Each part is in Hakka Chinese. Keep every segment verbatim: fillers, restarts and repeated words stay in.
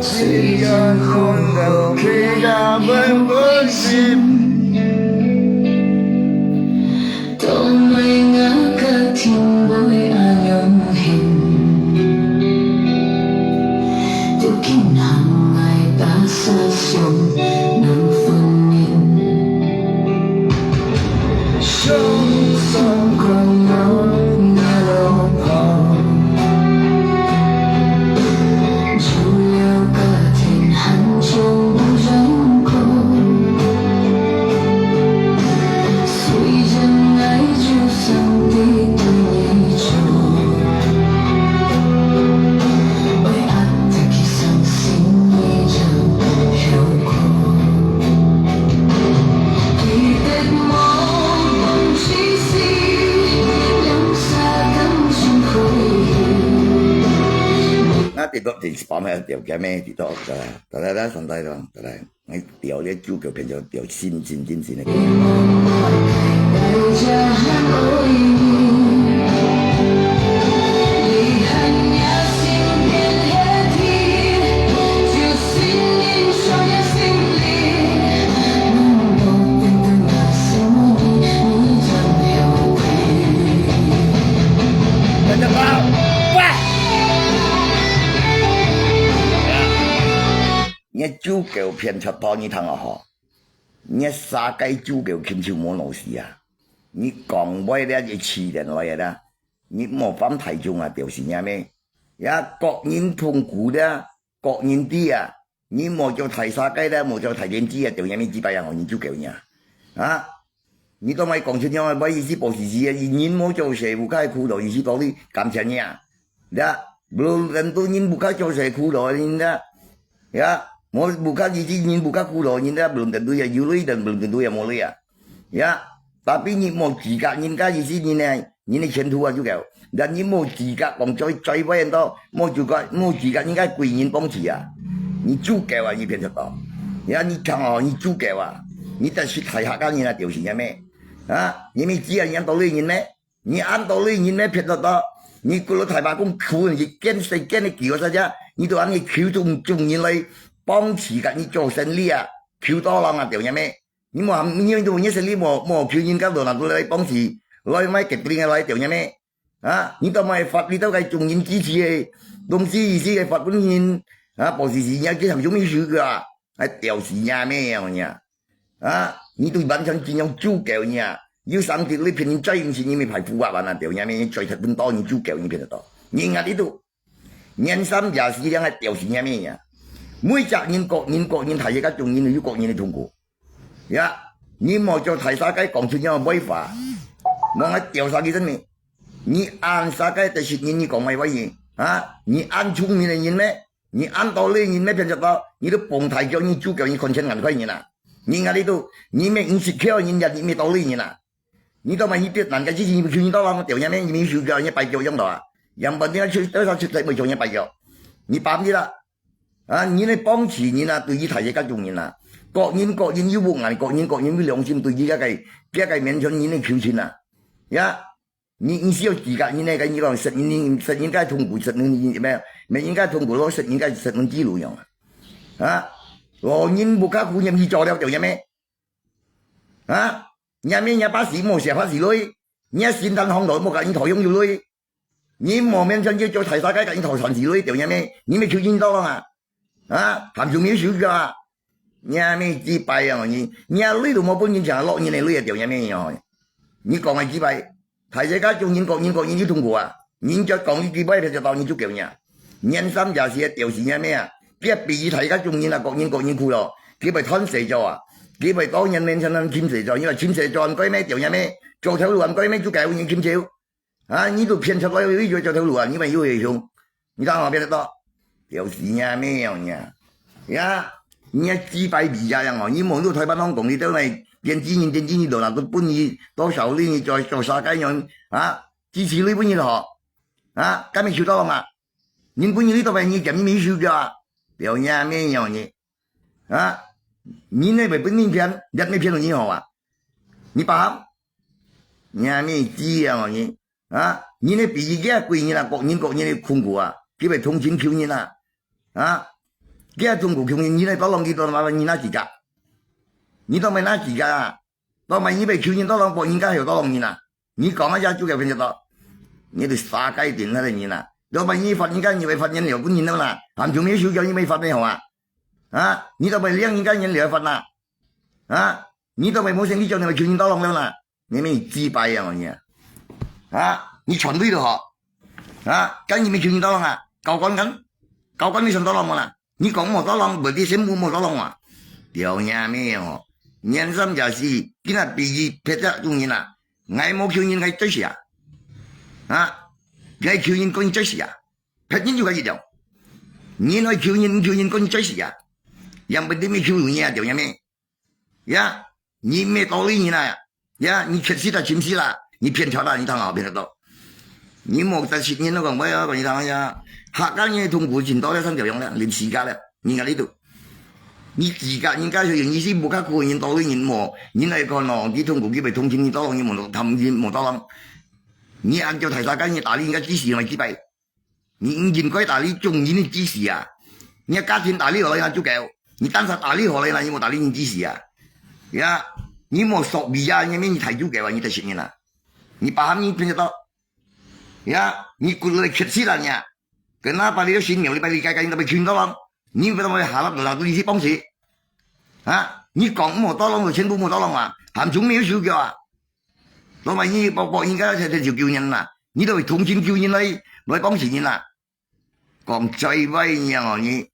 雖然看到其他人分心，都毋愛𠊎个天會恁樣形，都緊喊𠊎大煞傷難分明。 那地方地方个條件咩？地方个，大家大家上台咯，大家，哎，調這主角變成調新新新新个。 若主角騙出頭，你聽好吼。若三个主角親像無老死啊！你講話了，你試驗來个啦，你無放大眾啊，就是若咩？也各人痛苦了，各人知啊！你無做大三个了，無做大天子啊，就若咩幾百樣，你主角呢？啊！ 你都莫講出樣个，意思無意思个，人無做事，屋下苦惱，意思道理感情呀。呀，belum tentu人屋下做事苦惱，人呀，呀，無屋下意思人屋下苦惱，人呀，belum tentu也有鐳，但belum tentu也無鐳啊。呀，tapi你無資格，人家意思人呢，人个前途啊就夠。但你無資格講最最尾到，無資格，無資格人家貴人幫持啊。你主角啊，你騙出頭。呀，你聽哦，你主角啊，你但是大客家人啊，就是若咩？ 啊，你毋知啊，你恁多鐳人咩？你恁多鐳人咩？騙到到，你古老大伯公苦，你見世間个叫啥只？你都恁樣求眾眾人來幫持甲你做生理啊，求多人啊，對若咩？你無，你都你生理無無求人家落難度來幫持，來買个定个來對若咩？啊，你都買法律都个眾人支持个，東西意思个法本人啊，保持是人家去行什麼事个啊？ 還吊死若咩樣呀？啊，你對完全真正主教呢？有上帝你騙人，再毋是你咪排富啊，完了吊若咩，最特別多人主教你騙得到。人啊，你都年三廿四兩還吊死若咩呀？每隻人各人各人，大家各種人有各人个痛苦。呀，你莫叫大家講出這樣話，莫還吊殺佢真呢。你恁大个得失人，你講麼个話呢？啊，你恁聰明个人咩？ 你恁多鐳人咩騙食到，你都放大腳，你主教，你看錢眼開人啊！你啊，你都，你咩毋識竅人家，你咩道理人啊！你都嘛去別人个之前，你去你到人吊若咩，你咪手腳，你擺腳樣到啊！樣般你出，到時出來會像你擺腳，你把你啦！啊，你个幫持人啊，對於大家各種人啊，各人各人有屋眼，各人各人有良心，對於這个，這个面前人个求情啊，呀！ 你毋需要自家人个，你講食人，食人个痛苦，食人咩？食人个痛苦咯，食人个食人之路樣啊！啊，老人屋下苦，你去做了做若咩？啊，若咩若把屎無寫法屎鐳，若心肝行路無甲你討用有鐳，你無面前就做大家个甲你討算屎鐳，做若咩？你咪求人到啊！ 啊，含住面手腳啊！若咩幾擺啊，你，若鐳都無分人搶，落人个鐳啊，吊若咩哦！你講个幾擺，大家各種人各人各人有痛苦啊！人家講你幾擺，就到你就叫人啊！年三廿四个吊死若咩啊！別比大家眾人啊，各人各人苦咯，幾擺斷細做啊！幾擺到年面前人親細做，你話親細做，毋該咩吊若咩？做頭路毋該咩，就該有人親笑。 啊，你都騙出來，有一个做頭路啊，你們有个用，你當好騙得到？吊死若咩樣呀？呀，你个幾擺比呀樣哦，你無路台灣人講，你到來電子人，電子人都拿到分你多少鐳，你做做啥个樣啊？支持你分你好啊？敢没收到嘛？人分你，你都买，你讲你没收到啊？吊若咩样呢？ 啊，人个會分人騙，你乜騙到人好啊？你把握？若咩知啊你？啊，人个比喻个貴人啊，各人各人个痛苦啊，佢會同情求人啊。啊，佢个中國窮人，你來tolong佢，tolong你拿資格？你tolong拿資格啊？tolong你會求人tolong，幫人家還有tolong人啊？你講啊，也就該分得到。你都殺該點那個人啊！tolong你罰人家，你會罰人了，不人了啦。還就沒有手腳，你沒罰的好啊？啊？你tolong領人家人了罰啦？啊？你tolong無生理叫你會求人tolong了啦？ 你乜自敗啊，你啊！啊，你全部都好。啊，跟你乜求人tolong啊？高官跟，高官乜想tolong無啦？你講無tolong，問題全部無tolong啊？了你乜哦，年三十四，今日比喻別隻種人啊，𠊎無求人，𠊎追死啊！啊，𠊎求人，講你追死啊！別人就該一條，人愛求人，求人，講你追死啊！也問題乜求人啊，了你乜？ 呀，你乜道理人啊！呀，你確實啦，真實啦，你騙出啦，你聽好騙得到。你莫再信人了，講，哎呀，講你聽呀，客家人痛苦盡多了，三條樣了，臨時間了，你看你都，你自家人家就有意思，不較苦人道理人無，人來看哦，你痛苦，佢會同情你，tolong你無，他們人無tolong。你按照大家个人打理人家，只是來幾擺。 你應該打理眾人个支持啊！你个家庭打理好了，那就夠。你單單打理好了，那你無打理人支持啊？呀，你無所謂啊，你面你太久夠啊，你得信任啊！你把他們騙得到，呀，你骨頭缺失了你啊！跟那把你个心苗，你把你改改，你都被群到了，你不要下了，不然你去帮谁？啊，你讲莫到了，全部莫到了嘛，还从没有手脚啊！老板，你包包应该才才就救人啦，你都同情救人来，来帮助人啦。 讲最坏呢哦，你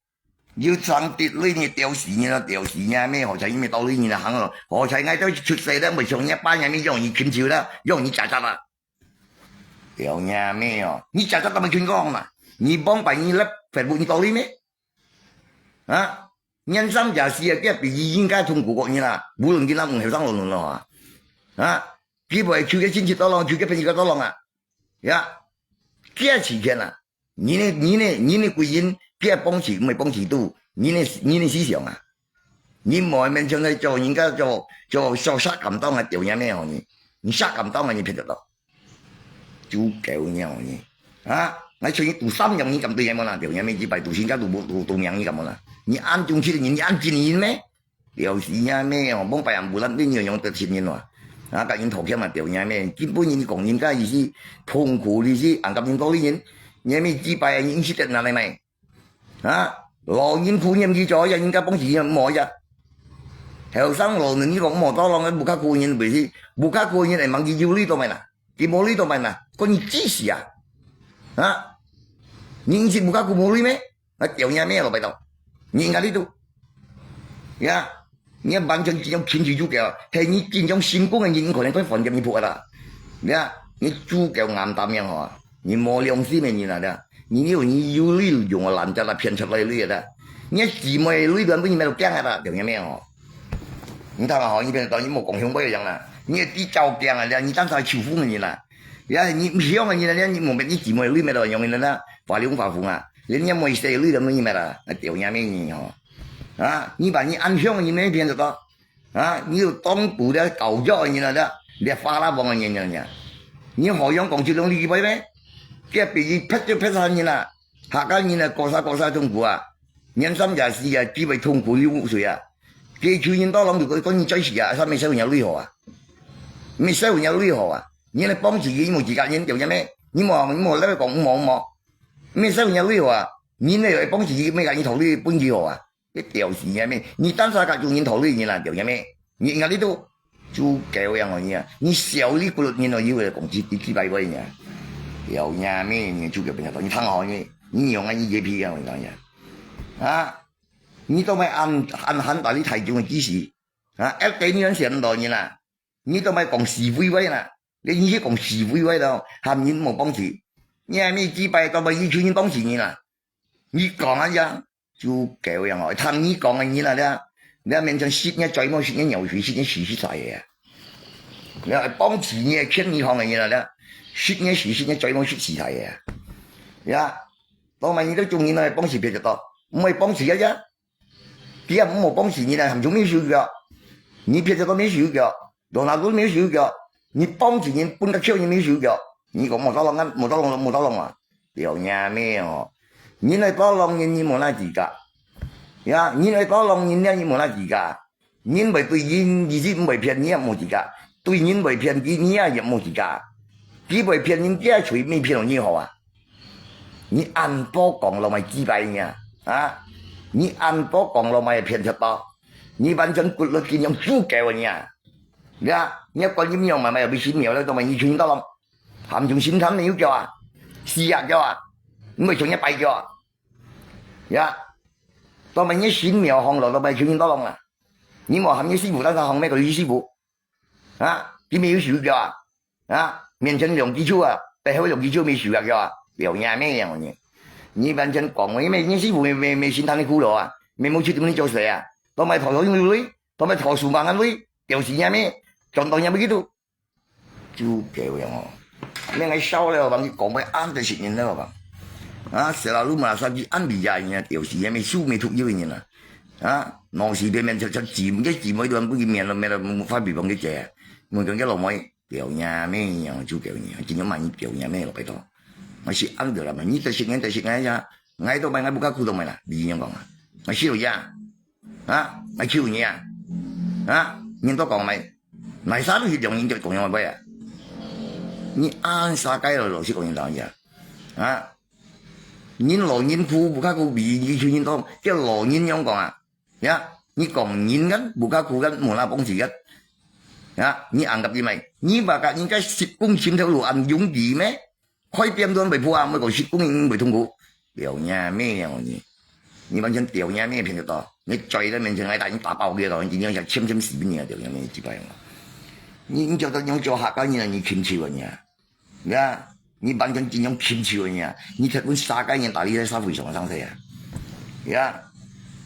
又争得累你吊死你了，吊死你咩？好彩你没道理你了行了，好彩俺都出世了，没像你爸你没让你禽兽了，让你家家了。吊你咩哦，你家家都没群讲嘛，你帮白你了，Facebook你道理咩？啊，年三十四啊，这比你应该痛苦过你啦，无论你那唔后生老人了啊，啊，基本就个经济到了，就个朋友到了啊，呀，这几天啊。 你呢，你呢，你呢，个人，佢个帮助，毋係帮助到，你呢，你呢思想啊！你莫面前來做人家做，做，做啥敢当啊，吊人咩哦你？你啥敢当啊，你骗得到？就狗你哦你！啊！𠊎出去赌三樣，你敢对人么啦？吊人咩，一百赌新加赌，赌，赌命你敢么啦？你安中去的人，你安真人咩？ 了死呀咩哦，望白人無啦，你樣樣得信任哇。啊，甲人討欠嘛，掉呀咩，基本人講人家意思，痛苦意思，安甲人道理人，你咩幾百人識得拿來賣。啊，老人苦念佢做，呀，人家幫助人無呀。後生老人你講無到人，無較苦人袂使，無較苦人會問佢有理到咩啦？佢無理到咩啦？講你知死啊？啊，你是無較苦無理咩？ 啊，掉你咩咯，拜託。你应该知道。呀，你完全这种情绪主角，系你这种成功个人，可能会犯这一步啦。呀，你主角暗淡样吼，你无良心个人啊，你有你有理有用啊，烂家啦骗出来个理啊，你姊妹个理都分你买到惊啊啦，掉你咩吼？你睇下吼，你变到你莫讲香港个人啦，你个地照惊啊，你当啥仇富个人啦？ 呀，你毋想个人啊，你莫问你姊妹女咩咯，用人啊，花里胡哨啊，连你妹婿女都没咩啦，啊，掉人咩人吼。啊，你把你安乡个人咩变得到？啊，你有当古的搞笑个人啊，这花拉帮个人啊，你好像讲这种理解咩？这比你拍就拍杀人啊，客家人啊，搞啥搞啥痛苦啊，年三十四啊，几位痛苦六十岁啊，这求人到人就讲你最死啊，啥没收人家女好啊，没收人家女好啊。 你来帮自己，你无自家人，对不对咩？你无，你无来讲，无，无。咩事人家女好啊？你来帮自己，咩个你头里分佢好啊？你吊死人咩？你单啥个种人头里人啦，对不对咩？你应该你都猪狗样哦，你啊！你小你不如你哦，以为讲几几几百万呀？要呀咩？你猪狗不要你看好你，你用啊，你这批啊，我讲呀，啊！你都没安安安打理台中的知识啊？哎，给你们选到人啦。 你都莫讲是非话啦，你去讲是非话咯，喊人莫帮助。你还没几百个，都莫一群人帮助你啦。你讲啊呀，就狗样哦，听你讲个人啦，你，你面前食你嘴毛，食你尿水，食你屎食晒个啊。你帮助你个劝你行个人啦，你，食你屎，食你嘴毛，食屎晒个啊。呀，都莫你都中人来帮助别个到，莫帮助啊呀。 佢也毋好幫助你啦，含住咩手腳？你撇得到咩手腳？羅納都咩手腳？你幫助人，分个笑人咩手腳？你講無到浪啊，無到浪，無到浪啊！了你咩哦！你來到浪人，你無哪資格？呀，人愛過浪，人了，你無哪自家。人會對人，意思毋會騙你也無自家。對人會騙佢，你也也無自家。佢會騙人，佢也隨便騙了你好啊。你恁多講落來幾擺呢？啊？你恁多講落來騙出到，你完全骨碌緊用豬狗呢。呀，你要管你樣嘛，嘛有被神廟了，做麼你去到浪？含中心潭你有叫啊？死啊叫啊？你會像人拜叫啊？呀，做麼你神廟行路，做麼去到浪啊？你無含你師傅，但是行咩个師傅？啊？佢沒有手腳啊？啊？面前兩支手啊，背後兩支手沒手啊，叫啊？不要呀，咩樣呢？你完全講，因為你師傅沒沒沒心疼你苦勞啊，沒沒去對你做事啊，都買頭頭用的鐳，都買頭手忙的鐳，表示呀咩？賺到呀咩去度？就狗樣哦，咩个笑了吧？你講話安得食人了吧？啊，selalu merasa佢安比呀人啊，表示呀咩手沒脱油的人啊，啊，老是表面出出姊妹，姊妹都不给面了，没了，发比方个姐，我讲个老妹。 表演咩樣，就表演，今日买你表演咩落去到。我是安得了嘛，你得食人得食人呀，我都买，我不敢苦都买啦，你样讲啊，我是有呀，啊，我求你啊，啊，你都讲买，买啥都是两人就讲样买啊，你安啥该了，老是讲人道呀，啊，人老人苦，不敢苦比，你求人到，叫老人样讲啊。 呀，你讲人个，不加苦个，无那帮助个。呀，你安个比咩？你把个人家十公斤头路安容易咩？快点都会破啊，没讲十公斤会痛苦。表演咩样你？你完全表演咩骗得到？你嘴在面前还打你打爆个了，你今天想欠欠死你啊，表演咩几百样啊？你你叫他用叫客家人啊，你请求啊你啊？ 呀，你完全真正禽兽个呀！你结婚三个人打理在社会上上势啊？呀，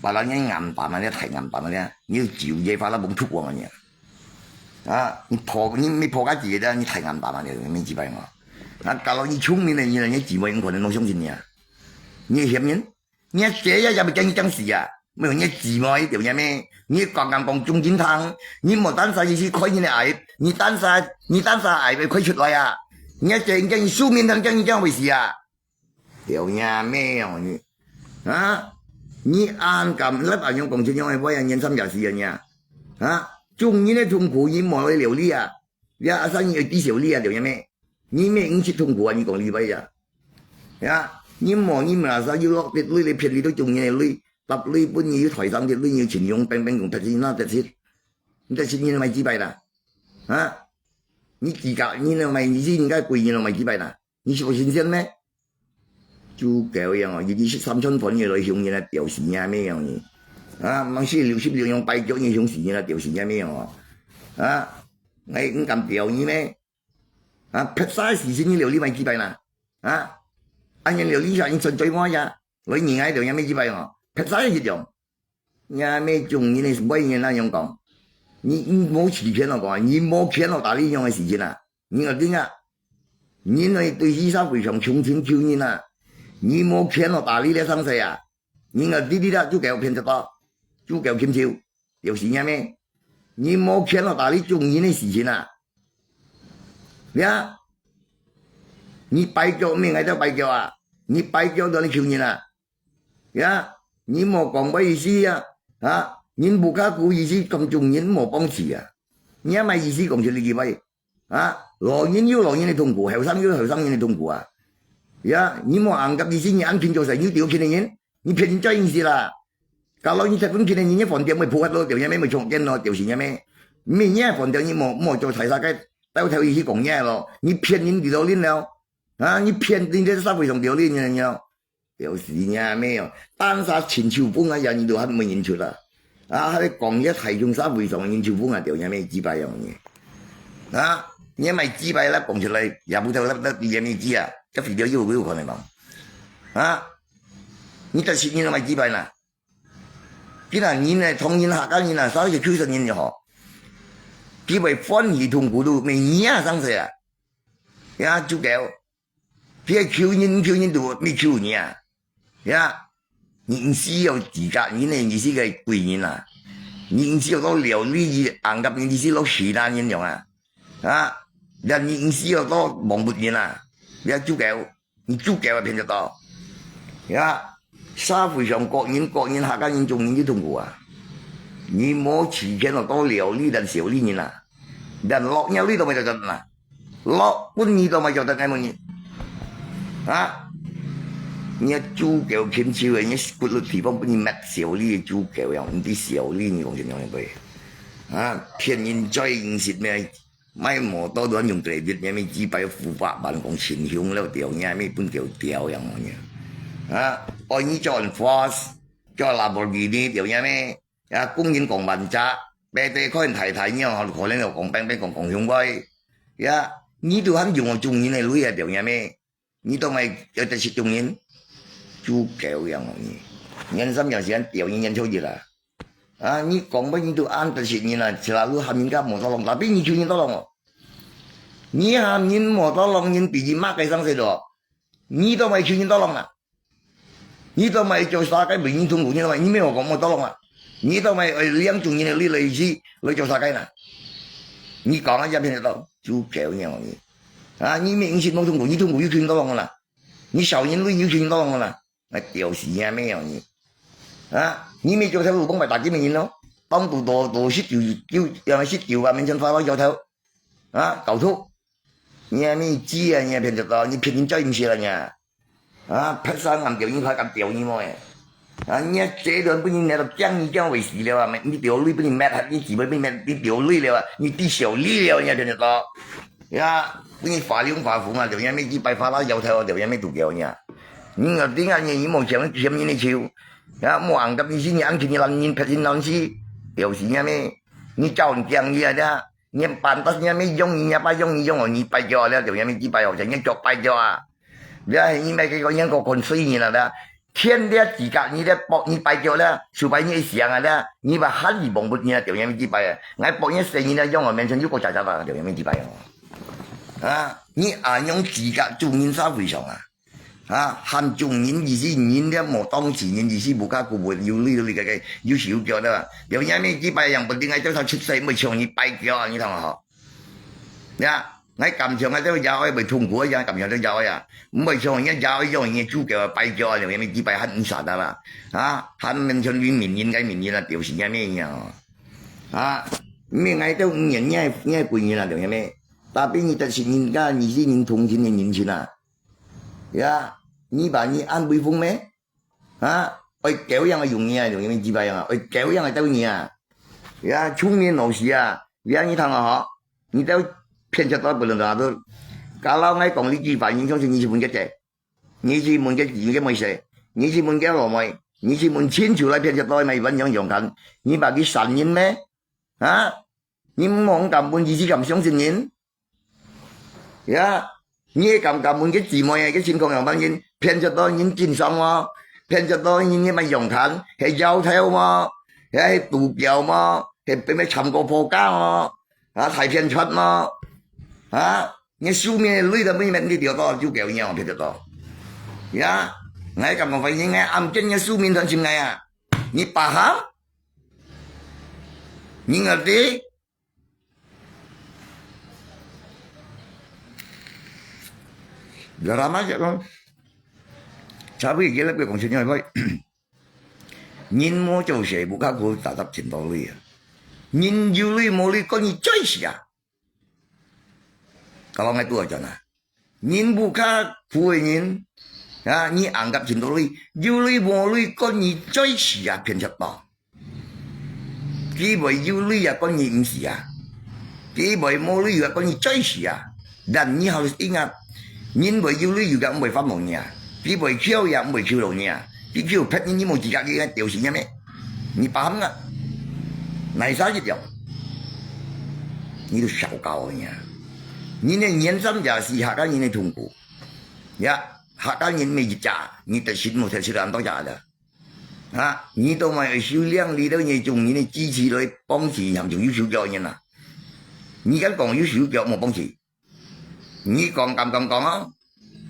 把人家眼板啊，你太眼板啊，你就酒业发了蒙出光啊你！啊，你破你没破个几个，你太眼板啊，你没几百嘛？啊，搞到你聪明的人，你姊妹有可能都相信你啊！你嫌人， 你个姐也也毋驚你驚死啊！没有你姊妹，对不对咩？你刚刚讲中金堂，你莫单单意思开你个爱，你单单你单单爱要开出来啊！你个姐驚你寿命，等驚你驚会死啊！对不对咩？你啊，你安敢来安样讲这样个话啊，年三也死啊你啊！啊，中人个痛苦，你莫来料理啊！你啊，阿三你要抵受你啊，对不对咩？ 你咩毋識痛苦啊？你講你歹啊？呀，你無你merasa又落跌鐳來騙你都中人个鐳，搭鐳分你又台上跌鐳又情容平平用得死那得死，你得死你買幾擺啦？啊？你自家你能買，你是應該貴人能買幾擺啦？你是有神仙咩？就狗樣哦，你你是三寸粉你來凶人來表示你咩樣呢？啊，毋係六十六用擺腳你凶死人來表示你咩樣哦？啊？𠊎毋敢表你咩？ 啊，撇晒時辰你料理買幾擺啦？啊，恁樣料理下，你存在麼呀？來人愛料理買幾擺哦？撇晒一樣。也咩中人个外人那樣講，你你無欺騙我講，你無騙我打理樣个時間啊？你个定啊？你來對社會上窮親求人啊？你無騙我打理了上世啊？ 人个弟弟啦，就狗騙得到，就狗禽獸，有時間咩？你莫騙我打理中人个事情啊！呀，你擺腳咩？𠊎兜擺腳啊！你擺腳到你求人啊！呀，你莫講个意思啊！啊，人無較苦意思，講中人莫幫持啊！你也買意思講出這句話。 啊，老人有老人个痛苦，後生有後生人个痛苦啊！呀，你莫硬甲意思，你恁勤做事，你丟棄个人，你騙人做人事啦！kalau你結婚个人，你飯店會破壞咯，掉下面會重建咯，掉死下面。明年飯店你莫莫做大沙个，到頭去講嘢咯，你騙人个老人了，啊，你騙人个社會上个老人了。 表示你咩哦，單儕親手捧啊，人都還無認出啦。啊，還講這大眾社會上認出捧啊，就也咩幾擺樣呢？啊，你買幾擺啦，講出來，也毋知啦，到底也咩幾啊？這video有有可能嗎？啊，你但是你買幾擺啦？今仔日呢，唐人客家人啊，三十九十年就好，佢會歡喜痛苦都每年啊，上世啊，呀，就夠。 佢个求人求人都毋求你啊，呀，你毋需要自家，你呢，你是个貴人啊，你毋需要到料理，你硬甲你是落死人樣啊，啊，呀，你毋需要到望不人啊，呀，就夠，你就夠啊，騙得到，呀，社會上各人各人客家人中人就痛苦啊！你無錢錢哦，到料理等小利人啊，等落了你都無得等啊！落分你都無得等，愛問你啊！你个豬狗禽獸个，你骨碌地方分你搣小利个豬狗樣，毋知小利你講成樣个對啊？騙人最現實咩？ 買摩托都用credit，你咪幾百五百萬講信用了掉，你還咪分掉掉樣哦你。啊，愛你做fast，做Lamborghini掉你咪，啊，工人講萬隻，白白看太太你哦，可能又講平平講講凶威，呀，你都還用我中人个鐳啊掉你咪，你都買要得失中人，豬狗樣哦你，年三樣時間掉你年初一啦。 啊，你講乜你都恁得失人啊，selalu喊人家無tolong，tapi你求人tolong哦。你喊人無tolong，人比你罵个上勢哦。你都無求人tolong啊？你都無做啥个為人痛苦，你都無，你無講無tolong啊？你都無愛領眾人个利益來去來做啥个呢？你講啊，也騙得到，豬狗樣哦你。啊，你明明無痛苦，你痛苦又求人tolong啦？你少人鐳又求人tolong啦？ 啊，吊死啊咩哦你！啊，你咪做頭路講白打擊人咯，當多多多十九九，也係十九萬面前發到搖頭，啊，搞錯，你啊咪知啊，你啊騙得到，你騙人嘴毋識啦你啊！啊，拍生暗吊你，還敢吊你無誒？啊，你啊，這段分你捏到僵，你僵會死了啊！你吊鐳分你搣，你姊妹分你搣，你吊鐳了啊！你知小鐳了，你啊騙得到！ 呀，分你花龍花鳳啊，就也咩幾百花啦搖頭啊，就也咩肚狗呢。你若頂啊，你無錢，欠人个手，呀，無紅甲你死，你紅錢你爛人，騙人爛事，就是也咩，你找人讲你啊，你半打也咩用你，也把用你用哦，你敗掉啊，就也咩几百哦，就你脚败掉啊。你啊，你买个个人个看衰人啊，天天自家你咧搏，你敗掉咧，输敗你想啊咧，你把喊你忘不你啊，就也咩几百啊，俺搏你生意咧，用哦，面前有个假假啦，就也咩几百哦。 啊，你恁樣自家做人社會上啊，啊，喊眾人意思，人了無當事人意思，無較顧問，有理有理个，有手有腳个，有影咩幾擺樣，不定愛叫他出世，毋會像你敗腳啊，你聽好。呀，𠊎感想啊，這个爺哀會痛苦啊，感想這爺哀啊，毋會像人家爺哀樣，人家主教啊，敗腳啊，有影咩幾擺還毋捨得啦，啊，還面像你名人个名人啊，就是影咩樣啊，啊，咩𠊎兜五年，你還你還歸年啊，有影咩？ Tapi你得失人家，你是人同情的人情啊。呀，你把你安慰風咩？啊，愛狗樣个用你啊，用你幾百樣啊，愛狗樣个鬥你啊。呀，聰明老師啊，呀，你聽啊哈，你兜騙食到不能拿到。Kalau𠊎講你幾百，你相信你是問个姐，你是問个你个妹婿，你是問个老妹，你是問親戚來騙食到，買一碗洋洋飯，你把佢散人咩？啊？ 你毋好敢問，你是敢相信人？呀，你會敢敢問个姊妹个情況樣般人，騙食到人經商無？騙食到人个麼樣款，係搖頭無？係賭博無？係被咩參過破家無？啊，大騙出無？啊，你手面个鐳都毋免你掉到，就狗樣騙得到。呀，𠊎敢講，反正𠊎暗見个手面斷心𠊎啊，你paham？你ngerti？ Drama siya ko. Sabi, gila ko kung sino boy. Nyin mo cho siya, buka ko tatap cinta lui. Nyin juli mo lui ko ni choy siya. Kalau ngai tua jana. Nyin buka kuwe nyin. Ha, ni anggap cinta lui. Juli mo lui ko ni choy siya pian siya to. 佢會有鐳也講你毋是啊，佢會無鐳也講你最是啊。但你好ingat，人會有鐳有个毋會發夢你啊，佢會竅也毋會竅到你啊，佢竅別人你無資格，佢个就是你咩？你paham啊？哪啥一條？你都少搞你啊！你个年三也是客家人个痛苦，呀，客家人每一家，你得食無得食个恁多家的。 啊，你都莫會收領你兜你眾人个支持來幫持，含種有手腳个人啊。你敢講有手腳無幫持？你講敢敢講啊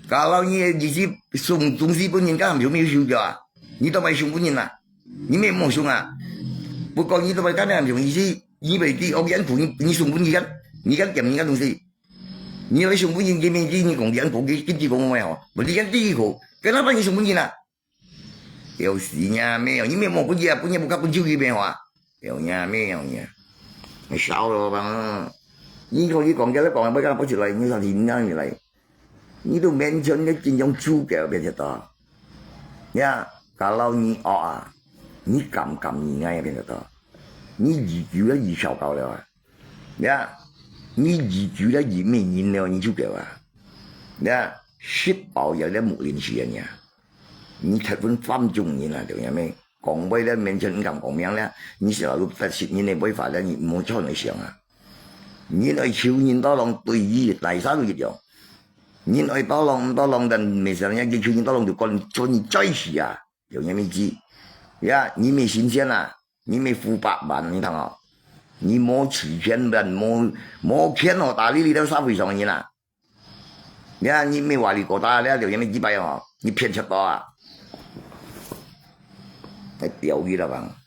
？Kalau你个意思送東西分人，敢含種有手腳啊？你都莫送分人啊？你咩無送啊？不過你都莫敢含種意思，你袂知惡人苦，你你送分人，你敢點人家東西？你來送分人，見面見你講人苦，佢跟佢講咩吼？不，你敢知佢苦？跟他把你送分人啊？有時呢，沒有，你沒有摸過去啊，半夜不看不就去咩話？有呢，沒有呢。你少了吧？你可以講，跟他講，不要跟他不起來，你上去，你哪里來？你都勉強你緊張主教變得到。呀，kalau你惡啊，你敢敢你愛變得到？你已久了，已糟糕了啊！呀，你已久了，已沒人了，你主教啊！呀，食飽了，了木林去啊你啊！你太分犯眾人啊，對不對？講話了，勉強你敢講名了，你是老路得失人的違法了，你莫出來想啊！人愛求人多人對於大家都一樣。人愛多人毋多人，但沒事，人家求人多人就管，管你追死啊！有人没知？呀，你没新鲜啊，你没五百萬，你看哦，你没几千万，没没钱哦，打理你到社会上的人啊！呀，你没话你过大了，有人没几百哦，你骗吃多啊！还钓鱼了吧？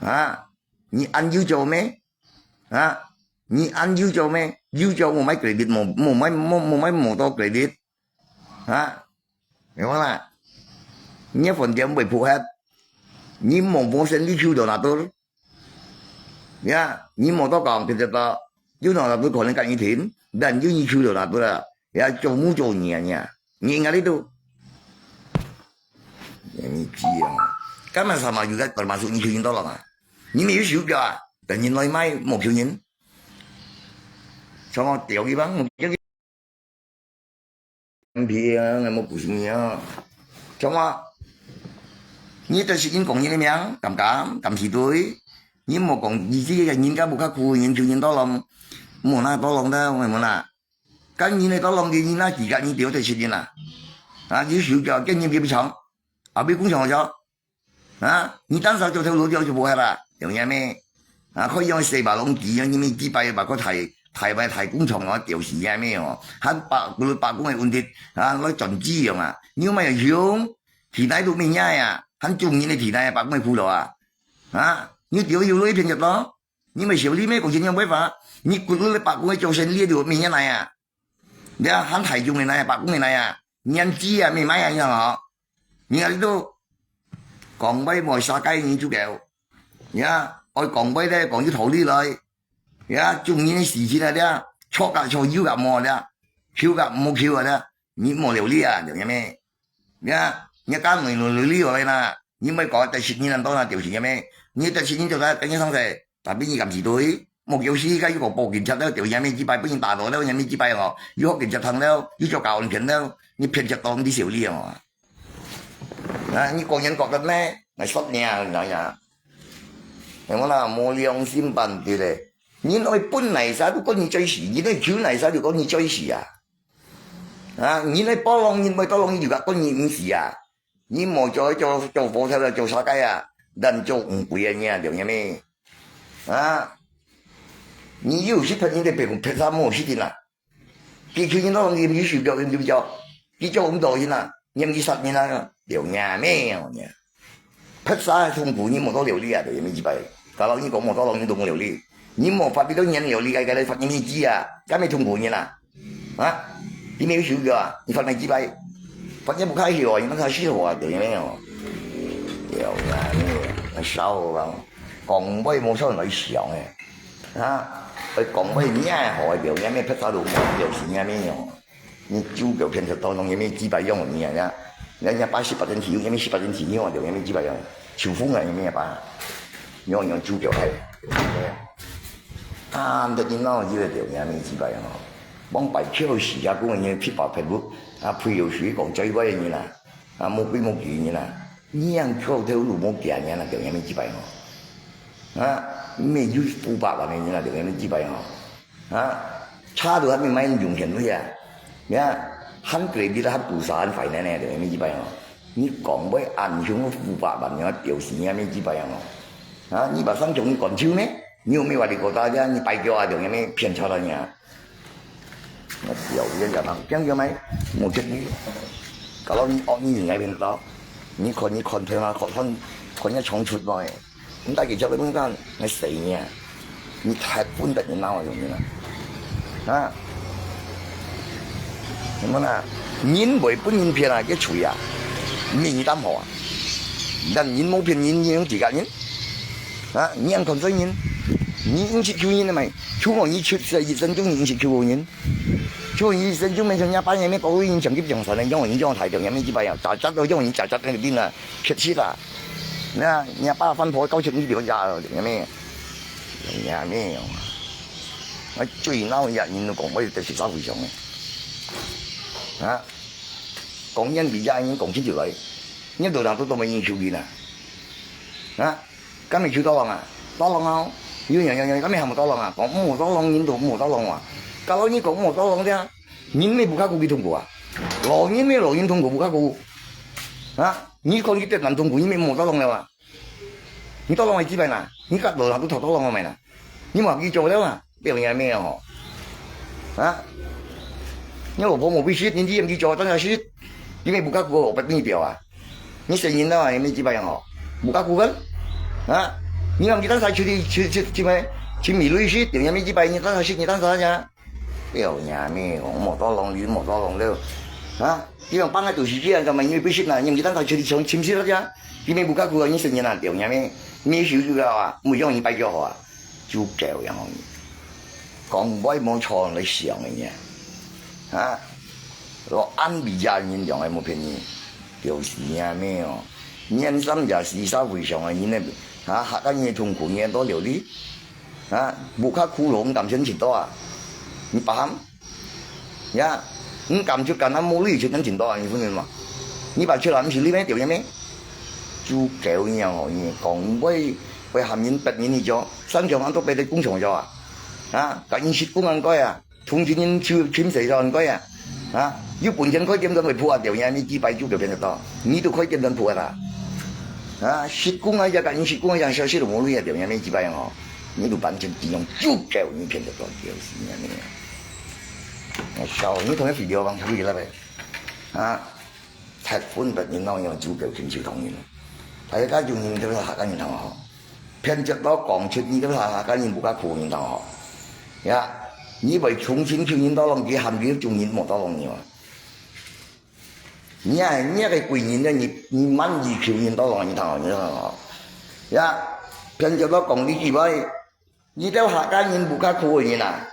啊，你安有做咩？ 啊，你安有做咩？有做無買 credit，無無買無無買無到 credit，啊，明白啦？你个飯店會鋪忒，你無無生理求到哪度？呀，你無到講，直接到，有哪度可能跟你停，但有你求到哪度啦？呀，做無做你啊你啊，你应该你都，你知啊？干嘛sama juga termasuk你求人到了嘛？你没有手表啊？等人来买，无求人。 Cuma tiap orang mungkin bilang yang mau pusingnya. Cuma你就是因講你个名，敢敢敢是對，你莫講你自己个人家無較苦，人就人多lòng，莫拿多lòng的，莫拿。跟人个多lòng个，你那幾个你丢得去的啦。啊，你手表跟人比不上，啊，比工厂好少。 啊，你單手做頭路就就不好啦，有影咩？啊，可以用四百笼地，用你们几百把个大大把大工厂啊，吊死影咩哦？还把个把工个问题啊，来转机用啊，你有没有用？体内都没影呀，还中人的体内把工个苦恼啊？啊，你就有那一片就多，你们小弟妹讲钱用办法，你骨碌的把工个做生意就没影来啊？ 你啊，喊大眾个哪样，百公个哪样，年纪啊，没买啊，你看哦。你看你都讲话无啥个人就够，你啊，爱讲话咧，讲有道理来，你啊，中人个事情啊，你啊，错啊错，有啊无啊，求啊无求啊，你无道理啊，对不对？ 呀，你敢问问你个啦，你莫讲得失人人多啦，就是个咩？你得失人就在跟你上噻，tapi你敢是对？莫叫死个，又讲报警察了，就也没几百，被人打到了，也没几百哦，又好警察堂了，又叫高安全了，你骗吃当地小利哦。啊，你个人觉得咩？来说你啊，你啊，我啦，无良心办的嘞。人爱本来啥都讲你最死，人爱求来啥都讲你最死啊。 啊，你来包容，你莫包容，你就讲你毋是啊。你莫做做做火车了，做啥个啊？咱做唔贵啊，你啊，了解没？啊，你有识别人的别别啥莫识别啦。地球人当中有手表，有手表，你做唔到人啊，你唔识别人啊，了解没有？ 别啥痛苦，你莫到了你啊，就也没几百。Kalau你讲莫到了，你都没了你。你莫发比到人了你，该该发你没几啊，该没痛苦你啦。啊？你没有手表啊，你发没几百？发你不开心哦，你那个时候啊，就也没有。有啊，你那少啊，讲话莫少来想哎。啊？讲话你也好，就也没别啥都没有，就是也没有。 你就表现出当中也没几百样你啊，人家八十八点七，也没十八点七，你话就也没几百样，秋风啊也没吧，样样就表现。啊，你闹这个表也没几百样哦，往摆票洗啊，公园去把排骨啊，配有水果最乖的人啦，啊，莫贵莫贵人啦，你样跳跳路莫行人啦，表也没几百样哦。啊，没有五百万的人啦，表也没几百样哦。 啊，差都还没买用钱对啊，呀，还credit还不少，还finance呢，对不对？你讲话安全五百万，你要丢死，你还没几百样哦。啊，你把上穷你管球咩？你有没有话你给大家，你白给我丢，有没有骗钱了你啊？那丢人家嘛，这样就买，我这里，搞到你哦，你应该变到，你看你看天啊，看看看人家冲出来。 你带佢出去，你看，你死你啊！你太笨得人脑啊，兄弟啊！啊？什么呢？人会分人骗啊，个吹啊！你你当好啊？人人無騙人，你用自家人。啊，你用看衰人，你毋識求人个咩？求我你出世一生中你毋識求過人，求我你一生中面像若爸若姆到位人上級上山个，用人用大條，若姆幾擺啊，扎扎到用人扎扎个邊啊，缺失啊。那若爸翻破九十二條呀，若姆，若姆哦，啊，最惱也人都講，我有得是社會上个，啊，講人比較人講起就來，你都拿到都沒人求人啊，啊。 敢會求tolong啊？Tolong啊！有有有有，敢會喊tolong啊？講毋好tolong，人都毋好tolong啊！Kalau你講毋好tolong呀，人乜無較苦个痛苦啊？老人乜老人痛苦無較苦啊？你看佢得難痛苦，你乜毋好tolong了啊？你tolong係幾擺啦？你甲老人都討tolong了咩啦？你無佢做了啊？表演咩哦？啊？你老婆無必須，你知佢做，當然係，你乜無較苦，我不你表啊？ 你承認了啊，你乜幾擺樣吼？無較苦个？啊？你講你當時出去，出，出，出咩？去美女去，點樣乜幾擺？你當時食，你當時呀？哎喲，呀，咩？我無tolong，你無tolong了。啊？你講放个都是這樣，幹嘛？你不信啊？你當時出去尋，尋死了呀？你乜無較苦啊？你承認啊？對呀，咩？沒修修了啊？沒用，你拜就好啊？就狗樣，講話無錯來想个呀？啊？ 落暗比較人樣个無騙你，就是呀咩哦。年三也是社會上个人呢，啊，客家人个痛苦，你都了哩，啊，無較苦咯，毋敢先尋到啊，你paham？呀，毋敢就敢啊，無理就能尋到啊，你分明嘛？你把出來毋是你咩，對呀咩？就狗樣哦，你講話會喊人別人去做，三條安都別个工廠做啊，啊，甲人食工安該啊。 同情人就，就毋使做，你看啊，啊，有本錢開店都會鋪啊，對呀，你幾擺就會變得到，你都開店都鋪啊啦，啊，食工啊，也甲人食工啊，也消息都無鐳啊，對呀，你幾擺哦，你都完全利用就夠你騙得到，就是呀，你，我笑，你同佢肥料王出去了呗，啊，太分別人，哪有足夠親像同人，大家就人都係客家人同學。 偏執到講出你兜客家人無較苦人同學。呀，你會重新求人tolong，佢喊佢眾人無tolong你嘛。你啊，你个貴人呢，你，你滿意求人tolong你同學，你同學。呀，偏執到講你幾擺，你兜客家人無較苦个人啊，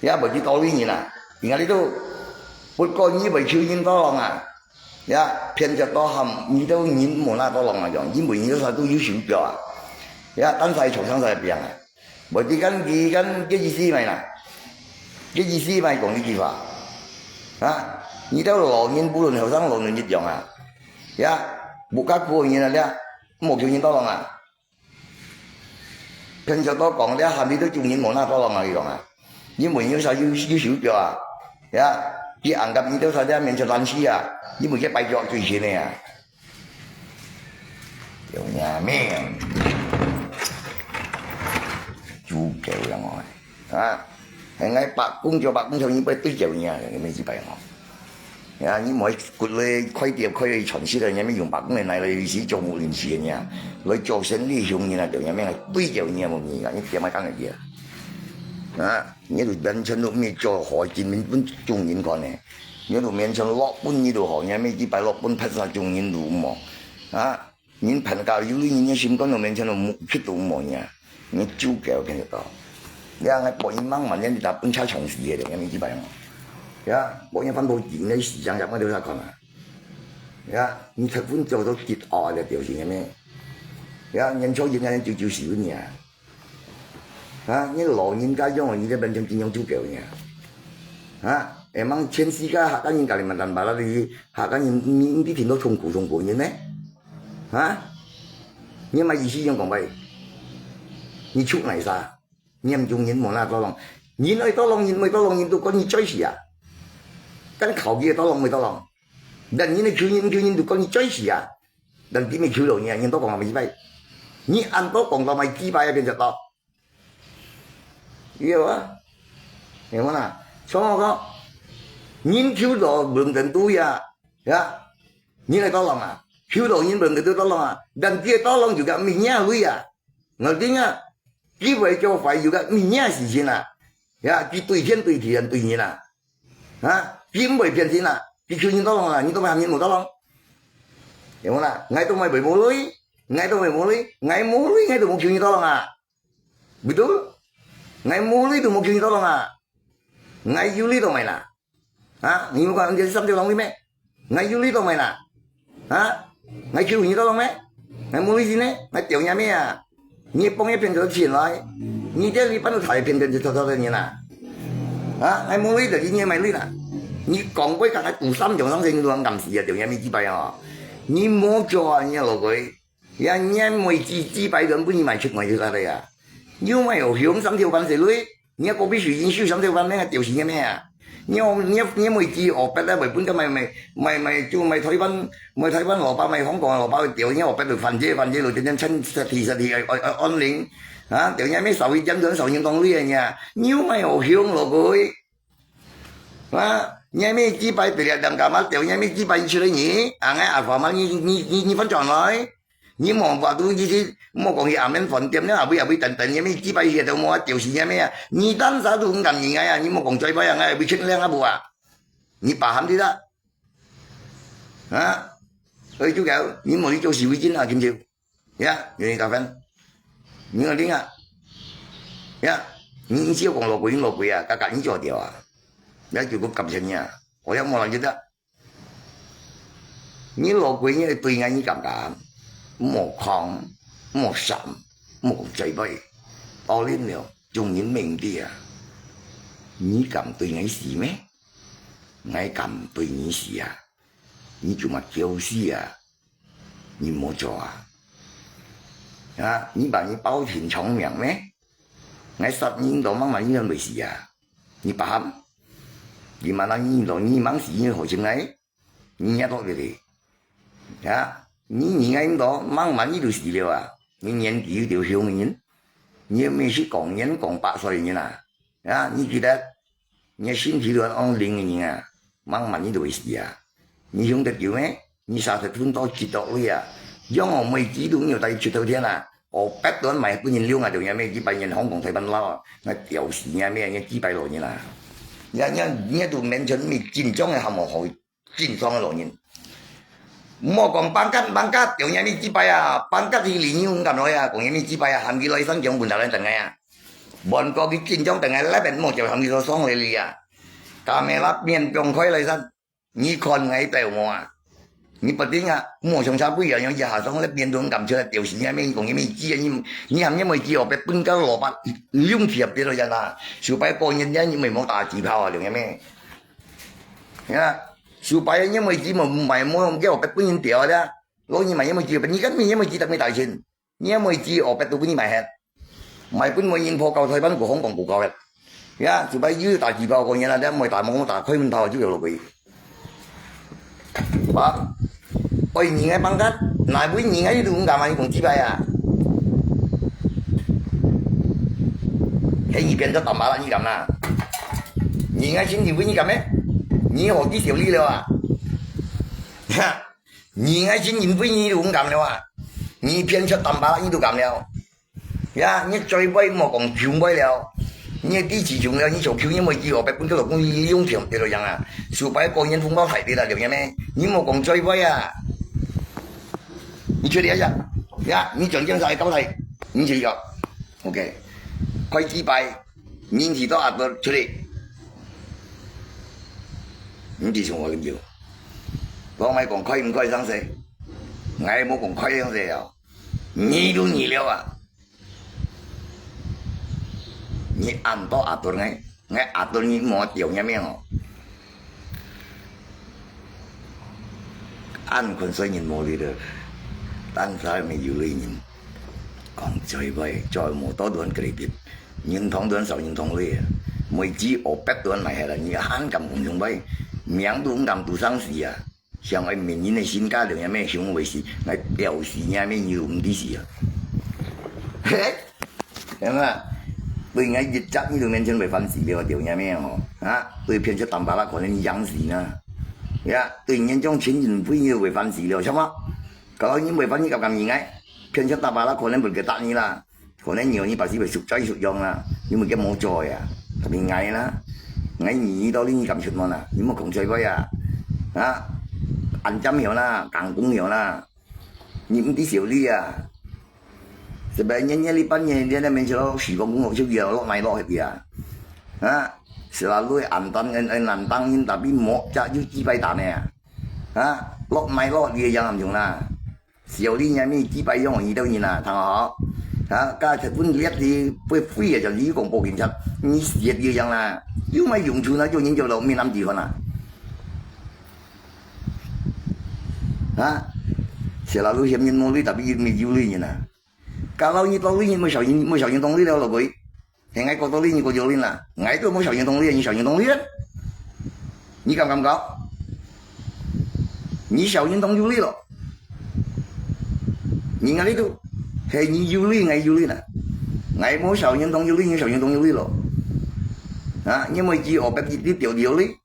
也無知道理人啊，人家你都，不過你會求人tolong啊。 呀，偏執到喊你兜人無哪tolong啊樣，因為你兜儕都有手錶啊。呀，單儕重生儕錶啊。無知間佢間个意思咩啦？个意思咩講這句話？啊，你兜老人無論後生老人一樣啊。呀，無較苦个人啊，這，無求人tolong啊。 偏執到講，這下面都眾人無哪tolong啊，佢講啊。因為有啥有，有手錶啊，呀，佢硬甲你兜儕這面前爛死啊，因為這擺著最新个啊。有影命，豬狗樣哦，啊，還愛白工作，白工作，你不對著你啊，你沒幾擺哦。 呀，你莫骨來開店開傳銷个，你乜用白工个來來是做無人事个呀，來做生理凶人啊，對，你乜來對著你啊，無你啊，你點麼干个啊？啊，你就完全都毋係做好人民分眾人看个，你就完全落本你就好，你乜幾擺落本拍散眾人就無，啊。 人貧家有人个心肝都面前都無，去都無呀，你就狗騙得到。呀，𠊎報應慢慢，你打分差長時个，你明白無？呀，報應翻到底，你時間也沒留下看啊。呀，你結婚做到結啊，就表示咩？呀，年初一，人就就死你啊！ 啊，你老人家樣，你在面前怎樣就狗呢？啊，會望全世界客家人家裡面單巴拉的，客家人，你，你聽到痛苦，痛苦人呢？啊，你麼意思樣講白？你出來啥？你毋中人無哪tolong，人愛tolong，人愛tolong，人都管你嘴死啊！敢靠佢个tolong，無tolong，但人愛求人，求人都管你嘴死啊！ 但佢乜求到你啊，人都講話幾擺，你恁多講到麼幾擺啊，變做到，有啊，有無啦？像我講，人求到無論程度呀，呀，人來tolong啊，求到人無論程度tolong啊，但佢个tolong就講明年會啊，我聽啊，佢會做壞就講明年事情啊，呀，佢對天對地人對人啊。 啊，佢毋會騙人啊，佢求人tolong啊，你都喊人無tolong。有無啦？𠊎都毋會無鐳，𠊎都毋會無鐳，𠊎無鐳，𠊎都無求你tolong啊。Betul？𠊎無鐳都無求你tolong啊。𠊎有鐳到無啦？啊，你有講這三條long鐳咩？𠊎有鐳到無啦？啊，𠊎求你tolong咩？𠊎無鐳先呢？𠊎吊你咩啊？你幫你騙出錢來，你這裡半路才騙騙騙騙騙人啊？啊，𠊎無鐳就你也買鐳啦。你講過講𠊎賭三張上先，你都敢死啊？吊你咩雞巴啊？你無做啊，你老鬼！ 呀，你妹子雞巴人分你賣出賣出來呀？又賣有香三條半細鐳，你个隔壁水晶秀三條半，你還吊死你咩啊？你你你妹子哦，白來賣分个賣賣賣賣就賣台灣賣台灣蘿蔔賣香港蘿蔔吊，你哦白就反正反正就天天趁食去食去愛愛愛安寧啊，吊你咩少一點點少人當鐳啊，你又賣有香老鬼。 啊，你咩雞巴對了，人家嘛，吊你咩雞巴出來呢？啊，𠊎阿爸嘛，你你你你翻轉來，你莫話都你去，莫講去阿門飯店了，阿尾阿尾等等，你咩雞巴去都無啊，吊死你咩啊？你單啥都毋敢你啊，你莫講嘴巴啊，𠊎會欠你啊無啊？你把喊你啦，啊，所以就講，你莫去做洗胃巾啊，今朝。 呀，有人搞翻，你个令啊，呀，你只要講老鬼，老鬼啊，嘎嘎你做掉啊，你就个感情呀，我也莫人觉得，你老鬼你对俺你敢敢，莫狂，莫闪，莫讲嘴巴，到了了，众人面的啊，你敢对俺死咩？俺敢对你死啊？你就嘛叫死啊！ 你莫做啊！啊，你把你包挺长命咩？𠊎杀你到慢慢你会死啊！你把喊，你慢慢你到你忙死你好进来，你也到这里。啊，你你爱到慢慢你就死了啊！你年纪有条凶的人，你也没是讲年讲百岁的人啊！啊，你记得，你身体都安灵的人啊，慢慢你就会死啊！ 你用得久咩？你三十分到几多位啊？让我妹子都没有带出头天啊！我八段买不人用啊，就也没几百年香港台湾佬啊，那屌死你啊，没人几百老人啊！你你你都面前没紧张的，还无好紧张的老人。莫讲bangat bangat，就也没几百啊，bangat是零用感来啊，讲也没几百啊，喊佢来上讲问题来等个啊。问过佢紧张等个，那边莫叫喊佢说上来哩啊。kamerat面放开来噻。 你看𠊎兜無啊？你不定啊，無像啥不一樣，一下上來變到恁感覺，就是你還沒講，你沒知啊，你你還沒知哦，被分到蘿蔔用鐵跌了呀啦，手擺過年呢，你沒莫打機炮啊，了解沒？呀，手擺你沒知無，買無用，叫被分人掉的，老你買也沒知，你根本也沒知，得沒大錢。 你也無知，哦，別都分你買忒。買分無人破搞，台灣个香港个搞忒。呀，就擺又打機炮个人啦，你莫打，莫打，開門頭就有落去。啊，愛人个bangat，哪位人个你都毋敢嘛，你講幾擺啊？係你變做大麻啦，你敢啦？人个心情分你敢咩？你好幾小力了啊？哈！ 你愛信人為你都毋敢了啊！你騙出淡薄你都敢了。呀，你嘴巴莫講窮話了，你个地址窮了，你想求你妹子哦，別分个老公你用錢跌落樣啊！手擺過年紅包太跌了，了解咩？你莫講嘴巴啊！你出去一下，呀，你講正常个交代，你就要，OK，開幾擺。 人去到阿伯出去，你就像我咁樣，講莫講開毋開生死，𠊎無講開生死哦，你都你了啊！你恁多阿伯呢，𠊎阿伯你莫掉你命哦！ 恁款衰人無理了，但係沒有个人講嘴話，嘴無多短个哩別，人通短少人通累啊，每支我百短買下來，你還敢講凶話，命都毋敢賭生死啊！想愛名人个身家了，也咩凶為死，來吊死，也咩有毋知死啊！嘿！ 係嘛？對𠊎一隻你都面前會反死了，對𠊎咩哦？啊？對騙出淡薄啦，可能你養死呢。呀，對人家親人會你都會反死了，什麼？kalau你會反，你敢敢應該？騙出淡薄啦，可能會給打你啦，可能你你把自己會縮嘴縮樣啦，你會給摸做呀，tapi𠊎啦，𠊎你到底你敢出門啦？你莫講嘴話呀！啊？安站有啦，港工有啦。你毋知小李啊？十八年、二零一八年，你那面就落時光公路就要落來落去啊。啊，selalu安當安安安當人，tapi莫只有幾擺打呢啊。啊，落來落去个樣咁樣啦。小李你咪幾擺用你兜人啊，聽好。啊，加結婚列的不会啊，就你讲保警察，你写个样啦，有乜用处呢？有人叫到没男地方啊。 啊，selalu嫌人無理，tapi你有理人啊。Kalau你道理，你無小人，無小人道理了，老鬼。Hingga kau道理，你kau有理啦。Ngai tu無小人道理，你小人道理啊？你敢敢搞？你小人當有理咯。你ngai tu，係你有理，ngai有理啦。Ngai無小人當有理，你小人當有理咯。啊，你莫知哦，別人你掉掉理。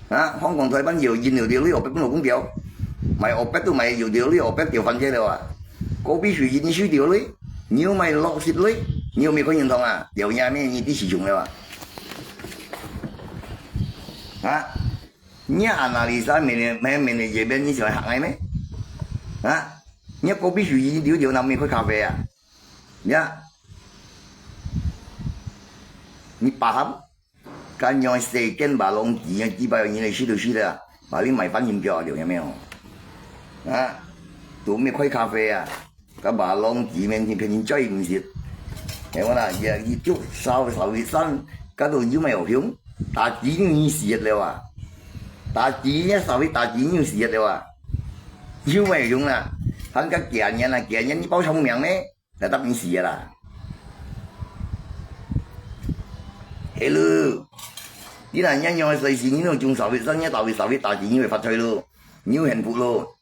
啊，香港、台灣有人有條理，我別分老公掉。買我別都買有條理，我別掉翻車了啊。Kopi水人輸條理，你又買落雪理，你又没看人痛啊？掉呀咩？你第四种了啊？啊，你analisa mene mene mene这边你想吓我咩？啊，你kopi水人丢掉，那没喝咖啡啊？呀，你paham？ Kan yang second balong dia tiba yang ini situ sila. Balik mai pan him kyo ada yang meo. Ha? Tu mi koi cafe ah. Ka balong dia men him pen jai msit. He wana ya itu sau sau san. Ka tu yu mai hiung. Ta ji ni siat lewa. Ta ji ni sau ta ji ni siat lewa. Yu mai hiung na. Han ka kia nian na kia nian ni bao chong miang ne. Tetap ni siat lah. Hello. Ni na nya nyong sai si ni no chung sawi sa nya tawi sawi ta ji ni we fat choi lo. Ni hen pu lo.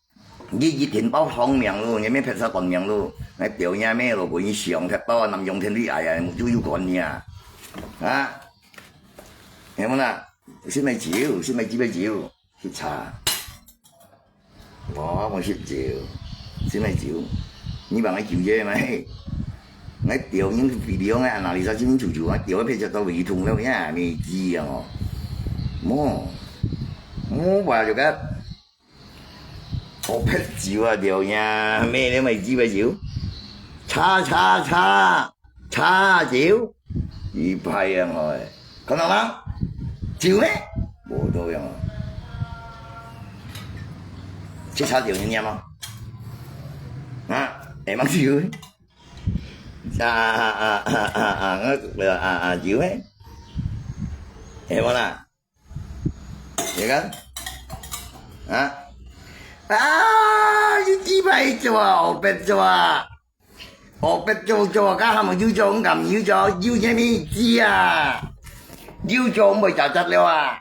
Ni ji tin bao hong miang lo, ni me pet sa kon miang lo. Ngai piao nya me lo, bo ni siang thet bao nam yong ten li ai ai, mu ju yu kon ni ah. Ha? He mo na? Sit mai jiu, sit mai ji mai jiu. Sit cha. 我，我食酒，食咩酒？你幫我酒啫嘛？我掉人video，我analisa清清楚楚，我掉个片就到胃痛了呀，没机啊哦。莫，莫把这个，我配酒啊掉呀，没了没机没酒，叉叉叉。 茶酒，一排樣哦，看到嗎？酒咩？無多樣哦。這茶酒你飲嗎？啊，會嗎酒？啊啊啊啊啊啊，啊啊酒咩？會無啦？ 你看，啊，啊，你雞排做啊，我別做啊，我別做做啊，該還無有做，毋敢有做，有啥物事啊？有做毋會雜雜了啊，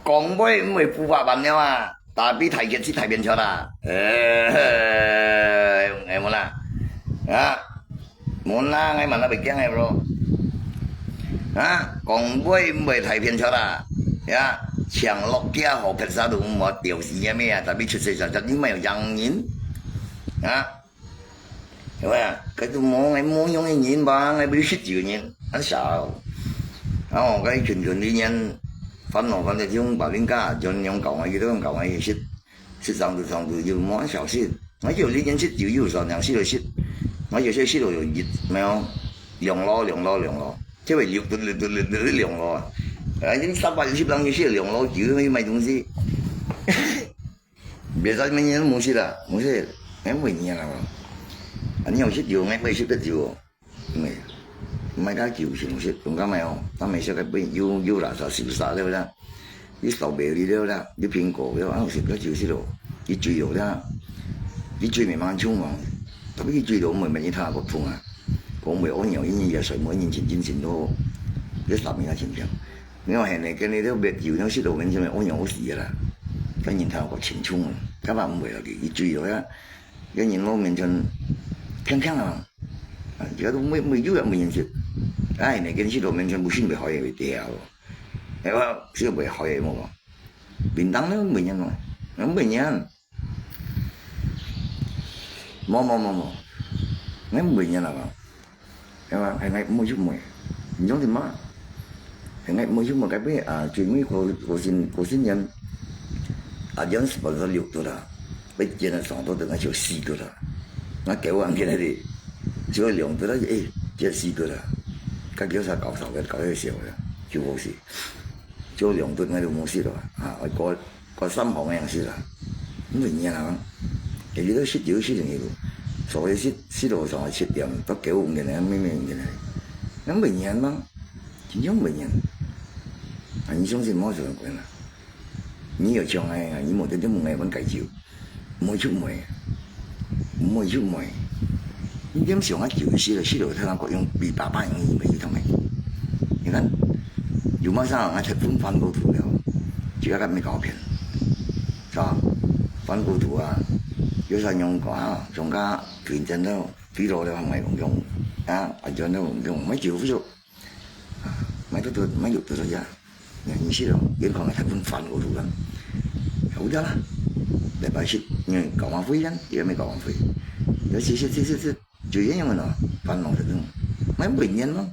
講話毋會胡話版了啊，tapi大吉是大變出啦，呃，哎，無啦，啊。 無啦，𠊎嘛那會驚个bro。啊，講話毋會太偏差啦，呀，像落架好pizza都毋好掉死个咩啊，tapi出世實實你莫有洋人，啊，係咪啊？佢都無，𠊎無用个人吧，𠊎不是食酒个人，很少。然後𠊎全全里面，煩惱煩惱，用把人家，就用搞𠊎，佢都用搞𠊎，食。 食上肚上肚有無小食，𠊎有呢間食就有上量食就食，𠊎有些食就有一，沒有，兩籮兩籮兩籮，這位六六六六六六兩籮啊！啊，你三百六十人就食兩籮酒，你買東西，別再每年都無食啦，無食，哎，每年啦嘛。啊，你有食酒，哎，買食个酒哦。 毋係，毋係加酒先食，同佢買哦，佢買食个本有有垃圾食垃圾了啦，你掃袂離了啦，你蘋果了，啊，食个酒食咯，你醉了啦，你醉咪慢衝嘛，tapi你醉了，毋會每日他个痛啊，講袂屙尿，因為也睡無，因為精神咯，你三明啊，真正，你話現在跟你都別酒，你食到面前屙尿屙屎个啦，跟人他个清楚啊，根本毋會落去，你醉了呀。 个人咯，面前平平啊，啊，這都沒沒有也沒人識。哎，你跟識到面前不信袂好也會掉，係吧？識袂好也無，平常都沒人咯，沒人，無無無無，你沒人啊嘛。 係嘛？係𠊎毋會出門，你講點嘛？係𠊎毋會出門，該邊啊，最尾過過新過新年，啊，人sponsor六度啦，被剪了上多等下就四度啦。𠊎狗還見到你，就兩隻啦，誒，這四隻啦，該狗啥搞啥个，搞个笑啦，就好勢。就兩隻𠊎都無食咯，啊，過過三項个樣食啦，毋會癮啊，誒，你都食就食定去咯，所以食食到上下七點，到九五年个，明明五年个，那毋會癮嗎？真正毋會癮。啊，你相信無？就係講啦。 你有像哎，你無得得問哎，問解救，毋會出門，毋會出門。你點想啊，救死了，死了，他那个用比爸爸用一百一桶哎。你看，有嘛上啊，才分翻过头了，就要跟没搞骗，是吧？翻过头啊，有啥用个啊？从家转正了，回落了，还没用用啊，啊，转了用用，没救不着。 買到多，買有多少呀？你去咯，眼看个台风翻过头了，好的啦，礼拜一，因为搞完会呀，也没搞完会，那其实其实是就一样的咯，翻弄这种，买每年咯，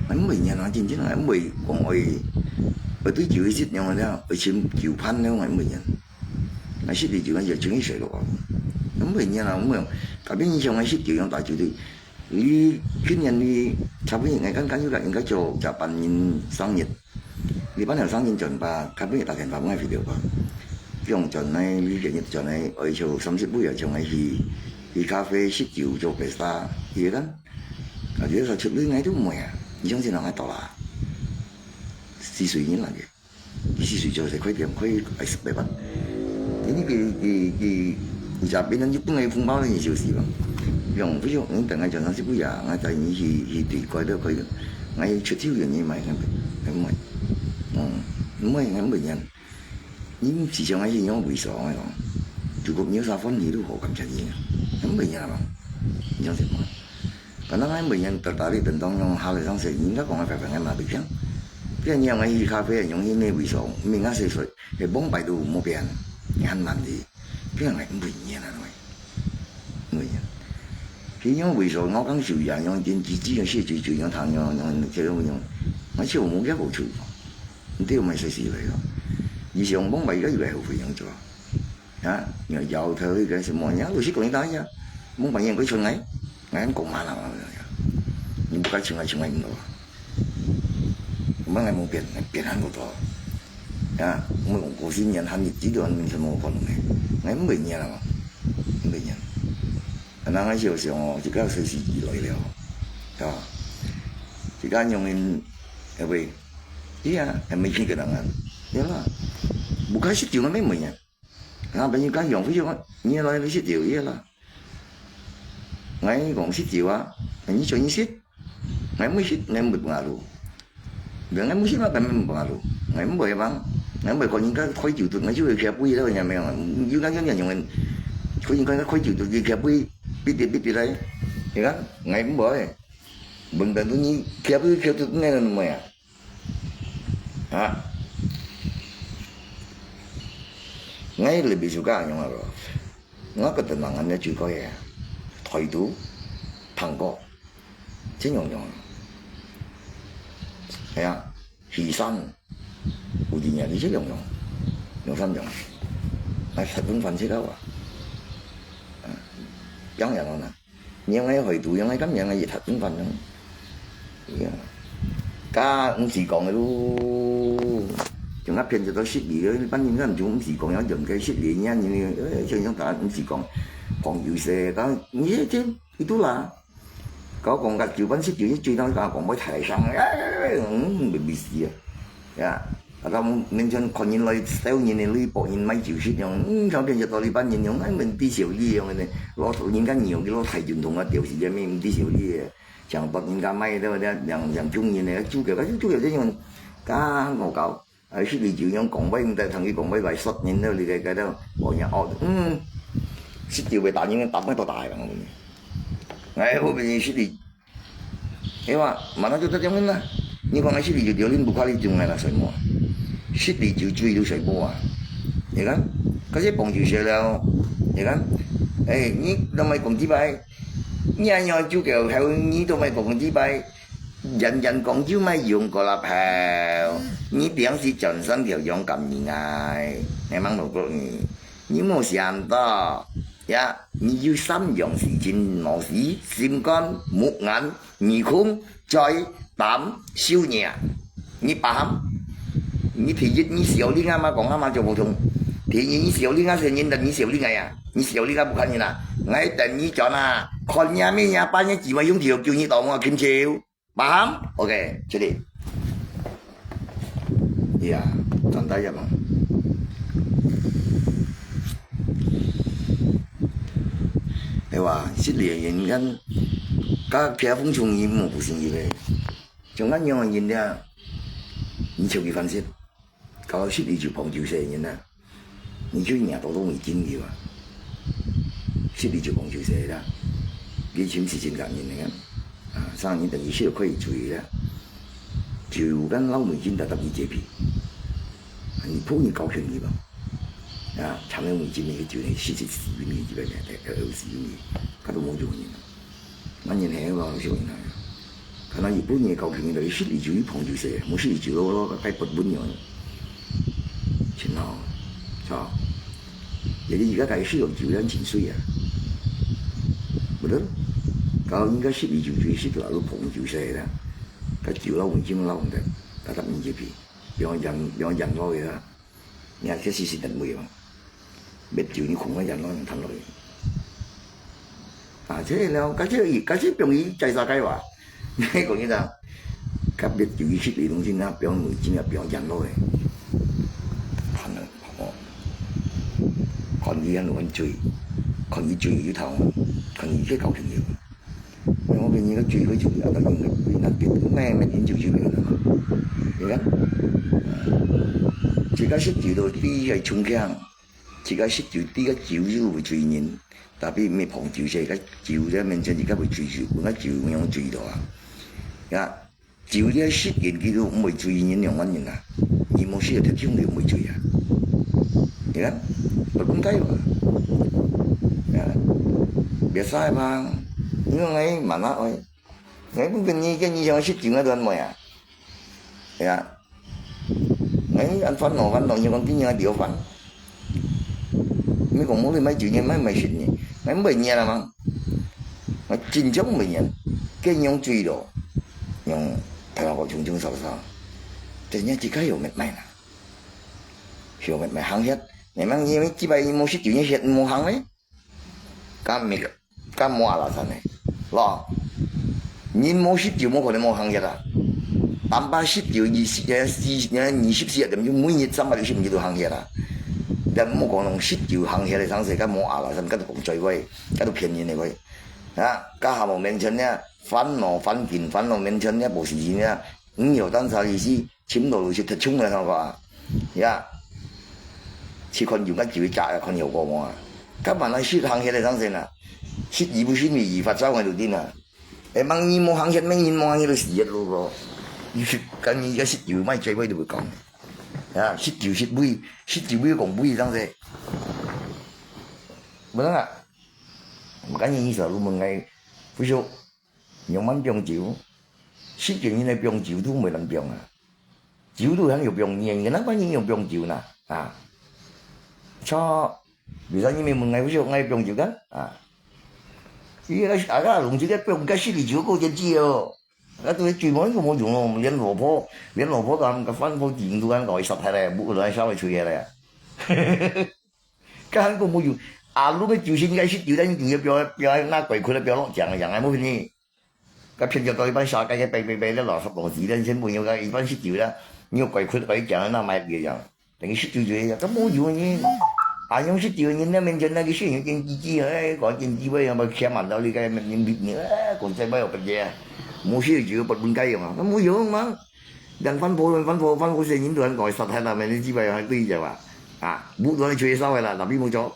买每年啊，真正啊，买讲会，会对九一一样的，会请九盘那种买每年，那是你就讲也请一水了啊，买每年啊，我们改变一下，我是九样大球队。 你去年你差不多，𠊎刚刚有个应该做十八年生日，你办了生日转吧，差不多打电话问佢了吧？用转来，你今日转来，愛做三十尾啊，像个去去咖啡食酒做pesta，你看，啊，你说出去，𠊎都毋会啊，你相信人还到啦？是谁人来的？ 你是谁做事快点，快点，哎，十八万。你个个个，你这边人就不能红包了，你就是了。用不用？你等下讲上去不呀？我带你去去对怪都可以。我出去有人买，还买，嗯，买还买人。你只想还是用为啥？我讲，如果没有啥问题，都好感谢你，还买人了吧？你讲什么？ Kadang-kadang bèn nyan tertarik tentang yang hal yang saya ingat kong apa pengen mati piang. Piang yang ai kafe yang ini wisong, minga sesuai, he bong pai tu mo pian, nyan mandi. Piang ai bèn nyan anoi. Bèn nyan. Khi yang wisong ngau kang siu yang yang tin ji ji yang si ji ji yang tang yang yang yang yang. Ngai siu mo kia ko chu. Nti mo sai si lai lo. Ni siu bong pai ka yu lai ho fi yang cho. 啊，你要搖头一个什么，人家老师讲你打呀，莫管人家出来，俺讲嘛啦，你不该出来出来唔到啊。我们还没变，变很多多。啊，我们过新年还没几多年什么可能呢，俺没年了嘛，没年。那俺就想哦，这个学习以来了，啊，这个用人，哎喂，对呀，还没几个人啊，对啦，不开始就俺没没年。 啊，朋友讲用，我就讲，你来你食酒夜啦。我讲食酒啊，你叫你食，我没食，我没办法咯。我没食嘛，根本没办法咯。我没办法，我没看人家开酒肚，我就会开杯了，你没有？有讲有人用，看人家开酒肚，就开杯，bitbit bitbit来。你看，我没，问等你开杯开肚，那个没啊？ 啊，𠊎lebih suka yang apa? Ngah ketenangan nya juga ya. Thoi tu, thangko, chen yang yang. Ya, hisan, udinya ni chen yang yang, yang san yang. Ai, sa pun fan si kau ah. Yang yang na. 你愛海肚，你愛咁樣个一塌五萬咯。呀，家毋是講个咯，像啊騙一到失禮个，一般人家毋就毋是講，要用个失禮，人家人，呃，像像大家毋是講，講有些，講你這這，佢都啦，搞講个九班十九，你追到講講會太傷，哎，嗯，毋係啊。 呀，啊，佢面前看人來收人个鐳，博人買酒食樣，嗯，像變成到一般人樣，哎，毋知笑你樣个呢，老人家娘个老太君同啊，就是這面毋知笑你个，像博人家買个，像像像窮人个，酒个，酒个這樣，啊，我搞，啊，食你酒樣講話，毋得同佢講話來說人了，你个个都，哦呀，哦，嗯，食酒會打人，打不到大人，哎，後面食你 哎哇，mana就這種人啦。你講个失禮就對，恁不快樂就愛啦，睡無？失禮就醉就睡無啊。你看，可是碰就睡了，你看，哎，你都莫講幾擺，你恁樣就叫後，你都莫講幾擺，人人講就莫用過啦，朋友。你平時轉身就勇敢人啊，你忙碌過你，你莫想到。呀，你有三樣事情：腦屎、心肝、目眼、耳空、嘴、膽、手呢。你paham？你第一，你小令啊嘛，講啊嘛就普通。第二，你小令啊，先認得你小令啊呀，你小令啊不看人啊。𠊎等你轉啊，看你啊，咩啊，半夜幾萬用條救你到我，Kim Chiu。 Paham? OK，這裡。呀，轉到這嘛。哎哇，失禮个人，恁，甲其他風吹雨無不成意个，像恁樣个人咧，你就去反省。 搞到失禮就捧酒勢个人啊，你就贏到多美金去啊！失禮就捧酒勢啦，你真係真感人个啊！啊，上人等於是可以注意啦，就敢老美金搭搭你這批，啊，你捧你高興去吧？啊，長了美金个酒呢，四十四米几百米，二十米，佢都冇用人。 乜人係嘛，少人係。可能日本人高興，就係食酒就捧酒勢，無食酒咯，該不穩樣。真好，係吧？你而家該食酒人真衰啊，毋對？搞應該食酒就食到都捧酒勢啦，該酒老穩，酒老穩个，大家民這邊，不要養，不要養老个啦。 你看，這是是等位嘛，滅酒你恐怕人都能談落去。啊，這了，該這，該這容易在啥个哇？你講一下，甲滅酒一起理論性啊，不要美金啊，不要養老个。看了，哦，看你安怎追，看你追有頭，看你這搞朋友。 我跟你个聚会就不要到用个，那个，那么饮酒就不要了。你看，自家食酒都第一个冲强，自家食酒第一个酒就会追人，tapi没捧酒，这个酒在面前，自家会追酒，那酒用追到啊。呀，酒在食人，佢都毋会追人，样般人啊，你无食个特种就毋会追啊。你看，不应该吧？呀，biasa嘛，因为我蛮那爱。 𠊎本身你，你想食酒，𠊎都毋會啊。係啊。𠊎恁煩惱，煩惱，你講今日愛點飯？你講無你買酒，你買買食呢？𠊎毋會念啦嘛。𠊎真正毋會念。該用醉咯，用頭腦重重掃掃。人家自家有乜買啦，有乜買行業，你問你幾百年無食酒，你食無行咧？ 敢無，敢無alasan呢？咯，人無食酒，無可能無行業啊。Tanpa食酒，二十，二十四點鐘，就每日三百六十五日都行業啊。但莫講用食酒行業个生意，敢無alasan，敢都講嘴話，敢都騙人个話。啊，該下無mention呢，煩惱，煩緊，煩惱mention呢，無時間呢，你有當啥意思？ 尋到路就特種个，看過啊？呀，去看有个酒家，看有个無啊？根本啊，食行業个生意啊，食一不食米，一發燒个就定啊。哎，望你無行業，望你無行業就死个路咯。你食，跟你个食酒賣醉杯都不讲。呀，食酒食杯，食酒杯讲杯生意。不能啊，我跟你意思啊，入门个，不是，用慢放酒，食酒人个放酒都没人放啊。 酒都還有放煙，哪般人有放酒呢？啊，操，為啥你們問𠊎，為啥𠊎放酒个？啊，伊个啊个弄這个放个十二酒个電視哦，啊，都係醉無，都無用哦，連老婆，連老婆都還个飯都頂都還搞一殺忒咧，不然燒个吹个咧。 該還講無用，啊，你个酒先該食酒，但你酒要不要，不要那鬼哭了，不要落獎了，講還無分你。該偏就到一半下，該个白白白的老老子，但先不用該一半食酒了，你有鬼哭，鬼講那買別樣，等於食酒就一樣，該無用呢。啊，用食酒，人家面前那个血有点鸡鸡，哎，搞点鸡味，要不要开满到你该面面皮，哎，讲再不要不接，无食酒不分该用啊，那无用嘛。 人翻波，人翻波，翻波些人都很搞杀害啦，没人几百还对着吧？啊，不断的吹烧的啦，tapi冇做。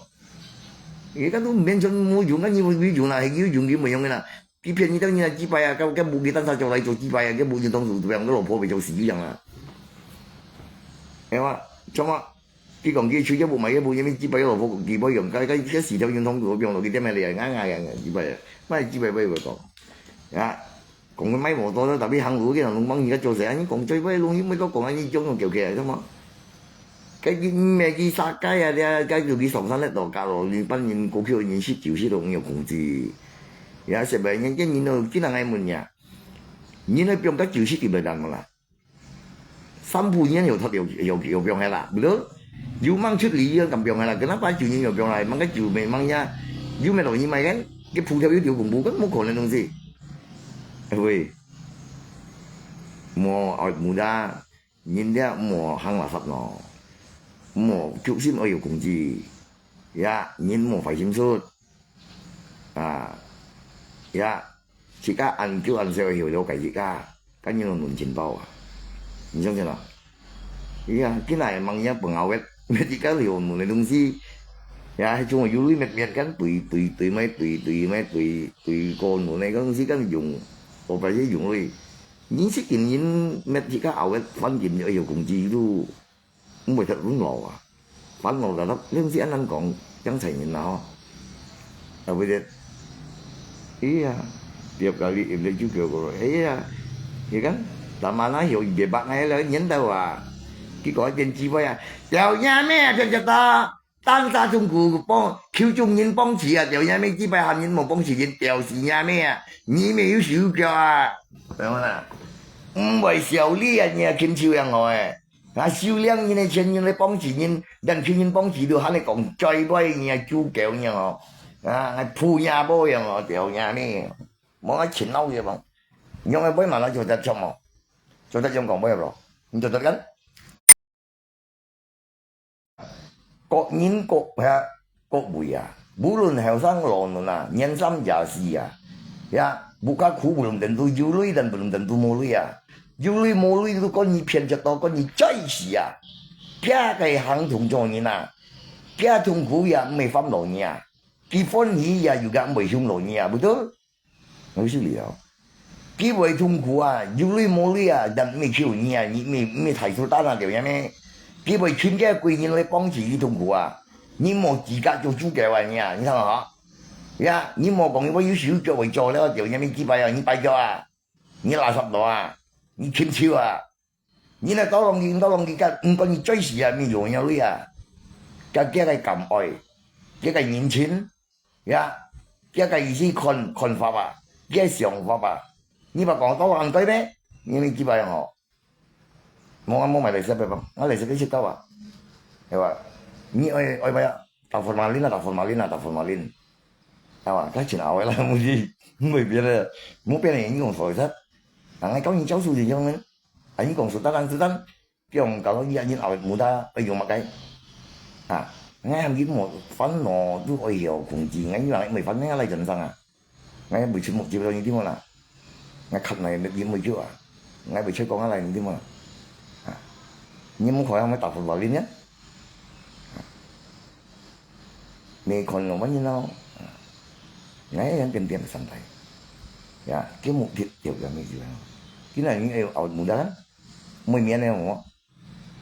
你看都没做，没用啊，你没用啦，还有用就没用的啦。一片你当然几百啊，跟跟不给单杀叫来做几百啊，跟不就当初这样，跟老婆被叫死一样啦。哎嘛，怎么？你讲佢吹这部买这部，因为几百个老婆几百用，该该这四条运通股放落去点咩咧，硬硬硬硬几百啊，买几百倍我讲。啊， 讲个卖无多啦，tapi行路个人拢帮人家做事，你讲最尾拢去乜都讲啊，你种种叫起来，怎么？該佢毋係佢殺雞啊，這該就佢上山咧，到家咯，你班人過去人食酒食到有控制。也係白人，這人都，今日𠊎問你啊，人都放到酒食店來幹嘛啦？三步人有有有有放下啦，不對？有mang出力，有敢放下啦？Kenapa酒人有放下？Mang該酒沒mang呀？有沒有人買kan？佢普條有條公布，kan無可能東西。哎喂，莫愛無啦，人家莫行垃圾咯，莫決心愛有控制，呀，人莫壞心術，啊，呀。 自家恁久恁少曉了解自家，該人攏論情報啊。你相信啊？哎呀，今日mang人家朋友个，自家了解个東西，呀，迄種有鐳滅滅，跟對对对咩，对对咩，对对个論个東西，跟用，我发现用鐳，你是跟人滅自家后个环境，哎呦，攻击都 毋會忒煩惱啊。煩惱啦，你毋知恁樣講，將才人啦吼。啊，毋得。哎呀，tiap kali imlek juga kok. Iya, ya kan? Lama na yo debak ngai lah, nyen tahu ah. Ki kau jen jiwa ya. Tiao nya me, jen jata. Tan sa tung ku pong, kiu jung nyin pong chi ah, tiao nya me jiwa ham nyin mo pong chi nyin tiao si nya me ah. Ni me yu siu kiao ah. Tahu na? Hm, wai siao li ah, nya kim chiu yang ngoi. 啊，收領人个錢，人來幫助人，連去人幫助都還係講嘴巴爾啊，豬狗爾哦，啊，還鋪也無用哦，條也咩，無愛錢撈嘢無？用个尾嘛來做得著無？做得用講尾咯，你做得緊？各人各遐 各位啊，無論後生老嫩啊，年三廿四啊，ya，無家苦無論等都有鐳，但無論等都無鐳啊。有鐳無鐳都跟你騙著到，跟你追死啊！佢个行動做人啊，佢痛苦也毋會煩惱你啊，佢歡喜也有个毋會凶惱你啊，betul？ 我修理了。佢會痛苦啊，有鐳無鐳啊，但毋係求你啊，你毋係，毋係大sultan啊，對毋對？佢會請个貴人來幫助你痛苦啊，你無資格做主教啊，你啊，你聽好？Ya，你莫講你有手腳會做了，對毋對？你幾擺啊，你跛腳啊，你垃圾佬啊，你禽獸啊！ 你來tolong佢，tolong佢，該毋管你最死啊，毋用了鐳啊。該佢个感愛，佢个人情，ya，佢个意思看，看法啊，佢个想法啊。你莫講到恁對咩？你咪幾擺樣哦？無啊，無買來食白飯，我來食个食到啊，係吧？你愛，愛買啊，打formalin啊，打formalin啊，打formalin，係吧？該錢拗个啦，毋係，毋係別个，無別个，你用手一下，人家教你教書就用呢。 啊，你講sultan，sultan，比如講，假如你，你awet muda，愛用麼个？啊，𠊎喊佢莫煩惱，都愛曉控制，𠊎以為𠊎毋會煩惱，𠊎來人生啊。𠊎毋會出目睭到你地方啦。𠊎看𠊎乜你毋會救啊。𠊎毋會出講啊來你地方啦。啊，你莫看𠊎打formalin呢。啊，你看我乜人咯。啊，𠊎yang跟店上台。Ya，佢目的就係咁樣。今日你愛awet muda kan？ 每年呢，我，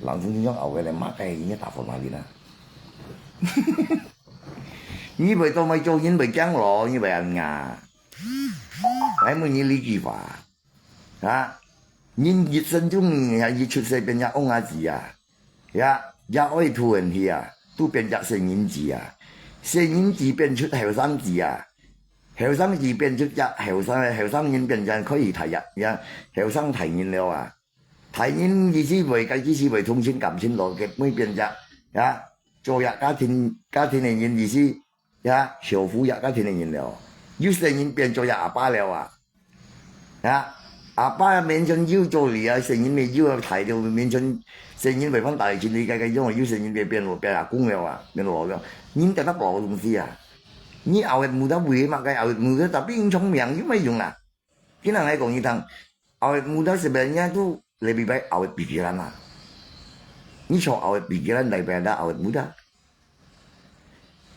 人生中間後尾來罵个，人家打formalin啊。你會做麼做人會驚咯，你會恁樣。𠊎問你一句話，啊，人一生中，一出世變隻嬰兒子啊，ya，也愛渡人去啊，都變隻細人子啊，細人子變出後生子啊，後生子變出隻後生，後生人變隻可以大人，ya，後生大人了啊。 大人意思會，該意思會同情感情咯，佢會變隻，ya，做一家庭，家庭个人意思，ya，守護一家庭个人了。有細人變做一阿爸了啊，ya，阿爸面前有做理啊，細人乜有大了面前，細人會放大錢，你該个用，有細人變，變，變阿公了啊，變老了。人得到老个東西啊，你awet muda會嘛，該awet muda，tapi聰明有麼用啊？今日來講一趟， awet muda sebenarnya tu lebih baik awet pikiran lah. Ni cok awet pikiran daripada awet muda.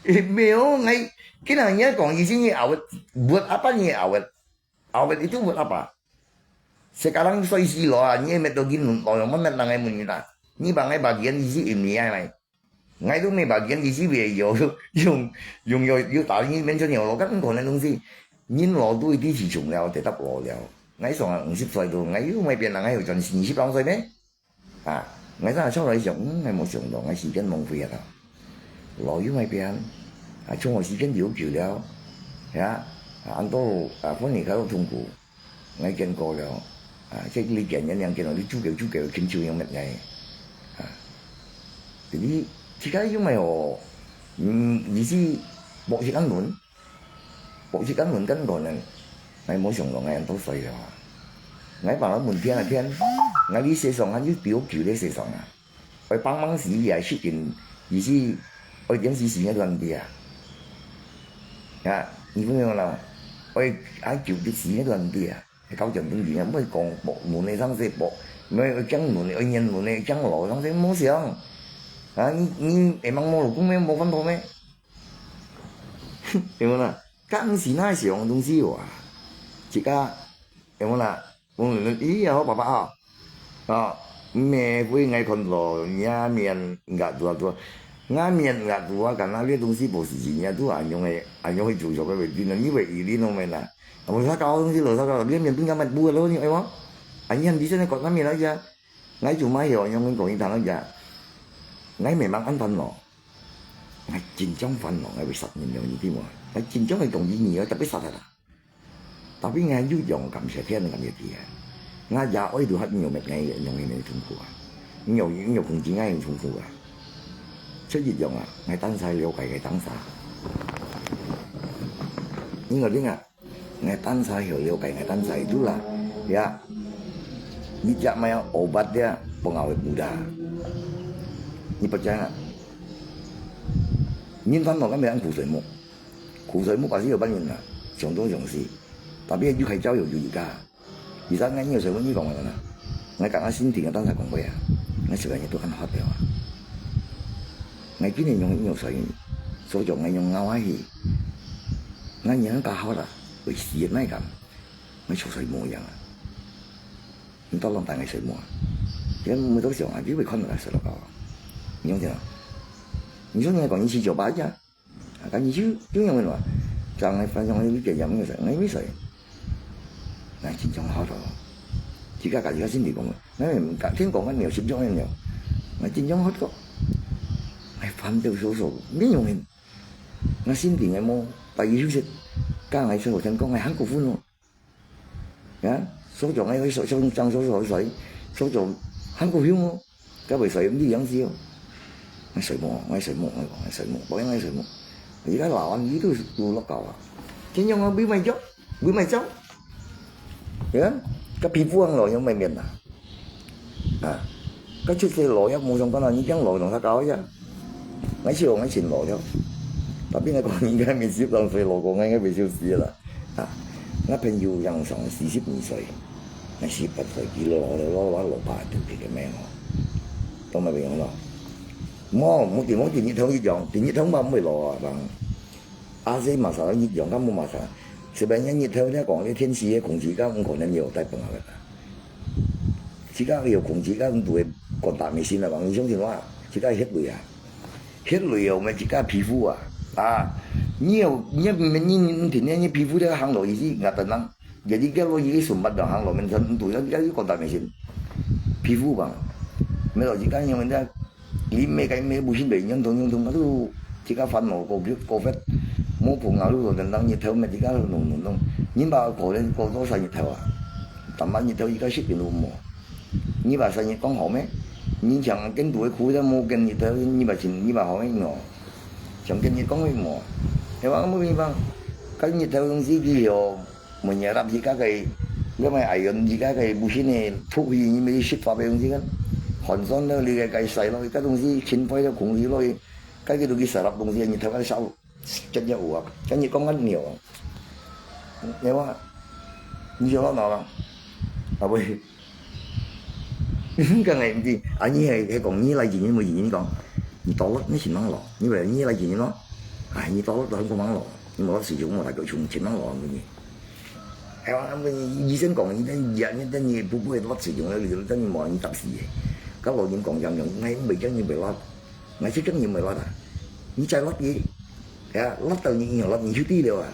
Eh, 没有，哎，跟人家讲，以前你awet，buat apa你awet？Awet itu buat apa? Sekarang 歲數老啊，你乜都跟老人慢慢人来问你啦。你把 ngai bagian 意思 ini ai mai. Ngai tu 乜 bagian 意思 về 有用用有有打你面前有咯，根本可能东西。人老都一定是穷了，得得老了。Ngai 上啊五十岁都，ngai 又乜变人，ngai 有赚四十两岁咩？啊， 𠊎正坐來想，嗯，𠊎無想到，𠊎時間浪費啊！老友那邊，啊，從我時間有久了，呀，啊，恁多啊，分你搞到痛苦，𠊎見過了，啊，這你見人樣見到你煮狗煮狗，緊張樣乜𠊎，啊，你自家又沒有，嗯，你是莫去安穩。 我一間門間可能，𠊎無想到𠊎恁多歲了啊！𠊎把佢門天啊天，𠊎哩世上還有比我久个世上啊！愛幫忙時也係緊，意思愛點時時个亂啲啊！啊，你分明啦，愛愛久啲時个亂啲啊！搞點問題啊，莫講莫門个上勢莫，莫愛講門个，愛念門个，講老上勢莫想。啊，你你會忙無老公咩？無飯肚咩？有無啦？ 敢是那想東西哇？自家，有無啦？講，咦，好爸爸啊，啊，毋係會𠊎看到若面額多多，若面額多啊，敢若這東西無事情呀，都恁樣个，恁樣个做作个問題呢，你會一定弄咩啦？無啥搞東西，無啥搞，你面都敢乜不了，你哎哇？啊，你很理性个講，那面來講，𠊎就買了，用講一堂个，𠊎慢慢安排咯。 𠊎真正煩惱，𠊎會殺人了，你知無？𠊎真正會同意你，𠊎特別殺佢啦。Tapi𠊎又用感謝天，感謝地啊！𠊎爺哀到還有滅𠊎，用佢个痛苦啊，有有控制𠊎个痛苦啊。所以講啊，𠊎當下了解𠊎當下。你个人啊， 𠊎當下曉了解，𠊎當下itu啦，ya。你只買obat dia，pengawet muda。你不講啊？人煩惱，敢會苦水木？苦水木pasti有半人啊，想東想西。Tapi又開痟又有一家。其實𠊎有時候你講个啦，𠊎剛剛心情啊，當下講過啊，𠊎自家都很好了啊。𠊎今年用用水，所以講𠊎用熬下去。 𠊎人家好啦，會死个，哪敢？𠊎出水無樣啊！你到浪帶𠊎水無啊？這每到想啊，你會看到𠊎水落高啊？你用這樣，你說你還講你七九八一啊？啊，該你就就用了嘛，將來反正你別樣用水，𠊎用水，𠊎真正好了。自家家己个心裡講，𠊎毋敢聽講𠊎沒有心中个了，𠊎真正好了，𠊎反正手手沒用个。 𠊎心情个無，大家休息，剛才說我聽講，哎，還過分哦。啊，所長哎，所所長所所所，所長還過分哦，該會睡毋知樣子哦。𠊎睡無，𠊎睡無，𠊎講𠊎睡無，無樣𠊎睡無。而家老啊，你都都落高啊，天用啊，會買藥，會買藥。你看，該皮膚行路有買面啊。 啊，該出世老也無相干啊，你講老同他搞一樣。𠊎笑𠊎盡老了，tapi𠊎講應該沒十六歲老過，𠊎應該會笑死啦。啊，𠊎朋友樣上四十二歲，𠊎十八歲，佢老老老老老爸就佢个命哦，懂麼个意思咯？無，無定無定日頭一樣，定日頭嘛毋會老啊，人。 啊，這masalah日用，敢無masalah？Sebenarnya日頭咧講，這天時个空氣，敢毋可能有帶分佢个。自家有空氣，敢毋會contact mesin啊，講你相信我，自家血淚啊，血淚哦，毋係自家皮膚啊，啊，你有，你你你你天天你皮膚咧行落去是，𠊎等人，jadi佢落去sunbat就行落面，毋對，要要contact mesin，皮膚吧，沒有，自家用人家 你每个每部分都用通用通，都自家煩惱過去過分，無朋友都等等日頭咩，自家弄弄弄，你把可能過多晒日頭啊，但把日頭一个食品都無，你把晒日光好咩？你像跟度个苦都無跟日頭，你把錢你把好咩哦？像跟日光个無？你話無地方，跟日頭東西佢哦。 Menyerap自家个，你買iron自家个busin个，出去你咪食法个東西kan。寒酸了，你个个晒落，个東西清灰了，空氣落去，个个都去晒落東西，日頭个燒，真正有啊，真正講緊有啊。你話，你就老老了，啊喂。 Kan ngai mesti, ani hai hai kong ni lai jin mo jin kong. Ni tolak ni sinang lo. Ni ba ni lai jin lo. Ah, ni tolak dalam kumang lo. Ni mo si jung mo ta ko chung sinang lo ni. Ai wa ni, ni sen kong ni dan ya ni dan ni bu bu lot si jung lo, dan ni mo ni tap si. Ka lo ni kong yang yang ngai bai jang ni bai lot. Ngai si jang ni bai lot ah. Ni chai lot ni. Ya, lot tau ni lot ni chuti lo ah.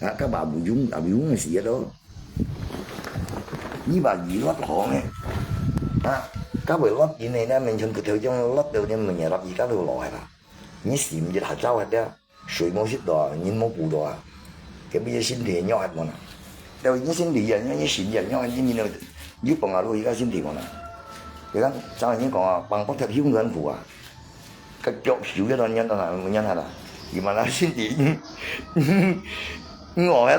Ya, ka ba bu jung, ba bu jung si ya lo. Ni ba yi lot hong eh. Ha. 該會落緊个，該面前骨頭像落到你門牙落去，該都老个啦。你心一下燥忒了，水無食到啊，人無補到啊，該不就身體弱忒無啦？到你身體也弱，你心也弱，你你你放下落去，該身體無啦？你看，像人講啊，放不下胸很苦啊，該腳手一段軟啊，軟下啦，你嘛那身體，我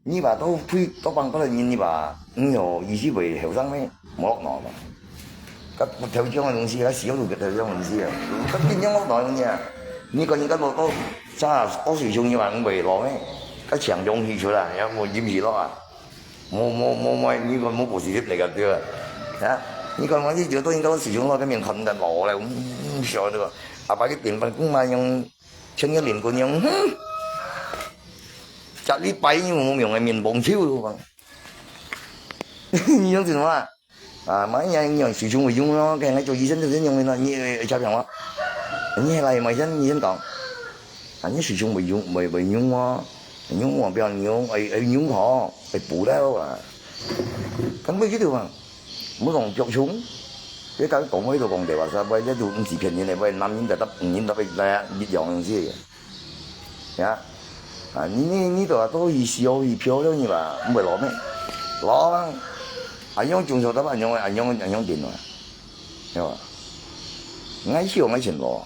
你話到退到放過來人，你話，你有意思會後生咩？無落腦嘛。該頭像个東西，該小路个頭像个東西啊，該變樣落腦个東西啊。你講你該無到，啥，到水上你話毋會落咩？該強中氣出來，也無飲水落啊。無無無無，你講無補習來个對啊？啊？你講我一直都應該水上落，該面看得落來，嗯，曉得个。阿爸去變翻工嘛，用 像个林君樣，哼，食你白肉無用个面黃手咯。你想怎麼啊？啊，買人用水中會用咯，跟人做醫生就是用的咯，你會吃病嗎？你來買醫生，醫生講，啊，你水中會用，會會用啊，用我不要用，會會用好，會補了啊。 根本就對嘛，毋講腳蟲，你甲佢講話都講對話，啥，這都毋是騙人的，這男人就搭女人搭一樣東西，呀，啊，你你你都都一笑一漂亮你吧，毋會老咩？老啊，啊，用中秋打扮，用啊用啊用電啊，對吧？愛笑愛錢老。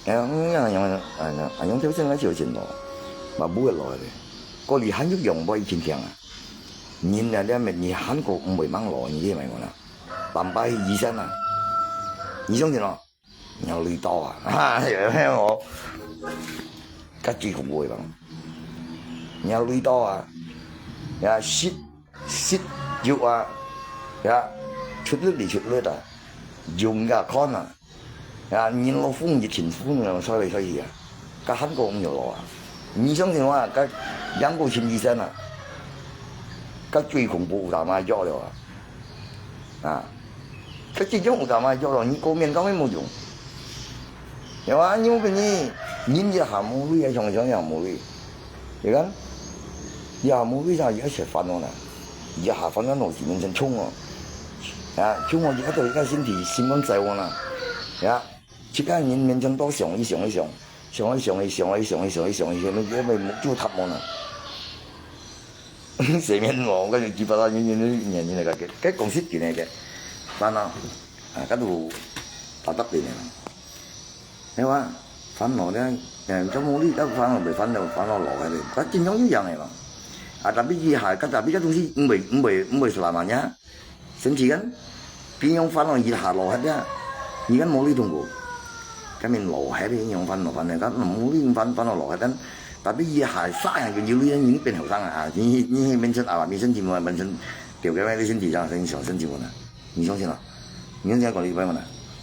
哎呀，嗯，哎呀，哎呀，哎呀，就真个就真咯，嘛毋會落个。過你還有用無？已經聽啊，人啊，這面你還過毋會mang落，你知無啦？半擺醫生啊，你相信咯？你要累到啊，哈，有沒有？較最恐怖个吧，你要累到啊，呀，食食藥啊，呀，出力你出力啊，用个看啊。 啊，人老風一陣風啊，吹來吹去啊，甲韓國毋有路啊。你相信我啊，甲兩個星期前啊，甲最恐怖有打麻藥了啊。啊，甲這種有打麻藥了，你國民黨也無用。對吧？你有本事，人一下無鐳啊，想想也無鐳。你看，一下無鐳啥，一下食飯了啦，一下飯了，腦子面前衝哦。啊，衝哦，一下到一下身體心肝在哦啦。呀， 自家人面前都想一想一想，想一想一想一想一想一想一想，你个目珠塌毛呢。洗面奶，我就几百万年年年年个，该公司进来个，烦恼，啊，该都打打的呢。对吧？烦恼呢，嗯，做梦里个烦恼袂烦恼，烦恼落来的，他经常一样的嘛。啊，tapi一下，他tapi个东西，唔会唔会唔会是那么呀。 神奇个，平常烦恼一下落下个，你看毛里动物，根本落下个，平常烦恼烦恼，他毛里烦烦恼落下个，tapi一下啥样就有人人变后生啊！你你面前啊，面前怎么面前，表个面前地上生小生怎么呢？你相信吗？你相信讲你白嘛呢？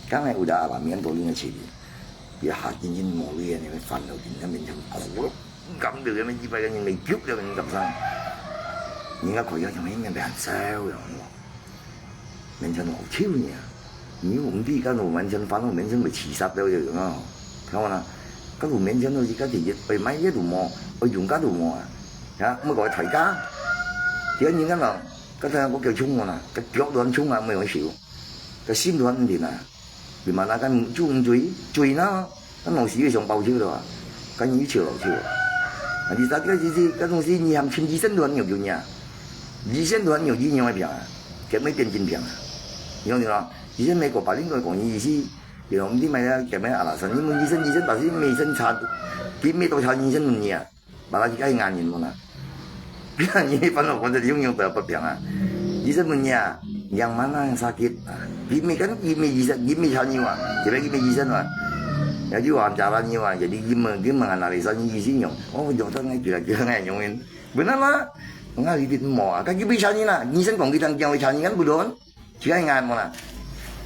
刚才有的啊，面多人的起的，一下真正毛里那个烦恼，真正面前苦了，感觉那么一百个人来救了，你怎么上？人家可以要用命变走了。 面前老丑呢，你毋知个路面前，烦恼面前會自殺了有用啊？看嘛啦，个路面前都是个第一，愛買个都無，愛用个都無啊，呀，莫个抬價。第二人个人，个个我叫穷啊啦，个腳亂穷啊，沒有修，个心亂定啊，你嘛那个就毋追，追呢？ 該老死个想報仇了啊，跟你一起老死啊。啊，你啥个意思？该东西你还寻医生都很有用呀，医生都很有用，你会病啊，根本变真病啊。你懂不懂？医生美国白领个讲医师，你讲你买啊，根本啊啦，你问医生，医生但是没生查，比没多查医生问你啊。 Malah jika ngah nyin mona. Nyin pan lo kong yung yung pa pa piang ah. Isa mo niya, yang mana yang sakit? Ah, give me kan give me isa, give me sa niyo ah. Sila give me isa no ah. Ya ju ang jalan niyo ah. Jadi give me give me analisa niyo isi niyo. Oh, doktor ngai kira kira ngai nyungin. Benar lah. Ngai didit mo ah. Kan give me sa niyo na. Nyisan kong kita yang sa niyo kan budon. 自家人無啦。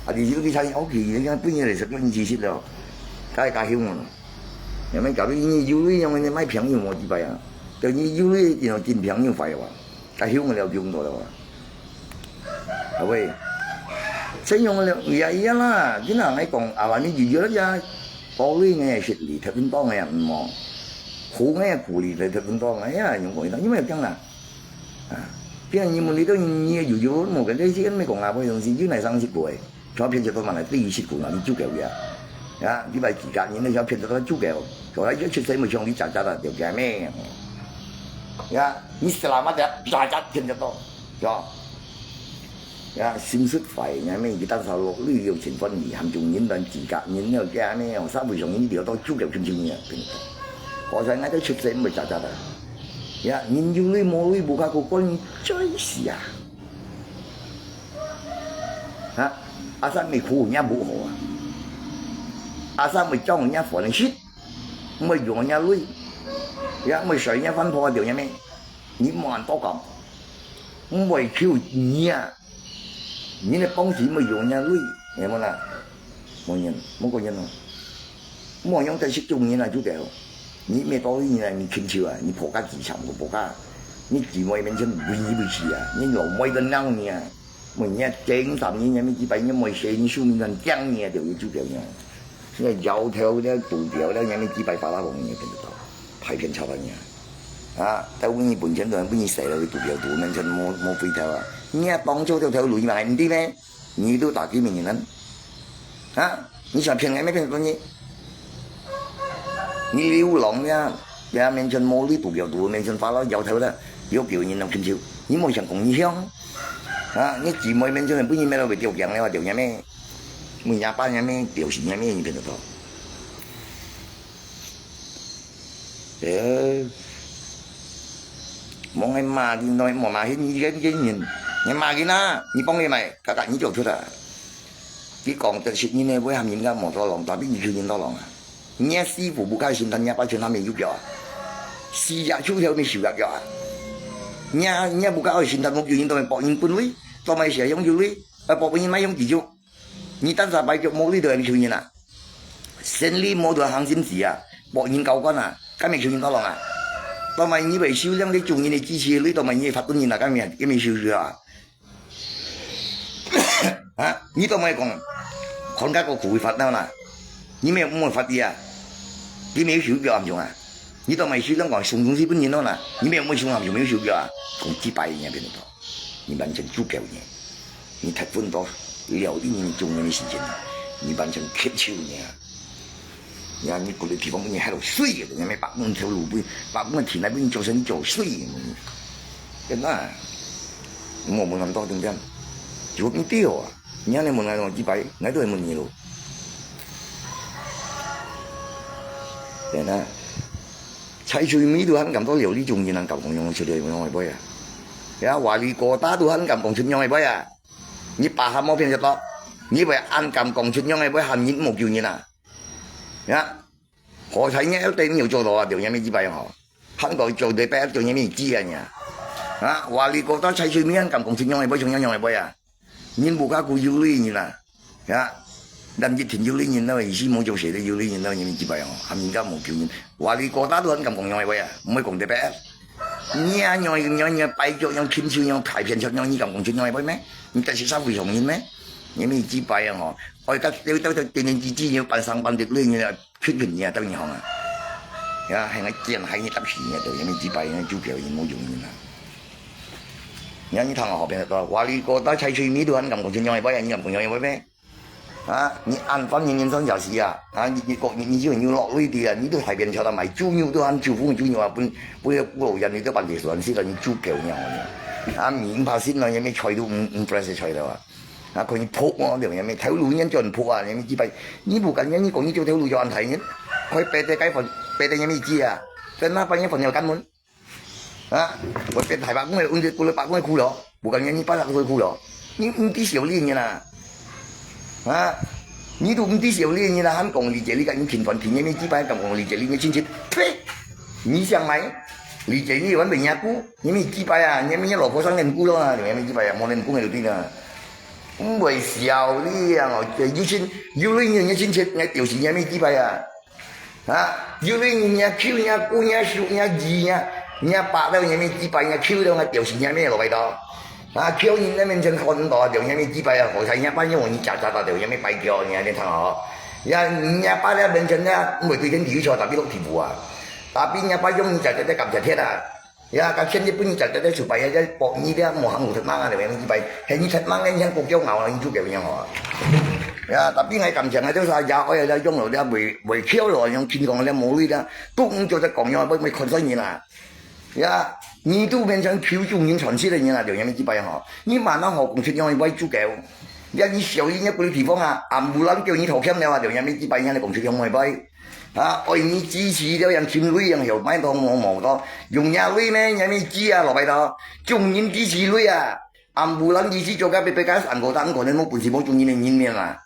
啊，你就去參屋企，人家本來就食過你知識了，該加香咯。因為隔壁你有鐳，因為你買朋友無幾擺啊，等於有鐳，然後真朋友壞哇，加香了用到了哇。啊喂，這用了也一樣啦，你哪來講啊？你有有了呀，道理呢是你特別當然無，好呢苦力特別當然呀，用過一趟，因為這樣啦。 啊，變你問你到你有有無个，這些沒講啊，不用心，就來上去過誒。全騙食到嘛來，第一息股啊，你豬狗呀。呀，你來自家人，你想騙食到豬狗，從來就出世無想你假假的，對不對咩？呀，你死了嘛的，假假騙食到，是吧？呀，心術壞，你咩？一旦燒落旅遊情況，你還中人亂自家人了，這咩？啥會想你聊到豬狗親親呢？騙食到。好彩，𠊎都出世毋會假假的。呀，人有鐳無鐳，無較過管你最死啊！ 哈？阿三毋會苦人家無好啊，阿三毋會將人家飯食，毋會用人家鐳，也毋會睡人家飯鋪啊，對毋對？你莫恁多講，毋會求你啊，你个幫助毋會用人家鐳，有無啦？無人，無個人哦。 莫用得失眾人啊，就對了。你咩道理呢？你親像啊，你婆家自強，我婆家，你姊妹面前為你為去啊，你老妹个鬧你啊，問人家整三年，人家幾百年，妹谁你寿命很讲你啊，对不对？就对了。现在摇头了，赌掉了，人家几百发大风，你也跟得到，拍片超到你啊。啊，但问你本钱的人，问你谁了，赌掉赌，面前莫莫回头啊。你也当做这条路嘛，你对咩？ 你都打给名人，啊？你想骗人没骗人？你流浪呀，呀，面前毛里不要多，面前发了摇头了，有表人能成就。你莫想讲你香，啊？你姊妹面前不你没了会掉光了，掉光咩？没人家办人咩，表示人咩，你骗得到？ 呃，莫个骂人咯，莫骂迄你个个人，你骂人啊，你帮佢买，嘎嘎你就出来。你讲得出你呢，为啥人家莫到浪，tapi你去人到浪啊？你个师傅不开心，他人家把钱他没有表啊，是呀，出条没收个表啊。你啊，你也不该爱心，他没有人都没报应本位，都没写用有位，还报应买用几久？ 你單儕擺腳毛你都係求人啊？生理無都行心事啊，博人高官啊，敢係求人討論啊？當然你會收兩個眾人的支持，你當然你會發動人啊，敢係，敢係收收啊？啊？你當然講，看該個苦會發鬧啦，你沒有沒有發力啊？你沒有收表暗中啊？你當然收兩個送東西分人咯啦，你沒有沒有送暗中沒有收表啊？同幾百人變得多。 你完全豬狗呢！你太混到了你中年的時間了，你完全欠抽呢！你看你不能提供你還有水的，你沒把门头路不把门天来不你叫声叫水的，真的，我们很多点点，就你对啊，你看你们那种几百，那都问你了，真的。 在最尾都還敢到料理中人，還敢講用出來用个杯啊！呀，瓦里哥打都還敢講出用个杯啊！你把下毛片就到，你會還敢講出用个杯，還人無救人啊！呀，好彩你要對你有做到啊，就也沒幾百吼，還到做得白做也沒幾啊呀！啊，瓦里哥打在最尾還敢講出用个杯，用用个杯啊！ 人無較顧有鐳人啊，呀，咱一定有鐳人咯，意思無做事个有鐳人咯，因為幾擺哦，含人家無救人。話你過大都很敢講樣个話啊，毋會講特別。你啊，樣樣樣擺腳，樣親像樣大片像樣，你敢講出樣个話咩？你但是社會上人咩？因為幾擺啊吼，愛到到到到年年紀紀要半生半日鐳人啊， 去跟人家等你行啊。呀，還愛見，還愛搭皮呢，都因為幾百人就表演無用人啊。你看你聽下後邊个，話你過到在最尾都還敢講出樣个話，你敢講樣个話咩？啊，你安分人人生也是啊，啊，你你講你你就有落淚的啊，你都海邊跳到買豬肉都還豬烌豬肉啊，分分个古老人你都半夜算死了，你豬狗樣个。啊，明白心了，也沒菜都唔唔 fresh 菜了啊。 啊，可以撲哦，對不對？頭路人轉撲啊，你幾擺，你不敢，你講你就頭路就安排人，可以白得該份，白得人一支啊，在那半夜份要幹門。啊，我白太白公的，我就過了白公的苦了，不敢你八十歲苦了，你你知小利人啊，啊，你都唔知小利人啊，還講理解你个，你平凡平，你幾擺敢講理解你个親戚，呸，你想買，理解你原本也苦，你幾擺啊，你你老婆上年苦了啊，你幾擺啊，莫人工的就對了。 毋會笑你啊！哦，以前有類人个親戚，𠊎表示你咩幾擺啊？啊，有類人个舅、若姑、若叔、若姨、若若爸了，你咩幾擺，若舅了，𠊎表示你咩落擺到。啊，舅人个面前看到，就你咩幾擺啊？好彩你爸用你假假到，就你咩擺腳，你你聽哦。呀，你爸了面前呢，毋會對天地有錯，tapi落地府啊。Tapi你爸用你假假在感謝天啊。呀，該錢日本人賺得了出牌，呀，這薄你這無行有忒猛啊，兩樣幾擺，係你忒猛，你像國家咬了，你就這樣哦。呀，tapi𠊎感謝𠊎兜儕爺哀啊，用了了袂袂翹了，用輕講了無鐳了，都毋叫得講樣，會會看衰人啊。呀，你都變成求救人傳奇的人啊，兩樣幾擺吼，你慢慢好講出樣會足夠。呀，你小心一個地方啊，暗無人叫你投降了啊，兩樣幾擺，你講出樣會敗。 啊，愛你支持了，樣尋鐳，樣後擺都無無到，用若鐳咩？若咩知啊，老拜託，眾人支持鐳啊，暗無人支持做个白白个，恁个當可能無本事無眾人个人面啊。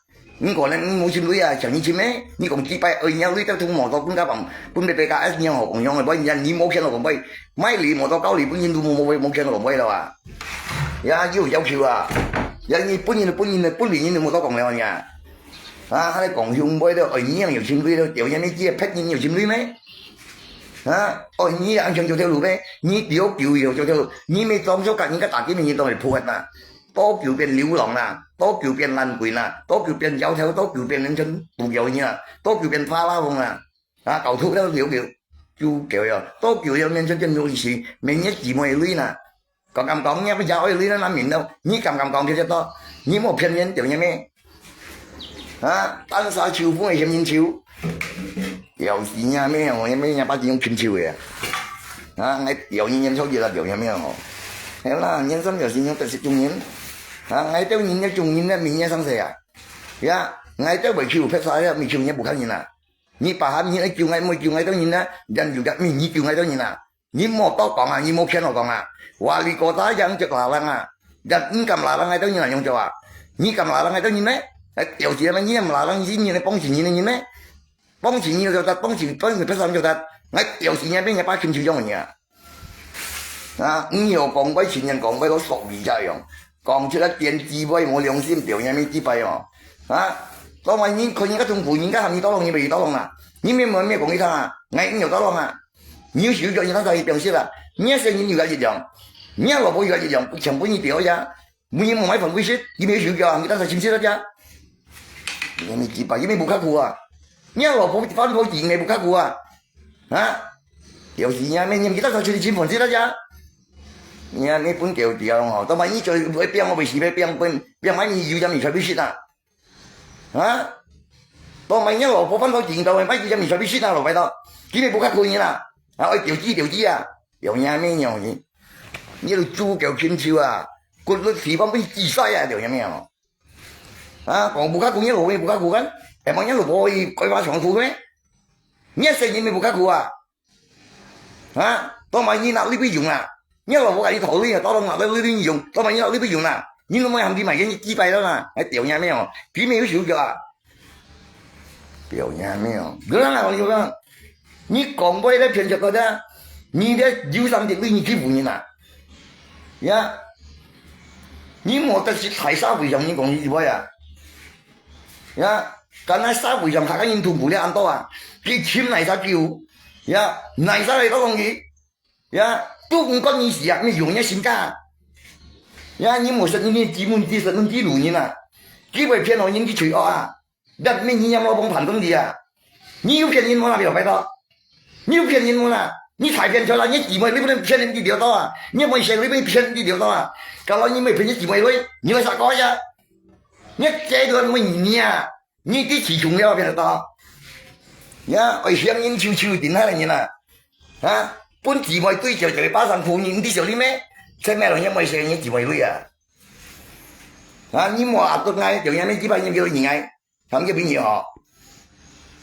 你可能無尋鐳啊，像你尋咩？你講幾擺愛若鐳，得通無到，本家放，本白白个，一樣好講樣个，不然你無錢好講擺，買鐳無到，交鐳本人都無無無錢好講擺了啊。呀，有要求啊，呀，你本人本人本人都無到講了呀。 啊，還來講兄妹了，愛你樣有尋鐳了，條人你知啊，別人有尋鐳咩？啊，愛你樣想做條路咩？你條狗有做條路，你咪裝修甲人家大家面前當係破壞嘛？多久變流浪啦，多久變爛鬼啦，多久變搖頭，多久變人稱不要你啦，多久變发发疯啦，啊，搞出了条狗，就狗呀，多久要面前就有一些，每日姊妹鐳啦。 講敢講，你也不要愛鐳那難民咯，你敢敢講這些多？你莫騙人，對不對咩？啊，單殺秋風的嫌人秋，要死呀咩？我也没人把這種拼秋的啊。啊，𠊎要人人抽起來，對不对咩？吼，係啦，人生就是用得失中人。啊，𠊎兜人的中人的名也上谁啊？呀，𠊎兜委屈有拍杀了，没求人不看人啊。你把他们救，救，救，救兜人呢，人有个名，你救，救兜人啊。 你莫多講啊，你莫騙我講啊。Wali kota yang cek larang啊，人毋敢larang𠊎兜人來用做啊。你敢larang𠊎兜人咩？哎，有時咩，你也毋larang，你人來幫助人个人咩？幫助人就得，幫助，幫助別人就得。𠊎有時也變也把親像樣个啊。啊，你有講過，親人講過，都屬於這樣。講出來點雞歪，無良心，表演咩雞掰哦。啊，當然你看人家中國人家喊你多弄，你不要多弄啊。你没没没讲一趟啊，𠊎有多弄啊。 你有手腳，你當然有本事啦。你也是人有个力量，你也老婆有个力量，全部你掉呀。每日莫买饭喂食，你没有手脚，你当然清洗了家。你没几百，你没不卡苦啊？你也老婆饭包钱，你没不卡苦啊？啊？有时你也没，你当然出去清饭洗了家。你也没本狗掉吼，到嘛你就会变我为是要变变变买你有点你才不是啊。 啊？到买你老婆翻到前头，买几只米菜必须拿落买到，今日不卡可以啦。啊，爱掉鸡掉鸡啊，掉你咩样呢？你都猪狗禽兽啊，骨碌地方被挤晒啊，掉你咩样？啊，讲不卡苦，你老婆不卡苦干，哎，买你老婆可以开发长途咩？你也生意没不卡苦啊？ 啊，到买你拿你不用啊？你老婆给你讨论啊，到底拿你不用，到买你拿你不用啊？你都没喊你买给你几百了啦，还表演没有？皮没有手脚啊？表演没有？有人啊，有人，你讲话在骗这个的，你在有上帝对你欺负人啊？呀，你莫得是太社会上你讲你话啊？呀，刚才社会上还跟人同步了安到啊？佢请哪啥救？ 呀，哪啥来到讲佢？呀，都毋管你事啊，你用你身家。呀，你莫说你你基本知识，你基路人啊，基本骗好人去吹哦啊，那没你养老公盘中的啊，你有骗人吗？那表白到，你有骗人吗？你太骗出来，你姊妹你不能骗人的得到啊，你没钱你不能骗人的得到啊，搞到你没骗你姊妹嘞，你来啥个呀？你这个没你啊？ 你知其中了变得到。呀，爱想人求求定下来人啊，啊，本姊妹对照就会巴上苦，你知晓你咩？这咩人也没想你姊妹对啊。啊，你莫阿哥爱，就让你几百年给你爱，他们就比你好。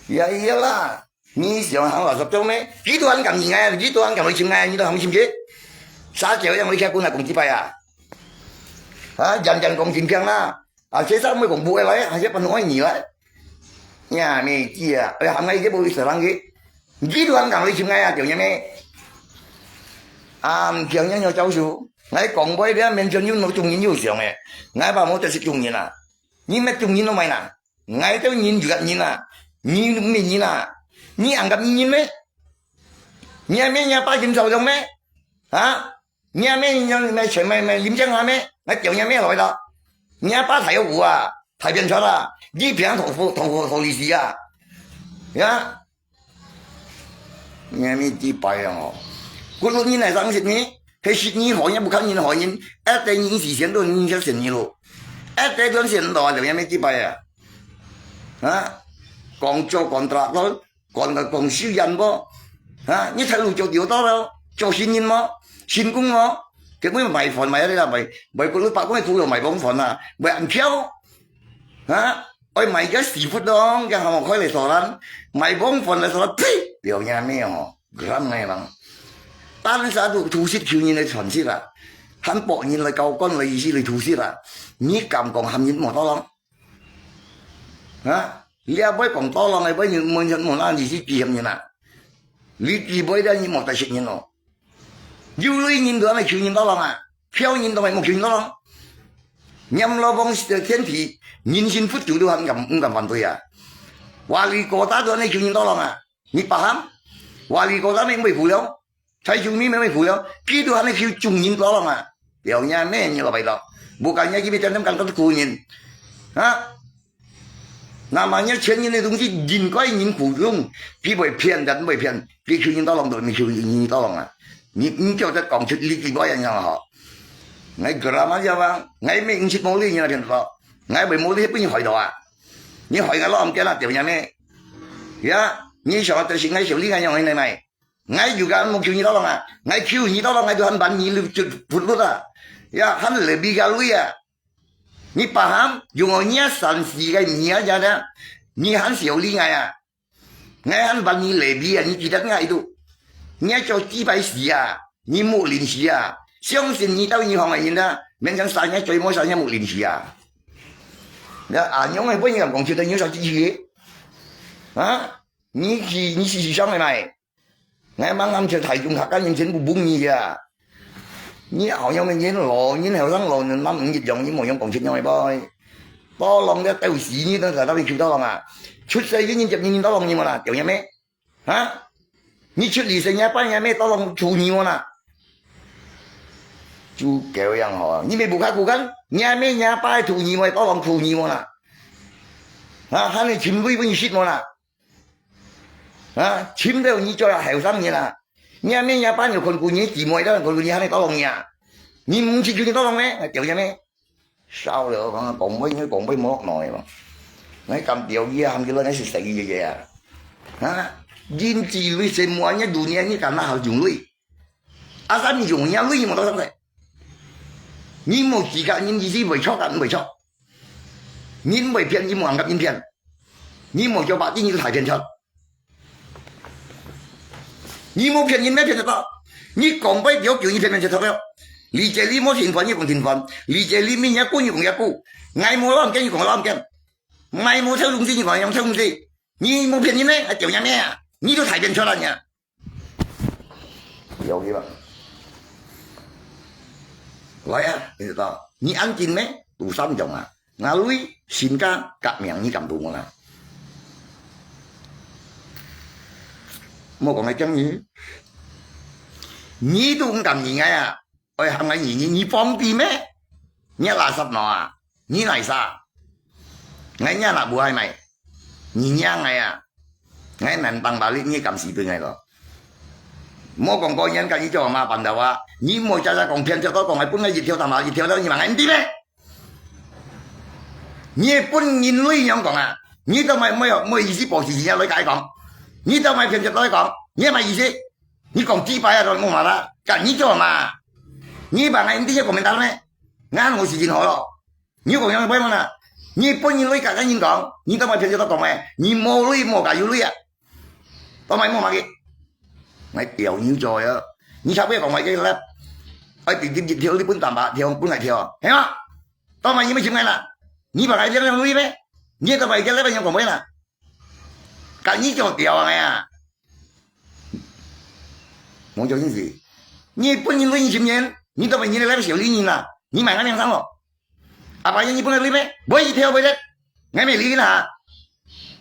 呀，呀啦，你想行老实做咩？几多人敢你爱，几多人敢来寻爱，你都行寻去。啥叫让你开工来讲几百啊？啊，人人讲真听啦。 啊，这上面恐怖的来，还是不能爱你来。呀，没记啊，哎，还没一步一十万个，你都敢讲你去爱啊，就因为，啊，唔听人家教授，来讲话了，面前有那种人有想诶，来把我这是中人啊，你们中人都没啦，来都人有个人啊，你没人啊，你安个人咩？你还没人家把人照亮咩？啊？ 你阿妹，你阿妹，全妹妹，林江阿妹，来叫你阿妹来了。你阿爸太有福啊，太变出啊，你平头头头头利息啊，呀，你阿妹几百样哦。骨碌人來生食呢，係食你害人，不看人害人，一代人死先都人先死你咯，一代都死人到啊，兩樣咩幾擺啊？啊，講做講大咯，講个講修養無？啊，你頭路做掉到了，做新人無？新工無？結果賣飯賣个啦，賣賣骨碌白工个苦肉賣幫飯啊，賣暗橋。啊，愛賣个屎窟窿，个項目開來所難，賣幫飯來所難，呸！兩樣咩哦，grand个人。單儕都偷食求人來賺食啊，還博人來交關來意思來偷食啊，你敢講喊人無多咯？啊，你也毋會講多咯，你毋會人問人無哪意思幾險人啊？你幾會了你無得食人咯？有鐳人都還來求人多咯啊，票人都還無求人多咯。念老放天地，人心不足都還敢毋敢反對啊？瓦里哥大都還來求人多咯啊？你paham？瓦里哥大咩毋會苦了？在中美咩苦了？佢都還來求眾人多咯啊？了你咩你老白到，不敢你去別點點感覺苦人啊？ 那麼你錢人个東西，應該人苦用，佢會騙，但毋會騙，佢求人多咯，都毋求人多咯啊！你你叫佢講出你幾擺樣樣好？𠊎grandma就話，𠊎每五十毛鐳你來騙到，𠊎會毛鐳分你害到啊！你害𠊎老毋見啊，對毋對咩？呀，你想到是𠊎想你恁樣个咩？ 𠊎有个無求你多咯啊，𠊎求你多咯，𠊎就還還你就不落啊，呀，還lebih个鐳啊。你paham，用我你三四个米啊，這樣，你還少你𠊎啊，𠊎還還你lebih啊，你記得𠊎都，你做幾擺事啊，你莫臨時啊，相信你到銀行个人啊，勉強三日最無三日莫臨時啊。那啊，用个不应该讲，觉得你有啥积极？啊？你去，你去想个嘛？ 𠊎吂喊在大众客家人全部分你个。你好像个人老，人後生老，人吂毋一樣，你無樣講出樣个啵？多浪个鬥死你，等下到底求多浪啊？出世个人接你多浪你無啦？有影咩？啊？你出嚟食若爸若姆多浪圖你無啦？就狗樣吼，你咪不卡苦干，若姆若爸图你無，多浪图你無啦？啊，喊你尋位分你食無啦？ 啊，尋到你做後生人啊，若姆若爸有看顧你姊妹，都看顧你，喊你多浪你啊？你毋係求你多浪咩？啊，對影咩？少了，講講話，講話無落腦个嘛。𠊎敢表你啊，喊佢來，𠊎係死个个啊！啊，人之類，semua你dunia你敢拿好用鐳？啊，啥物用你啊？鐳無多少个？你無資格，人意思會錯啊，毋會錯。人會騙，你無人甲人騙。 你無叫白痴，你都大騙出。你無騙人咩騙得到？你講白了，叫你騙騙出了。你這裡無停番，你講停番；你這裡乜若久，你講若久；𠊎無老毋見，你講老毋見；買無臭東西，你講用臭東西；你無騙人咩？啊，叫若咩啊？你都大騙出了你啊！ 有去吧？來啊，你知道，你恁緊咩？有三種啊，𠊎鐳、身家、革命，你敢圖無啦？莫講𠊎驚你，你都毋敢認𠊎啊！愛喊𠊎認你，你放屁咩？你垃圾腦啊！ 你哪儕？𠊎若若無愛買，你讓𠊎啊！𠊎難當balik，你敢死分𠊎咯？莫講過年甲你做嘛辦到啊！你莫假假講騙，就講講𠊎分𠊎一條，他媽一條了，你嘛𠊎毋知咩？你分人類樣講啊！你都莫莫莫意思，保持人家來甲你講，你都莫騙，就來講，你也莫意思。你講幾擺啊，都莫嘛啦，甲你做嘛？你嘛𠊎毋知，你講明白了咩？𠊎無時間好咯。 你講樣會麼啦？你分人類甲个人講，你都莫騙就到講咩？你無鐳無甲有鐳啊？到買無嘛个？𠊎屌你做呀！你差不多講話个啦，愛直接一條你分蛋白條分來條，係嘛？到買你乜尋𠊎啦？你把𠊎兩兩鐳咩？你到買个那邊樣講話啦？甲你做屌啊！ 無做意思。你分人類尋人，你都分人類來小理人啦，你買个命上咯。啊，把人你分个類咩？無一條袂得，𠊎乜理啦。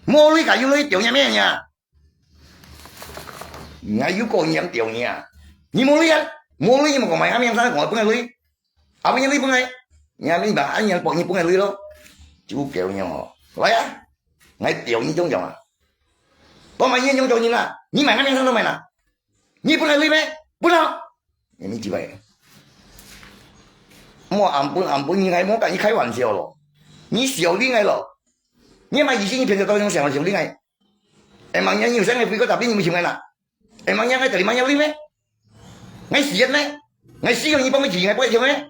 無類甲有類，丟人命呀！𠊎有個人丟你啊！你無類啊？無類你莫講買个命上，講分个類。啊，分个類分个，你還明白，恁樣幫你分个類咯。就狗樣哦，來啊！ 𠊎丟你種種啊！都買你種種人啊！你買个面上都買啦！你分个類咩？分啊！你们几百人，莫俺分俺分，你还莫跟你开玩笑咯，你小厉害咯，你买一心一片的都用想小厉害，哎妈呀，你有三个飞过打兵，你们行来啦？ Emangnya ngai terima nyawa meh? Ngai siat meh? Ngai siung ni pang ji ngai poi siung meh?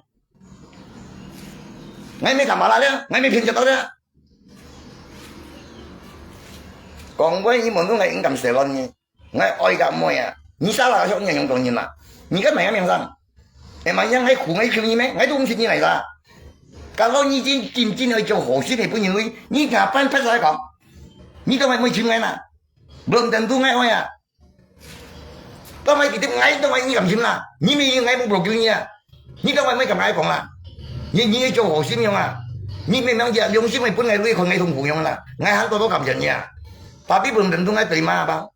Ngai meh kamala dia, ngai meh phiên chợ tao dia. Kong wei ni mon ngai ing kam selon ni. Ngai oi ka moi a. Ni sa la sok ni yang tong ni la. Ni kan mai yang sang. Emangnya ngai khu ngai kiu ni meh? Ngai tu ung sit ni lai sa. Kalau ni jin jin jin oi jong ho sit ni pun ni lui. Ni ngapan pet sa kong. Ni tong mai moi chim ngai na. Belum tentu ngai oi a. Tao mai titip ngai tao mai ni kam chim na. Ni mi ngai mu blok ni a. Ni tao mai mai kam ngai kong na. Ni ni cho ho sim yong a. Ni memang dia yong sim mai pun ngai lui kon ngai thong fu yong na. Ngai han to to kam jen ni a. Tapi belum tentu ngai terima ba.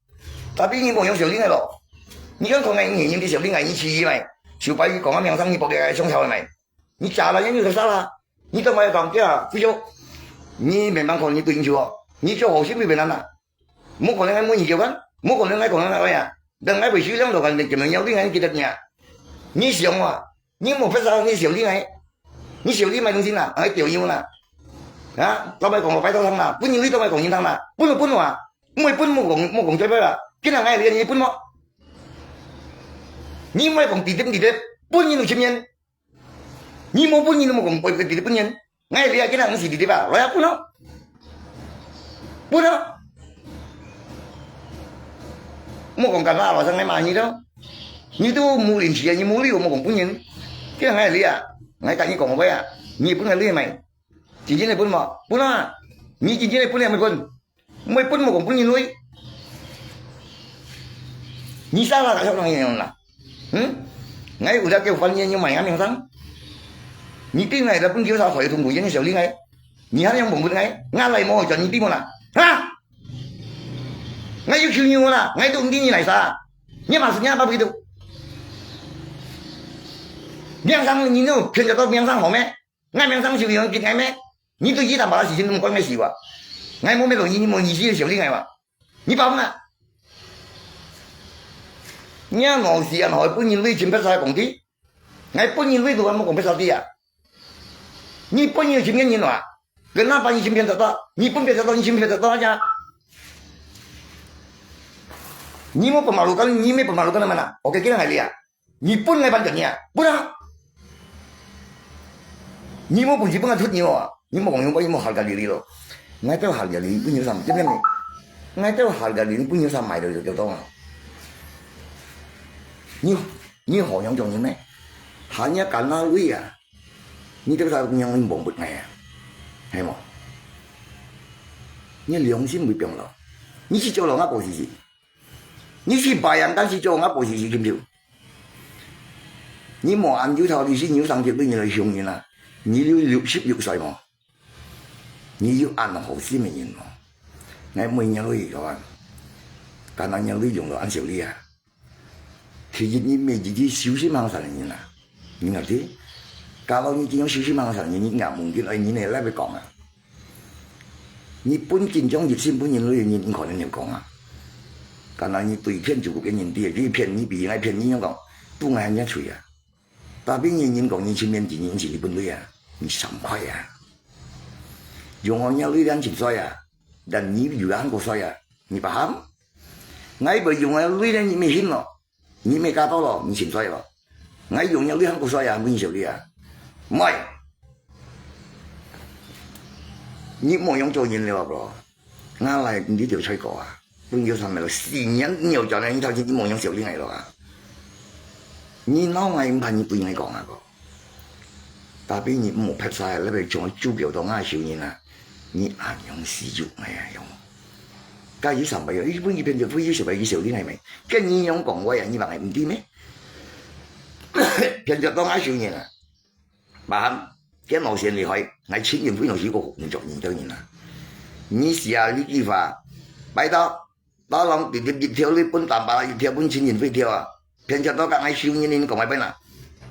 Tapi ni mo yong siu li ngai lo. Ni kan kon ngai ni ni siu li ngai ni chi mai. Siu pai kong a miang sang ni pok ngai song chao mai. Ni cha la ni ni sa la. Ni tao mai kam kia. Fu yo. Ni memang kon ni tu in chua. Ni cho ho sim mi benan na. Mukon ngai mui hiu kan, mukon ngai kong ngai ya. Dan ngai bui siu liang lo kan ben kemen yau li ngai kitat nia. Ni siang wa, ni mo pesa ni siu li ngai. Ni siu li mai dong sin na, ngai tiau yau na. Ha, tao mai kong pai tao thang na, pun ni lui tao mai kong yin thang na, pun pun wa. Mui pun mukon mukon choi pai la. Kina ngai li ni pun mo. Ni mai kong ti tip ti tip, pun ni lu chim yen. Ni mo pun ni mo kong poi ke dili pun yen. Ngai lia kina ngi si dili ba. Loya pun no. Pun no. Mo kong kan la lo sang ngai ma ni do. Ni tu mu lin si ni mu liu mo kong pun yen. Kina ngai lia. Ngai ka ni kong ba ya. Ni pun ngai lia mai. Cincin ni pun mo. Pun no. Ni cincin ni pun ya mai pun. Mui pun mo kong pun ni lui. Ni sa la ka sok nang yen la. Hmm? Ngai udah ke fan yen yung mai ngaming sang. Ni ti ngai da pun kiu sa hoi tung bu yen siu li ngai. Ni han yang bong pun ngai. Nga lai mo jan ni ti mo la. Ha? Ngai yu kiu ni mo la. Ngai tu ti ni lai sa. Ni ma su ni ba bu tu. Miang sang ni no, phiên chợ tao miang sang ho meh. Ngai miang sang siu yang kit ngai meh. Ni tu yi tam ba la si sin tung koi ngai si wa. Ngai mo me lo ni mo ni si siu li ngai wa. Ni ba na. Ni a no si an hoi pun ni lui chim pet sa kong ti. Ngai pun ni lui tu an mo kong pet sa ti a. Ni pun ni chim ngen ni no a. Kenapa ni chim phiên chợ tao? Ni pun phiên chợ tao ni chim phiên chợ tao aja. Ni mo pemalukan, ni me pemalukan mana? Oke, kira ngai lia. Ni pun ngai ban jan ni a. Pun a. Ni mo pun si pun ngai thut ni mo a. Ni mo kong ni mo ni mo harga diri lo. Ngai teo harga diri pun ni sam. Tiap ni. Ngai teo harga diri pun ni sam mai do do do. Ni ni ho yang jong ni me. Hanya karena lui a. Ni teo sa yang ni bong but ngai a. Hai mo. Ni liang sim bui piang lo. Ni si jo lo nga ko si si. Ni si bayangkan si jo nga po si si kim liu. Ni mo an yu thao li si ni yu sang ki lui ni lai hiong ni na. Ni liu liu sip liu sai mo. Ni yu an ho si me yin mo. Ngai mo nya lui yo an. Ka na nya lui yong lo an siu li a. Khi yi ni me ji ji siu si mang sa ni na. Ni ngerti? Kalau ni ki yong siu si mang sa ni ni nggak mungkin ai ni ne lai be kong a. Ni pun kin jong yip sim pun yin lui yin kong ni kong a. Kana ni tui phiên chuk ke yin ti, ri phiên ni bi ngai phiên ni yong kong. Tu ngai nya chui a. Tapi ni yin kong ni chim yin ti ni yin si li pun lui a. Ni sam khoi a. Yong nya lui dan chim soi a. Dan ni yu an ko soi a. Ni paham? Ngai bo yong nya lui dan ni me hin lo. Ni me ka to lo, ni chim soi lo. Ngai yong nya lui han ko soi a, mun siu li a. Mai. Ni mo yong jo yin liu bro. Nga lai ni tiap choi ko a. Pun yo sa me lo, si nian ni yo jo ni thao ni mo yong siu li ngai lo a. Ni nao ngai mpan ni pui ngai kong a ko. Tapi ni mo pet sa le be chong chu kiu to nga siu ni na. Ni an yong si yu ngai a yong. Ka yu sam bai yo, yu pun yu phiên yu pun yu siu bai yu siu li ngai mai. Ken ni yong kong wai a ni bang ngai mti me. Phiên yu to nga siu ni na. Paham? Ken mo sian li hoi, ngai chin yin pui no si ko ni jo ni to ni na. Ni sia li ki fa. Bai to. Tao long ti ti ti thiau li pun tam ba la ti thiau pun chin yin pui thiau a. Phiên yu to ka ngai siu ni ni kong mai bai na.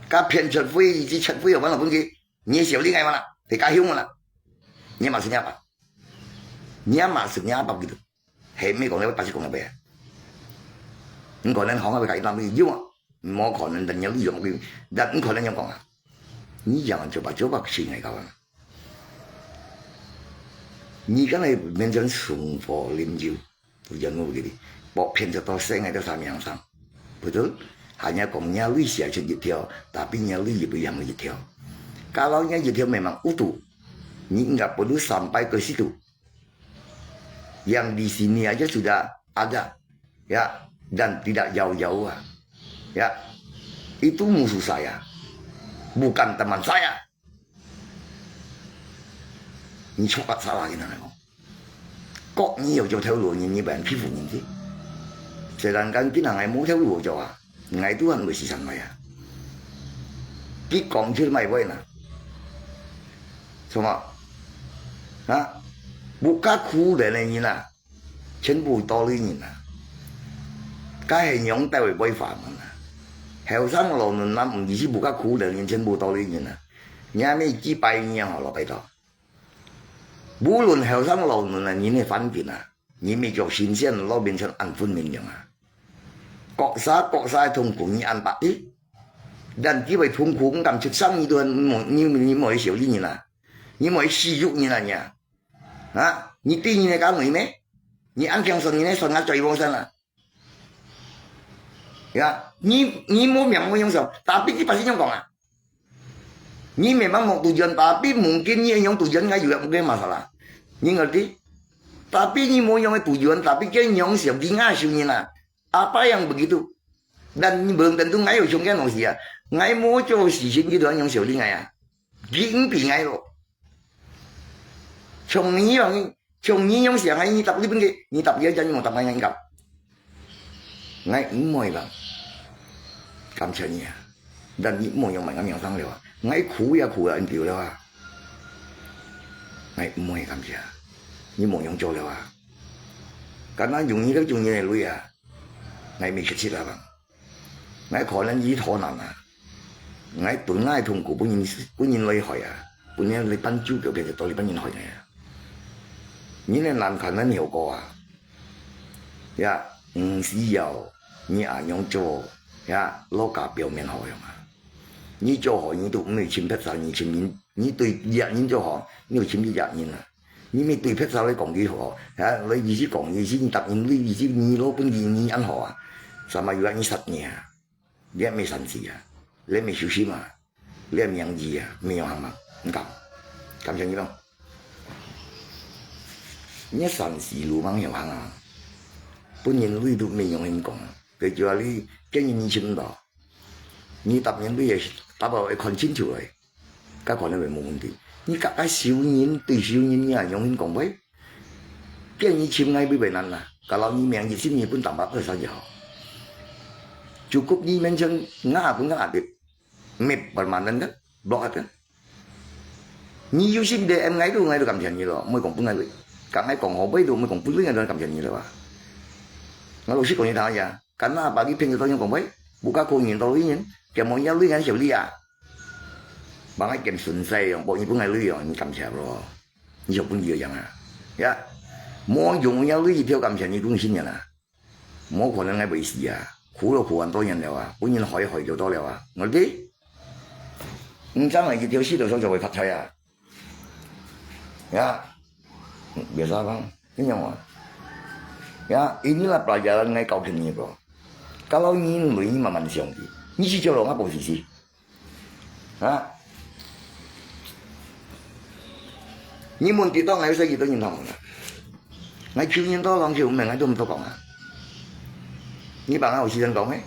Ka phiên yu pui yi ji chat pui yo ban lo pun ki. Ni siu li ngai mana? Te ka hiu mana? Ni ma si ni apa? Ni ma si ni apa gitu? He me kong le pa si kong le be. Ni kong le hong be ka itam ni yu ma. 無可能等人利用佢，但毋可能樣講啊。你樣做吧，做吧，是愛搞啊。你剛才面前生活啉酒，不然我給你，我骗得到生个都啥名上，不对？Hanya講你鐳射出一條，tapi你鐳也不一樣一條。Kalau你一條memang utuh, ni enggak perlu sampai ke situ. Yang di sini aja sudah ada, ya, dan tidak jauh-jauh ah. Ya, itu musuh saya, bukan teman saya. 你錯个啥啦？佢人講，國語有做頭路人，你不能欺負人的。Sedangkan佢人係無頭路做啊，𠊎都還會時常來啊。佢講出來話呢，什麼？啊？Buka苦人的人啊，全部道理人啊。該係仰帶會會法門啊。後生老人啊，毋係buka苦人，全部道理人啊。你還沒幾百年好了，拜託。 無論後生老嫩啊，你係凡間啊，你乜做神仙，老變成恁分明樣啊。各儕各儕个痛苦你恁白的，但佢會痛苦，毋敢出聲，你都無，你，你無去笑你人啊，你無去羞辱人啊，你啊，啊，你對人个家人咩？你恁強算人个算啊，最旺算啊。 Ya，你，你無名無樣想，tapi佢pasti樣講啊。你memang無tujuan，tapi mungkin你樣tujuan，𠊎有个masalah。你ngerti？Tapi你無樣个tujuan，tapi佢樣想，你ngasuh人啊。Apa yang begitu？Dan你無tentu，𠊎有想个東西啊，𠊎無做事情，佢都樣想你𠊎啊。佢毋比𠊎咯。像你樣， 像你樣想，你答你分佢，你答佢，你無答𠊎，𠊎應該。𠊎毋會啦，感謝你啊！但你無樣問𠊎名聲了啊！𠊎苦也苦了恁久了啊！𠊎毋會感謝，你無樣做了啊！Karena用你个用你个鐳啊！ 𠊎毋識食啊！𠊎可能已偷懶啊！𠊎本來痛苦分人，分人來害啊！分人來扮主角，變成到底分人害𠊎啊！你个難看个效果啊！呀，毋需要你恁樣做，呀，落架表面好樣啊！你做好，你都毋會尋別儕，你尋人，你對別人做好，你會尋你別人啊！ 你乜對別儕來講佢好，啊，來意思講，意思你答應你，意思你老本你，你恁好啊？Sama juga你殺人啊，你也無善事啊，你也無修心啊，你也無義啊，無有行嘛，你講，感謝你咯。你善事路忙有行啊，分人鐳都無用人講啊，佢就話你，今日你尋毋到，你答應你也是，答到會看清楚个。 該可能會無問題。你甲个仇人對仇人，你還用心講話？叫你尋𠊎會為難啦。Kalau你明日尋你分坦白个啥就好。Cukup你面前，𠊎分𠊎个，乜permanen kan，block kan。你有心D M𠊎都，𠊎都感謝你咯，毋會講分𠊎，甲𠊎講好話都，毋會講分𠊎都感謝你了啊。𠊎老實講你聽呀， Karena pagi pin kita yang kompai, buka ko ngin tau ngin, kaya mo ya lui ngan siap lia. Bangai kem sun sai yang po ni pun ngai lui yang ni kam siap lo. Ni siap pun dia yang ah. Ya. Mo yung ya lui theo kam siap ni pun sin ya na. Mo ko nang ngai bai sia. Ku lo ku an to yan liao ah. Pun yin hoi hoi jo to liao ah. Ngerti? Ngcang lagi theo si lo so jo bai pat saya. Ya. Biasa bang. Kenyang ah. Ya, inilah pelajaran ngai kau kini ko. Kalau ngin lui ni maman siang di. Ni si jolo ngapa posisi? Ha? Ni mun ti tong ngai usai gitu nyin tong. Ngai kiu nyin to long kiu meng ngai tum to kong ah. Ni bang ngai usi dan kong eh.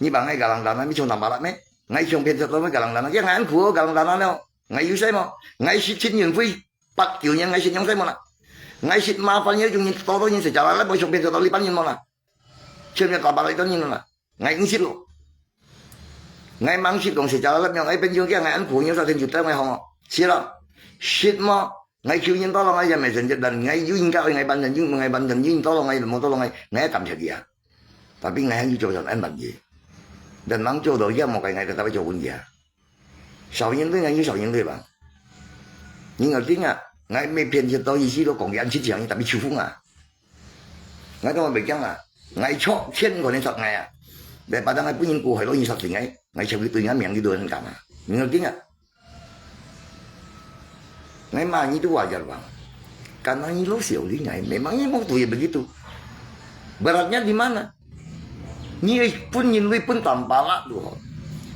Ni bang ngai galang dana mi chung tam balat me. Ngai chung phen to me galang dana. Ya ngai an kuo galang dana no. Ngai yu sai mo. Ngai sit chin yun fui. Pat kiu nyan ngai sit nyong sai mo na. Ngai sit ma fan ye jung nyin to to nyin se jala la mo chung phen to li pan nyin mo na. Chen ya ta balat to nyin na. Ngai ing sit lo. Ngai mang sit kong se jala la mo ngai pen jung kia ngai an kuo nyin sa ten ju ta ngai hong. Sit lo. Sit mo. Ngai kiu nyin to lo ngai ya me sen je dan ngai yu ing ka ngai ban dan yu ngai ban dan yu to lo ngai mo to lo ngai ngai kam che dia. Tapi ngai hang yu jo jan an ban je. Dan mang jo do ya mo kai ngai ka ta jo un dia. Sawin lui ngai yu sawin lui bang. Ni ngai ting ah, ngai me phen je to isi lo kong yan sit chiang tapi chu fung ah. Ngai to me kiang ah. Ngai chok chen ko ne chok ngai ah. Daripada ngai分人苦害了，你杀死ngai，ngai就去对ngai命去都很干嘛？你要听啊？Ngai骂你都wajar bang. Karena你老小的ngai，memang你waktu也begitu. Beratnya di mana? 你分人類分tambala都好，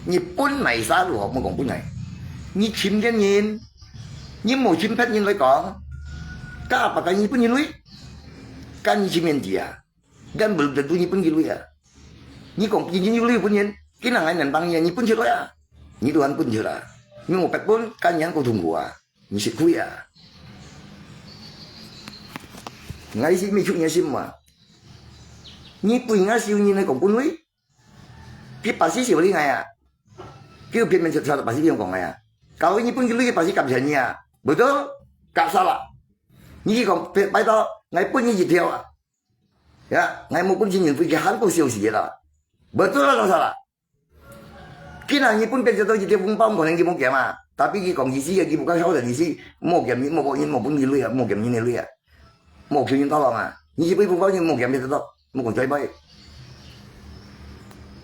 你分哪啥都好，莫讲分哪。你侵略人，你无侵略人来讲，kah apa kah你分人類？Kan你侵略dia，kan belum tentu你分佢類啊。你讲分人類分人，佢哪来能帮你啊？你分出来啊，你都还分出来，你无白分，kan你还够痛苦啊，你吃亏啊。Ngai是没出你的心嘛，你对俺小人来讲分类，佢把是小的ngai啊，佢偏偏就他把是用讲ngai啊，kalau你分佢类，把是感谢你啊，betul？Gak salah。你讲拜拜托，ngai分你一条啊。 Ya，ngai无本事人飞机还过小时啦。Betul lah，salah。Kina日本变成到一条红包，可能佢无减啊。Tapi佢讲意思啊，佢无讲晓得意思，莫减，莫莫因，莫分佢类啊，莫减因个类啊，莫求因到浪啊。你去飞红包，你莫减别得到，莫讲再拜。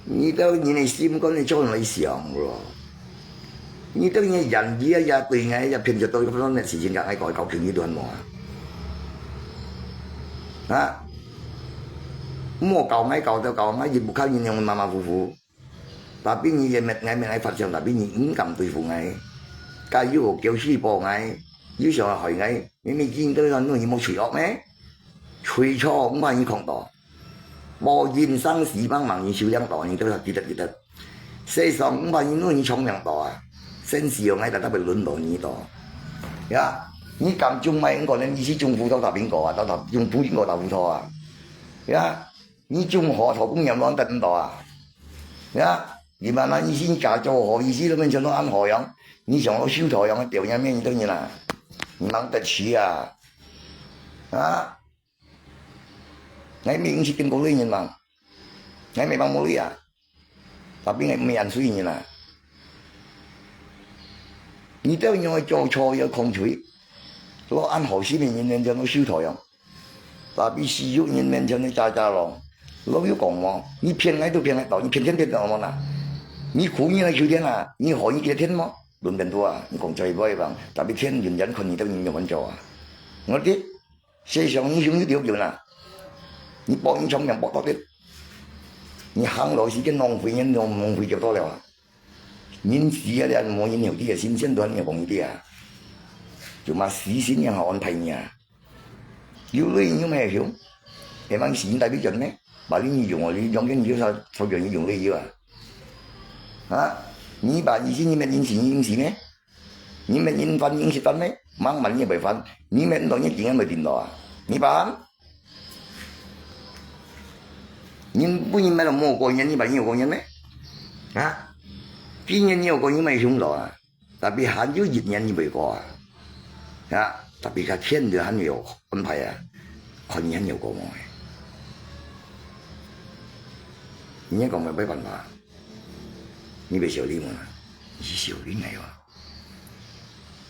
你到你的心肝里转来想咯。你到你的眼里啊，也对ngai也偏着到一个方面，事情讲，哎，搞搞平一段嘛。 啊，莫搞ngai搞到搞ngai，也不看你用马马虎虎。Tapi你也没，ngai没来发现，tapi你唔敢对付ngai。Kayu叫气爆ngai，又想要害ngai，明明今朝那弄你莫吹恶咩？吹错，唔怕你看到。无人生死帮忙，你修炼到，你都要记得记得。 世上五百人路你聪明到啊，先是有爱的，特别轮到你到。Ya，你敢种麦，我讲你是种葡萄打苹果啊，打打种葡萄打葡萄啊。Ya，你种核桃，公园乱得唔到啊。Ya，你们那一心假做好，一心都变成都安好样，你想要修桃样，表演面对你啦，你忙得起啊。啊， Ngai memang si kin ko lui nyin mang. Ngai memang mo lui a. Tapi ngai mian sui nyin a. Ni teo nyo cho cho yo kong chui. Lo an ho si min nyin nyen jan lo siu tho yong. Tapi si yu nyin nyen jan lo cha cha lo. Lo yu kong mo. Ni pian ngai tu pian ngai tao. Ni pian pian pian tao mo na. Ni khu nyin ngai kiu tian a. Ni ho nyin kiu tian mo. Lun tian tu a. Ni kong chui boi bang. Tapi tian yun jan kon ni teo nyin nyo kon cho a. Ngerti? 世上你想你丢丢啦，你报你聪明报到的，你行路时间浪费，人浪浪费就到了啊。人死啊，了无人有的，新鲜都还没有讲一点啊，就嘛死心也好安排你啊。有累你有没有用？哎，往死人代表讲呢，把你用啊，你用跟你有啥，抽给你用累有啊？啊，你把你心里面人死人死呢？ 你们人翻人食翻咩？Mang man你会翻，你们到你今日会听到啊？你翻？人不人买了莫过年，你把你有过年咩？啊？今年你有过年没用到啊？Tapi 还有一年你会过啊？啊？Tapi 他天的还没有安排啊，看你还有过没？你也讲没办法，你别小礼物了，你是小礼物啊。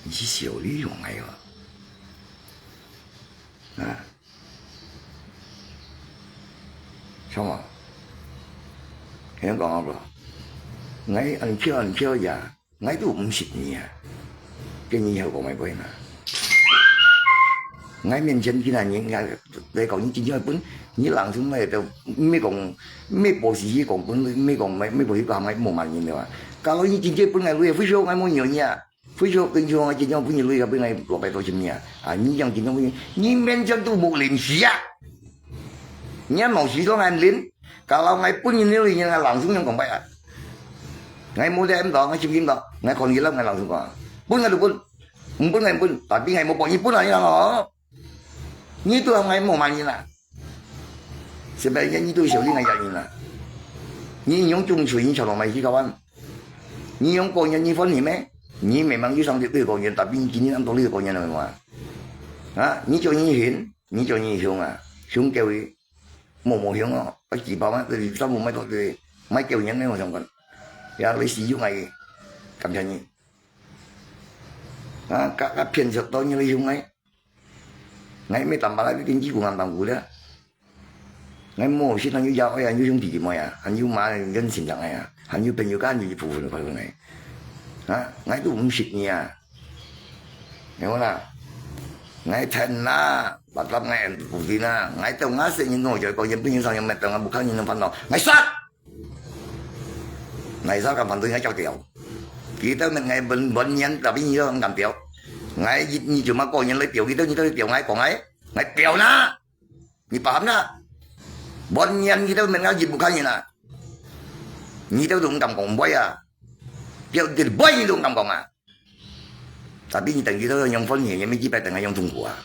你是小利用哎哟。啊？什么？你讲啊不？我安跳安跳呀，我都毋识你啊。跟你有讲没关系嘛？我面前其他人，我来讲，你真正本，你人生来都，没讲，没博士去讲本，没讲，没没博士讲，没无蛮人的嘛。Kalau你真正本来，我也不说，我没有你啊。 非常非常个，今朝分你累个，分你落敗到什么啊？啊，你讲今朝分你，你面前都无灵死啊！你还毛死到俺灵，kalau ngai分你累，你还langsungnyo讲白啊！Ngai无得唔到，ngai就唔到，ngai看你了，ngai langsungnyo讲，分ngai都分，唔分ngai分，tapi ngai无帮你分啊，你讲哦。 你都还没满意啦。Sebenarnya你都小另外一个人啦。你用种水，你想到买几个万？你用工人，你分你咩？你明明有上帝对工人，tapi你今天安到你个工人了没有啊？啊，你叫你行，你叫你凶啊，凶叫伊，莫莫凶哦，啊，几百万，这里全部买到这里，买叫人那种相关，也类似用来感谢你。啊，甲甲骗术到你来凶哎。 Ngai mi tambah lagi tinggi ku ngam tanggu dia. ，𠊎無識還有爺哀，還有兄弟姊妹啊，還有媽跟親人啊，還有朋友間，還有一部分个部分个。啊，𠊎都毋識你啊。明白啦？𠊎天啊，bapa𠊎不tin啊，𠊎到𠊎生人，𠊎就講，人本人上，人乜到𠊎屋下人个煩惱，𠊎殺！ 哪一个敢反對𠊎照調？佢兜問𠊎本本年，tapi你都毋敢調。𠊎一你就嘛個人來調，佢兜你都調𠊎講𠊎，𠊎調哪？你paham哪？Buat nian佢兜問𠊎一bukan你哪？你兜都毋敢講，毋會啊。調佢會你都毋敢講啊。Tapi你等佢兜用歡喜，你乜幾擺等𠊎用痛苦啊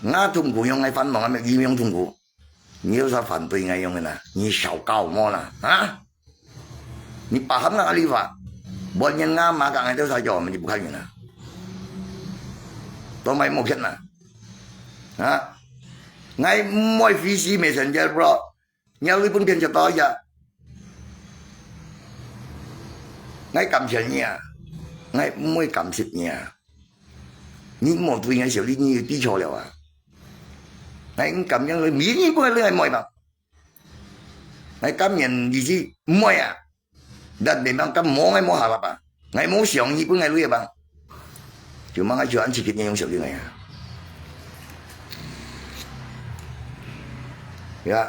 ？𠊎痛苦用𠊎煩惱，𠊎乜佢用痛苦。 你有啥反對𠊎用个啦？你小搞麼啦？啊？你paham nggak律法？Buat nian ngama kang itu saja menjadi bukan na. Tong mai mungkin na. Ha? Ngai moi visi messenger bro. Ngai lui pun pian jatuh ya. Ngai kam sian ya. Ngai moi kam sit ya. Ni mo tu ngai siu li ni ti cho liao a. Ngai kam yang lui mi ni pun ngai moi bang. Ngai kam yan di si moi a. Dan memang kam mo ngai mo harap a. Ngai mo siang ni pun ngai lui bang. Cuma ngai cuan sikit ngai yung siu li ngai a. Ya.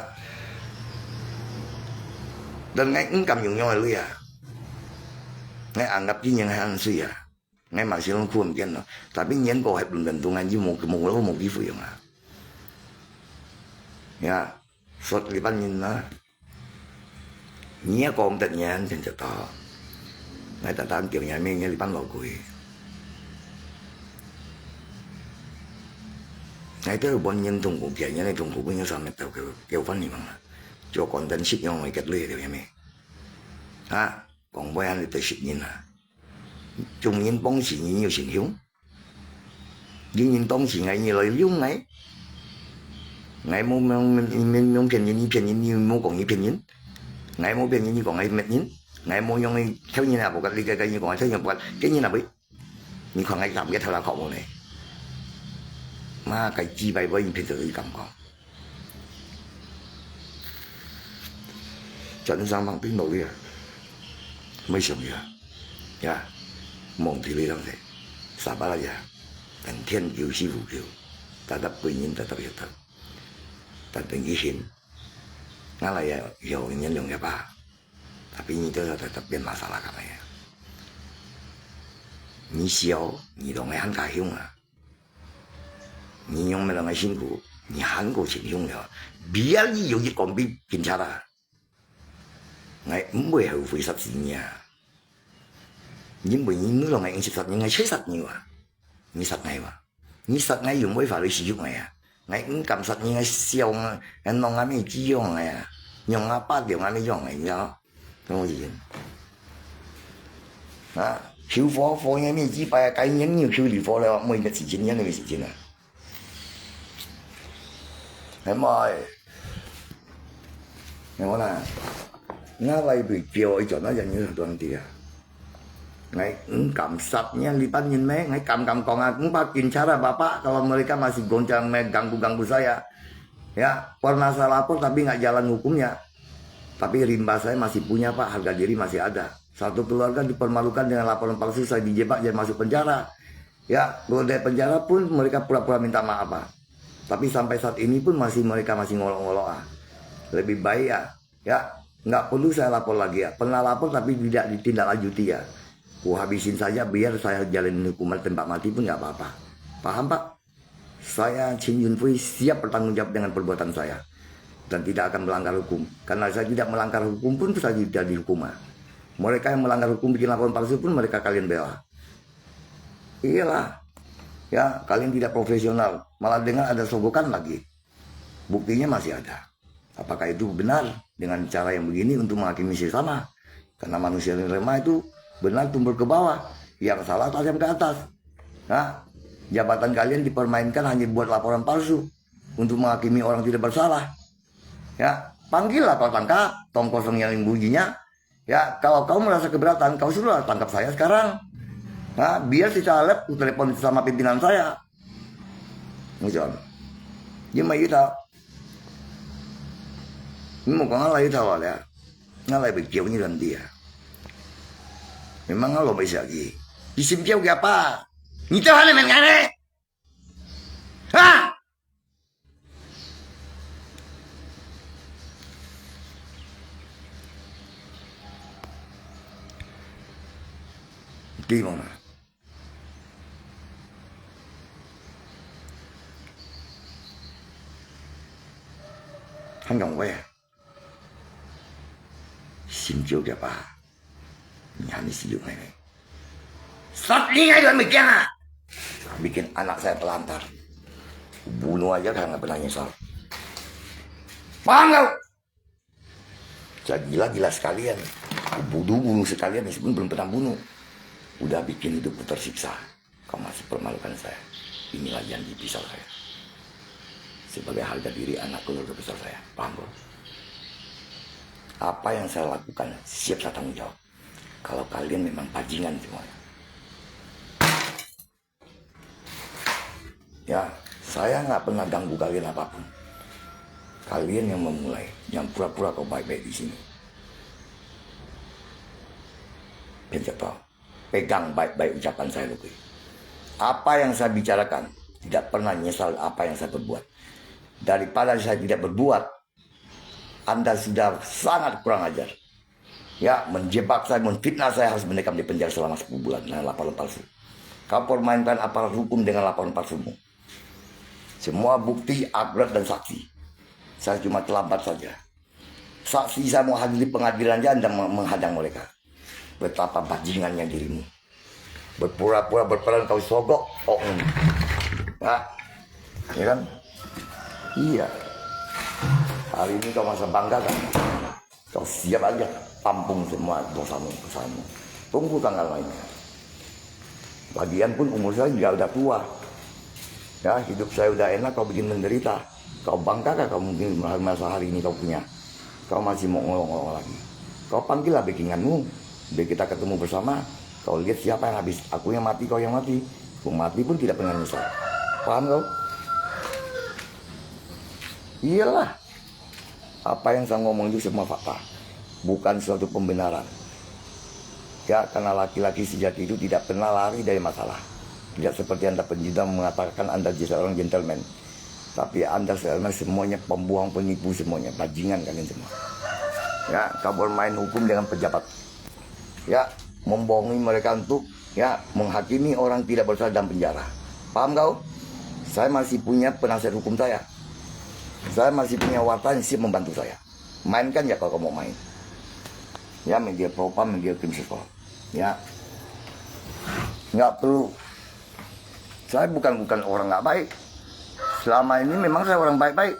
Dan ngai kam yung yung ngai lui a. Ngai anggap di yang han sui a. Ngai masih long kuam kian lo. Tapi nian ko hai belum tentu ngan ji mo mo lo mo ki fu yung a. Ya. Sot li pan nin na. Ni a kong tet nian chen chet to. Ngai ta tan kiau nian mi nian li pan lo kui. Ngai teo bon nian tung ku kian nian li tung ku pun nian sa met teo kiau kiau fan ni mang a. Jo kon dan sit yong ngai ket lui teo nian mi. Ha, kong boi an li teo sit nin a. Chung nin pong si nin yu sin hiu. Yin yin tong si ngai ni loi liu ngai. Ngai mo mong mong mong pian yin ni pian yin ni mo kong ni pian yin. Ngai mo pian yin ni kong ngai met yin. Ngai mo yong ni theo yin a bokat li kai kai ni kong ngai theo yin bokat. Ke yin a bui. Ni kong ngai tam ke thao la kong mo ne. Ma kai ji bai boi yin pian teo kam kong. Chọn sang mang pin lo ya. Mới sống ya. Ya. Mong ti li lang se. Sa ba la ya. Tần thiên kiêu si fu kiêu. Ta đập quỷ nhân ta đập ya ta. Ta đừng ý hin. Ngã la ya yo nhân lòng ya ba. Tapi ni tu ta ta biên masalah kang ya. Ni siau, ni dong ai han ka hiung a. Ni yong me lang ai sin ku, ni han ku sin hiung ya. Biar ni yo yit kong bi kin cha ta. Ngai mui hau fui sat si ni a. Ni mui ni nu long ai ing sat ni ngai chai sat ni wa. Ni sat ngai wa. Ni sat ngai yung wei fa lui si yung ngai a. Ngai ing kam sat ni ngai siau ngai, ngai nong ngai mi ji yong ngai a. Nyong ngai pa diu ngai mi yong ngai ya. Tong yi. Ha, hiu fo fo ngai mi ji pa kai nian ni hiu li fo le, mui ngai si jin nian ngai si jin a. Hai mai. Ngai mo na. Ngai lai bi jiu i chon na yan ni tuan ti a. Ngai ing kam sat nian li pan yin me, ngai kam kam kong a, ing pa kin cara bapak, kalau mereka masih goncang me ganggu-ganggu saya. Ya, pernah saya lapor tapi nggak jalan hukumnya. Tapi rimba saya masih punya, Pak, harga diri masih ada. Satu keluarga dipermalukan dengan laporan palsu, saya dijebak dan masuk penjara. Ya, keluar dari penjara pun mereka pura-pura minta maaf, Pak. Tapi sampai saat ini pun masih mereka masih ngolok-ngolok ah. Lebih baik ya, ya, nggak perlu saya lapor lagi ya. Pernah lapor tapi tidak ditindaklanjuti ya. Ku habisin saja biar saya jalanin hukuman tembak mati pun nggak apa-apa. Paham, Pak? Saya Chin Yun Fui siap bertanggung jawab dengan perbuatan saya dan tidak akan melanggar hukum. Karena saya tidak melanggar hukum pun saya tidak dihukum. Ah. Mereka yang melanggar hukum bikin laporan palsu pun mereka kalian bela. Iyalah. Ya, kalian tidak profesional. Malah dengan ada sogokan lagi. Buktinya masih ada. Apakah itu benar dengan cara yang begini untuk menghakimi sesama? Karena manusia yang lemah itu benar tumpul ke bawah, yang salah tajam ke atas. Nah, jabatan kalian dipermainkan hanya buat laporan palsu untuk menghakimi orang tidak bersalah. Ya, panggillah kau tangka, tong kosong yang bunyinya. Ya, kalau kau merasa keberatan, kau suruhlah tangkap saya sekarang. Nah, biar si Caleb ku telepon sama pimpinan saya. Macam. Dia mai kita. 你莫講𠊎來頭啊了，𠊎來會叫你兩句啊。Memang𠊎老妹小姐，你先叫佢阿爸，你叫他的名字呢？啊？對無嘛？ 還講話啊？心焦个吧？你還是有愛呢？Stop你愛亂物件啊！Bikin anak saya terlantar. Bunuh aja karena pernah nyesal. Paham kau? Saya gila-gila sekalian. Bunuh-bunuh sekalian, meskipun belum pernah bunuh. Udah bikin hidupku tersiksa. Kau masih permalukan saya. Inilah janji besar saya. Sebagai harga diri anak keluarga besar saya. Paham, bro? Apa yang saya lakukan, siap saya tanggung jawab. Kalau kalian memang bajingan semuanya. Ya, saya nggak pernah ganggu kalian apapun. Kalian yang memulai, yang pura-pura kau baik-baik di sini. 骗子 Pegang baik-baik ucapan saya, Luki. Apa yang saya bicarakan, tidak pernah nyesal apa yang saya perbuat. Daripada saya tidak berbuat, Anda sudah sangat kurang ajar. Ya, menjebak saya, menfitnah saya, harus mendekam di penjara selama sepuluh bulan dengan laporan palsu. Kau permainkan aparat hukum dengan laporan palsumu. Semua bukti, akurat, dan saksi. Saya cuma terlambat saja. Saksi saya mau hadir di pengadilan aja Anda menghadang mereka. Betapa bajingannya dirimu. Berpura-pura berperan kau sogok, oh, ini. Ha? Ya kan? Iya. Hari ini kau merasa bangga kan? Kau siap aja tampung semua dosamu, dosamu. Tunggu tanggal mainnya. Lagian pun umur saya juga udah tua. Ya, hidup saya udah enak, kau bikin menderita. Kau bangga kah kau mungkin merasa hari ini kau punya? Kau masih mau ngolok-ngolok lagi. Kau panggillah backinganmu. Biar kita ketemu bersama. Kau lihat siapa yang habis. Aku yang mati, kau yang mati. Aku mati pun tidak pernah nyesal. Paham kau? Iyalah. Apa yang saya ngomong itu semua fakta, bukan suatu pembenaran. Ya, karena laki-laki sejati itu tidak pernah lari dari masalah. Tidak seperti Anda penjinak mengatakan Anda seorang gentleman. Tapi Anda sebenarnya semuanya pembohong, penipu semuanya. Bajingan kalian semua. Ya, kau bermain hukum dengan pejabat. Ya, membohongi mereka untuk, ya, menghakimi orang tidak bersalah dalam penjara. Paham kau? Saya masih punya penasihat hukum saya. Saya masih punya wartawan yang siap membantu saya. Mainkan ya kalau kau mau main. Ya, media propam, media krim sekol. Ya. Nggak perlu. Saya bukan, bukan orang nggak baik. Selama ini memang saya orang baik-baik.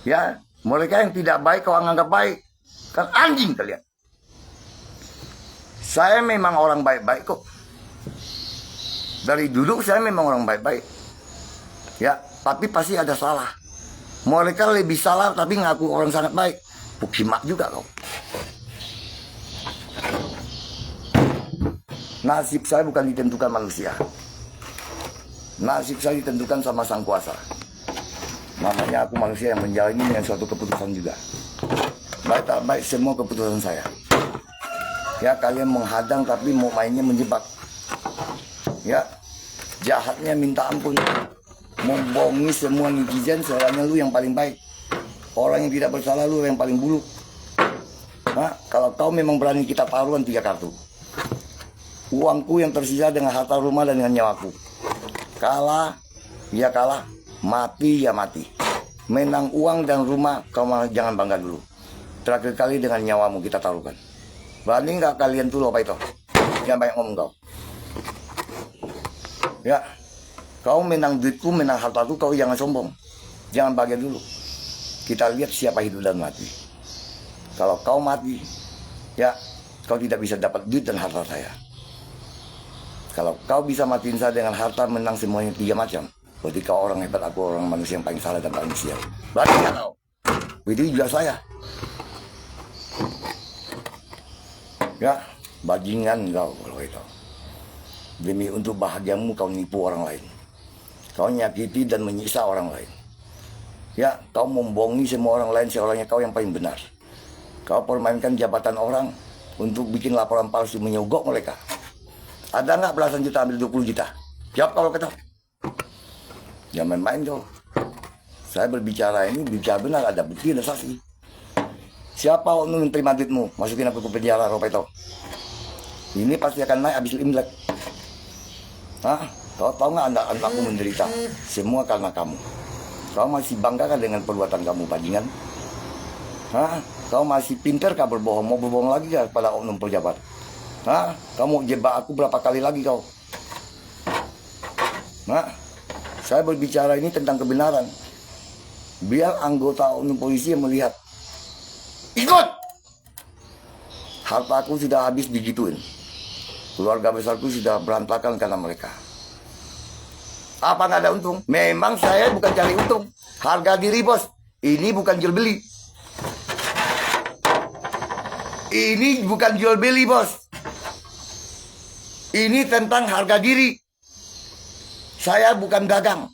Ya, mereka yang tidak baik kau anggap baik. Kan anjing kalian. Saya memang orang baik-baik kok. Dari dulu saya memang orang baik-baik. Ya, tapi pasti ada salah. Mereka lebih salah tapi ngaku orang sangat baik. Pukimak juga kau. Nasib saya bukan ditentukan manusia. Nasib saya ditentukan sama Sang Kuasa. Makanya aku manusia yang menjalani dengan suatu keputusan juga. Baik tak baik, semua keputusan saya. Ya, kalian menghadang tapi mau mainnya menjebak. Ya, jahatnya minta ampun. Membohongi semua netizen, sebenarnya lu yang paling baik. Orang yang tidak bersalah lu yang paling buruk. Ha? Kalau kau memang berani, kita taruhan tiga kartu. Uangku yang tersisa dengan harta rumah dan dengan nyawaku. Kalah, ya kalah. Mati, ya mati. Menang uang dan rumah, kau malah jangan bangga dulu. Terakhir kali dengan nyawamu kita taruhkan. Berani nggak kalian tuh, Lopai toh? Jangan banyak ngomong kau. Ya, kau menang duitku, menang hartaku, kau jangan sombong. Jangan bahagia dulu. Kita lihat siapa hidup dan mati. Kalau kau mati, ya, kau tidak bisa dapat duit dan harta saya. Kalau kau bisa matiin saya dengan harta, menang semuanya tiga macam, berarti kau orang hebat, aku orang manusia yang paling salah dan paling sial. Berani nggak kau? Begitu juga saya. Ya, bajingan kau kalau itu. Demi untuk bahagiamu, kau nipu orang lain. Kau nyakiti dan menyiksa orang lain. Ya, kau membohongi semua orang lain seolah-olah kau yang paling benar. Kau permainkan jabatan orang untuk bikin laporan palsu, menyogok mereka. Ada nggak belasan juta ambil dua puluh juta? Jawab kalau kata. Jangan main-main kau. Saya berbicara ini, bicara benar, ada bukti, ada saksi. Siapa oknum yang terima duitmu, masukin aku ke penjara, Roberto? Ini pasti akan naik habis Imlek. Hah? Kau tahu nggak anak-anakku menderita? Semua karena kamu. Kau masih bangga kah dengan perbuatan kamu, bajingan? Hah? Kau masih pintar kah berbohong? Mau berbohong lagi kah pada oknum pejabat? Hah? Kau mau jebak aku berapa kali lagi kau? Nah, saya berbicara ini tentang kebenaran. Biar anggota oknum polisi yang melihat. Ikut! Hartaku sudah habis digituin. Keluarga besarku sudah berantakan karena mereka. Apa nggak ada untung? Memang saya bukan cari untung. Harga diri, Bos. Ini bukan jual beli. Ini bukan jual beli, Bos. Ini tentang harga diri. Saya bukan dagang.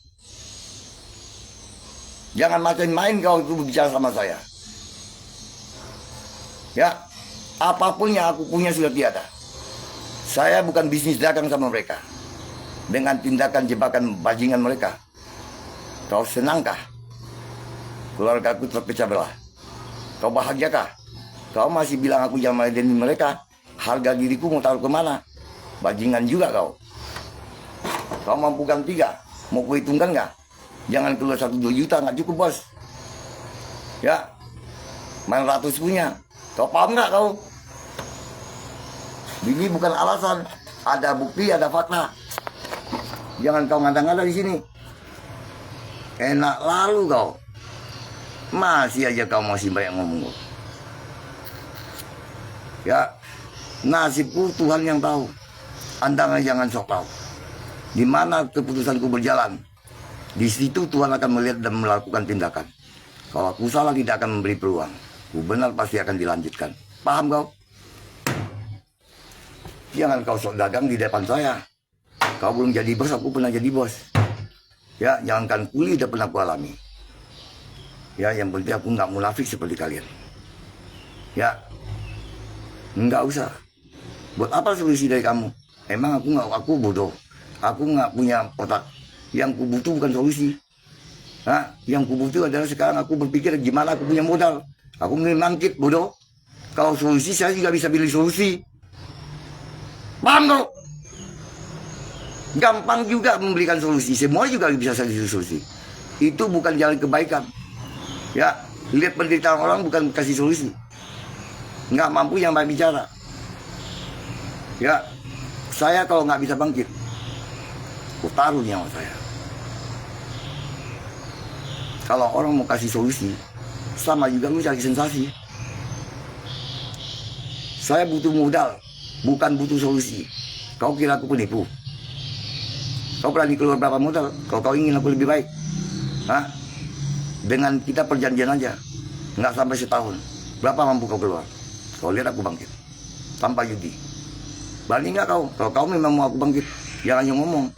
Jangan main-main kau itu bicara sama saya. Ya, apapun yang aku punya sudah tiada. Saya bukan bisnis dagang sama mereka. Dengan tindakan jebakan bajingan mereka. Kau senangkah? Keluargaku terpecah belah. Kau bahagiakah? Kau masih bilang aku jangan meladeni mereka? Harga diriku mau taruh ke mana? Bajingan juga kau. Kau mampu ganti kah? Mau kuhitungkan kah? Jangan keluar satu dua juta, nggak cukup, Bos. Ya, main ratus punya. Kau paham nggak kau? Ini bukan alasan. Ada bukti, ada fakta. Jangan kau ngada-ngada di sini. Enak lalu kau. Masih aja kau masih banyak ngomong kau. Ya, nasibku Tuhan yang tahu. Anda jangan sok tahu. Di mana keputusanku berjalan, di situ Tuhan akan melihat dan melakukan tindakan. Kalau aku salah, tidak akan memberi peluang. Ku benar pasti akan dilanjutkan. Paham kau? Jangan kau sok dagang di depan saya. Kau belum jadi bos, aku pernah jadi bos. Ya, jangankan kuli udah pernah ku alami. Ya, yang penting aku nggak munafik seperti kalian. Ya, nggak usah. Buat apa solusi dari kamu? Emang aku nggak, aku bodoh. Aku nggak punya otak. Yang ku butuh bukan solusi. Ha? Yang ku butuh adalah sekarang aku berpikir gimana aku punya modal. Aku ingin bangkit, bodoh. Kalau solusi, saya juga bisa beli solusi. Paham kau? Gampang juga memberikan solusi. Semua juga bisa kasih solusi. Itu bukan jalan kebaikan. Ya, lihat penderitaan orang bukan kasih solusi. Nggak mampu yang banyak bicara. Ya, saya kalau nggak bisa bangkit, ku taruh nyawa saya. Kalau orang mau kasih solusi, sama juga lu cari sensasi. Saya butuh modal, bukan butuh solusi. Kau kira aku penipu? Kau berani keluar berapa modal kalau kau ingin aku lebih baik? Hah? Dengan kita perjanjian aja, nggak sampai setahun. Berapa mampu kau keluar? Kau lihat aku bangkit. Tanpa judi. Berani nggak kau? Kalau kau memang mau aku bangkit, jangan yang ngomong.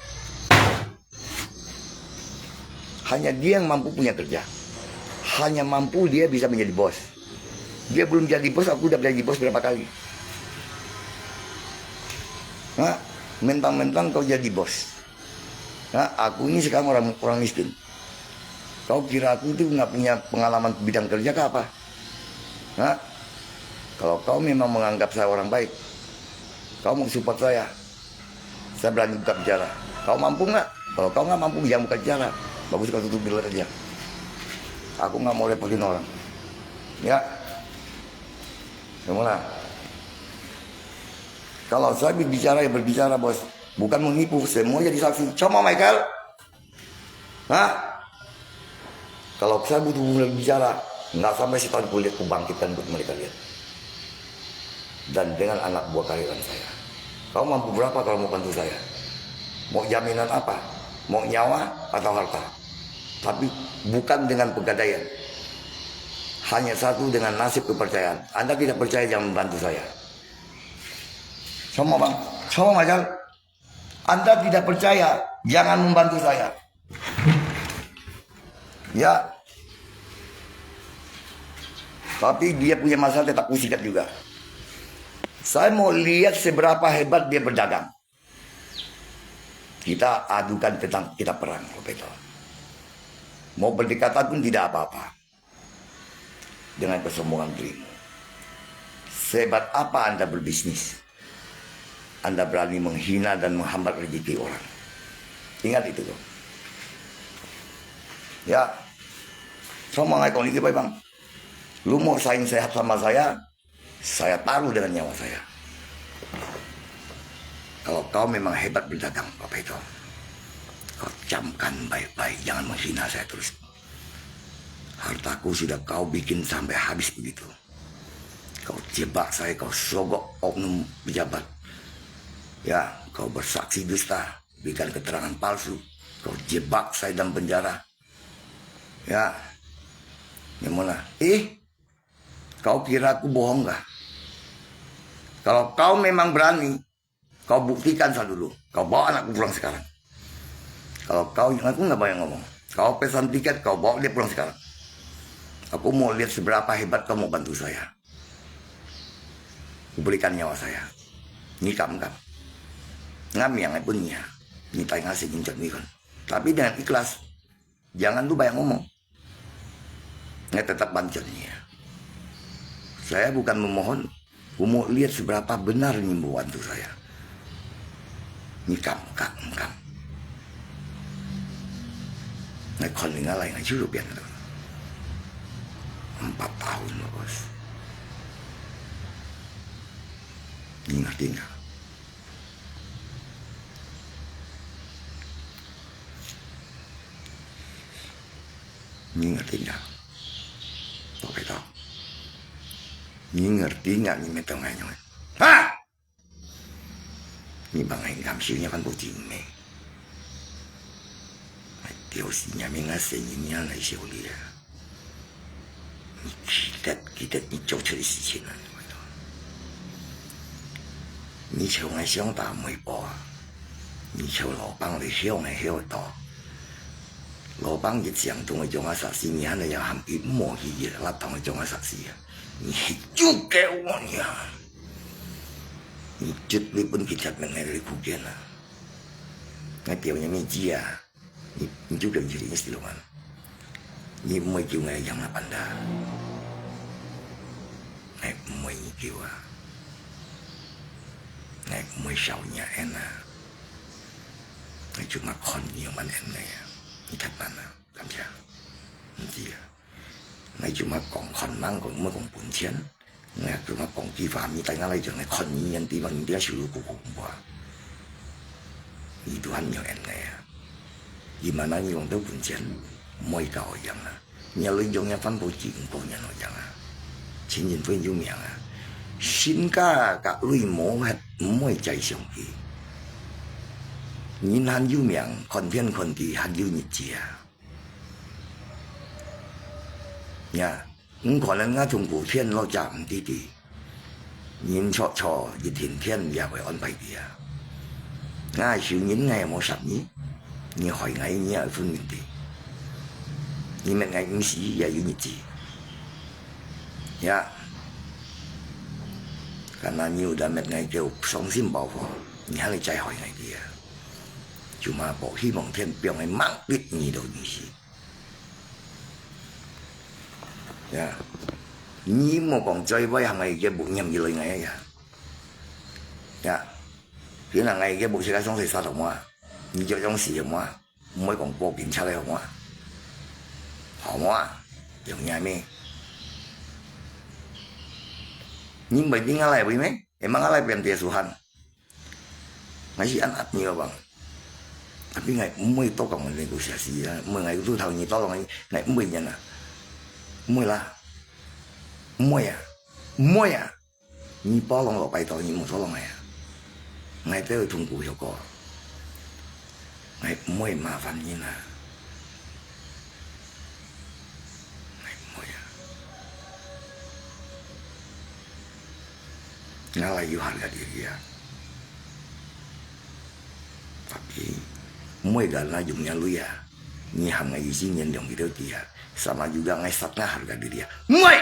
Hanya dia yang mampu punya kerja. Hanya mampu dia bisa menjadi bos. Dia belum jadi bos, aku udah jadi bos berapa kali. Hah? Mentang-mentang kau jadi bos. Hah? Aku ini sekarang orang, orang miskin. Kau kira aku itu nggak punya pengalaman bidang kerja kah apa? Hah? Kalau kau memang menganggap saya orang baik, kau mau support saya, saya berani buka bicara. Kau mampu nggak? Kalau kau nggak mampu, jangan buka bicara. Bagus kau tutup dulu aja. Aku nggak mau repotin orang. Ya. Semua. Kalau saya berbicara, ya berbicara, Bos. Bukan menipu, semua jadi saksi. Coba, Michael. Hah? Kalau saya butuh mulai bicara, nggak sampai setahun kulit ku bangkitkan buat mereka lihat. Dan dengan anak buah karyawan saya. Kau mampu berapa kalau mau bantu saya? Mau jaminan apa? Mau nyawa atau harta? Tapi bukan dengan pegadaian. Hanya satu, dengan nasib kepercayaan. Anda tidak percaya, jangan membantu saya. Sama, Bang. Sama, Macan. Anda tidak percaya, jangan membantu saya. Ya, Tapi dia punya masalah tetap ku sikat juga. Saya mau lihat seberapa hebat dia berdagang. Kita adukan tentang kita perang, Bapak Ibu. Mau berdekatan pun tidak apa-apa. Dengan kesombongan dirimu. Sehebat apa Anda berbisnis, Anda berani menghina dan menghambat rezeki orang. Ingat itu, kau. Ya. Sama ngai kau ni, Bapak Ibu. Lu mau saing sehat sama saya, saya taruh dengan nyawa saya. Kalau kau memang hebat berdagang, Bapak Ibu, kau camkan baik-baik, jangan menghina saya terus. Hartaku sudah kau bikin sampai habis begitu. Kau jebak saya, kau sogok oknum pejabat. Ya, kau bersaksi dusta, berikan keterangan palsu. Kau jebak saya dalam penjara. Ya. Yang mana? Eh, kau kira aku bohong kah? Kalau kau memang berani, kau buktikan saya dulu. Kau bawa anakku pulang sekarang. Kalau kau, aku nggak banyak ngomong. Kau pesan tiket, kau bawa dia pulang sekarang. Aku mau lihat seberapa hebat kau mau bantu saya. Kuberikan nyawa saya. Nyi kam-kam. Ngamyang pun nyi ha. Nyi tai ngasi nyi jat nyi kan. Tapi dengan ikhlas. Jangan lu banyak ngomong. Ngai tetap bantu nyi ha. Saya bukan memohon. Ku mau lihat seberapa benar nyi mau bantu saya. Nyi kam-kam, kam. Ngai kon ngai lai ngai churu pian tu. Empat tahun, Bos. Nyi ngerti nggak? Nyi ngerti nggak? Tau pai tau. Nyi ngerti nggak nyi metong ngai nyong? Ha! Nyi bang ngai ngam siu nyi kan bu jing me. Ai, 就是你们那些人家来修理啊。你记得，记得你做出的事情啊。你像俺想打媒婆啊，你像老板的香的香多。老板一讲同个种啊啥事，你还能要喊一模一样，那同个种啊啥事啊？你就给我你啊！你绝对不能给他们那个苦见啊！那表演面积啊！ 你，你就跟佢哋一齊玩。你毋會叫𠊎贏啦，班達。𠊎毋會你叫啊。𠊎毋會笑你啊，Anna。𠊎就嘛看你樣般Anna啊。你看慢啊，感謝。毋知啊。 𠊎就嘛講看吂講，毋好講本錢。𠊎就嘛講句話，你帶𠊎來講，𠊎看你樣地方，你這手都苦苦無啊。你都還有恩愛啊。你嘛拿你講到本錢，毋會搞樣啊。你愛用樣環保紙，毋過樣樣啊。錢銀費有命啊。身家甲鐳無忒，毋會再上去。人還有命，看天看地還有日子啊。 呀，毋可能𠊎同古天樂食毋知知，人著著一天天也會安排佢啊。𠊎係仇人，𠊎也無殺你，你害𠊎，你也會分明知。你滅𠊎毋死也有日子。呀，敢若你有得滅𠊎，叫傷心爆火，你還來再害𠊎佢啊！就嘛無希望天放个猛烈你到你死。 呀，你莫講嘴巴行个，佢無念佢來𠊎呀。呀，佢若𠊎佢無識个上世殺頭嘛，你就用死个嘛，毋會講報警察个好嘛，好嘛，用你咩？你毋係你阿來位咩？會問阿來變跌手汗。 𠊎係恁壓你个bang。Tapi𠊎毋會多講你个故事啊，毋會，𠊎都頭你多講，𠊎毋會人啊，毋會啦，毋會啊，毋會啊！你包容我，拜託你莫做容𠊎啊！𠊎都有痛苦效果，𠊎毋會麻煩人啊！ Ay, moy ah. Ngalay-u harga diri ah. Tapi, moy gala yung niya luya. Ni ham nga isi niyan yung video dia. Sama juga ngay sat nga harga diri ah. Moy!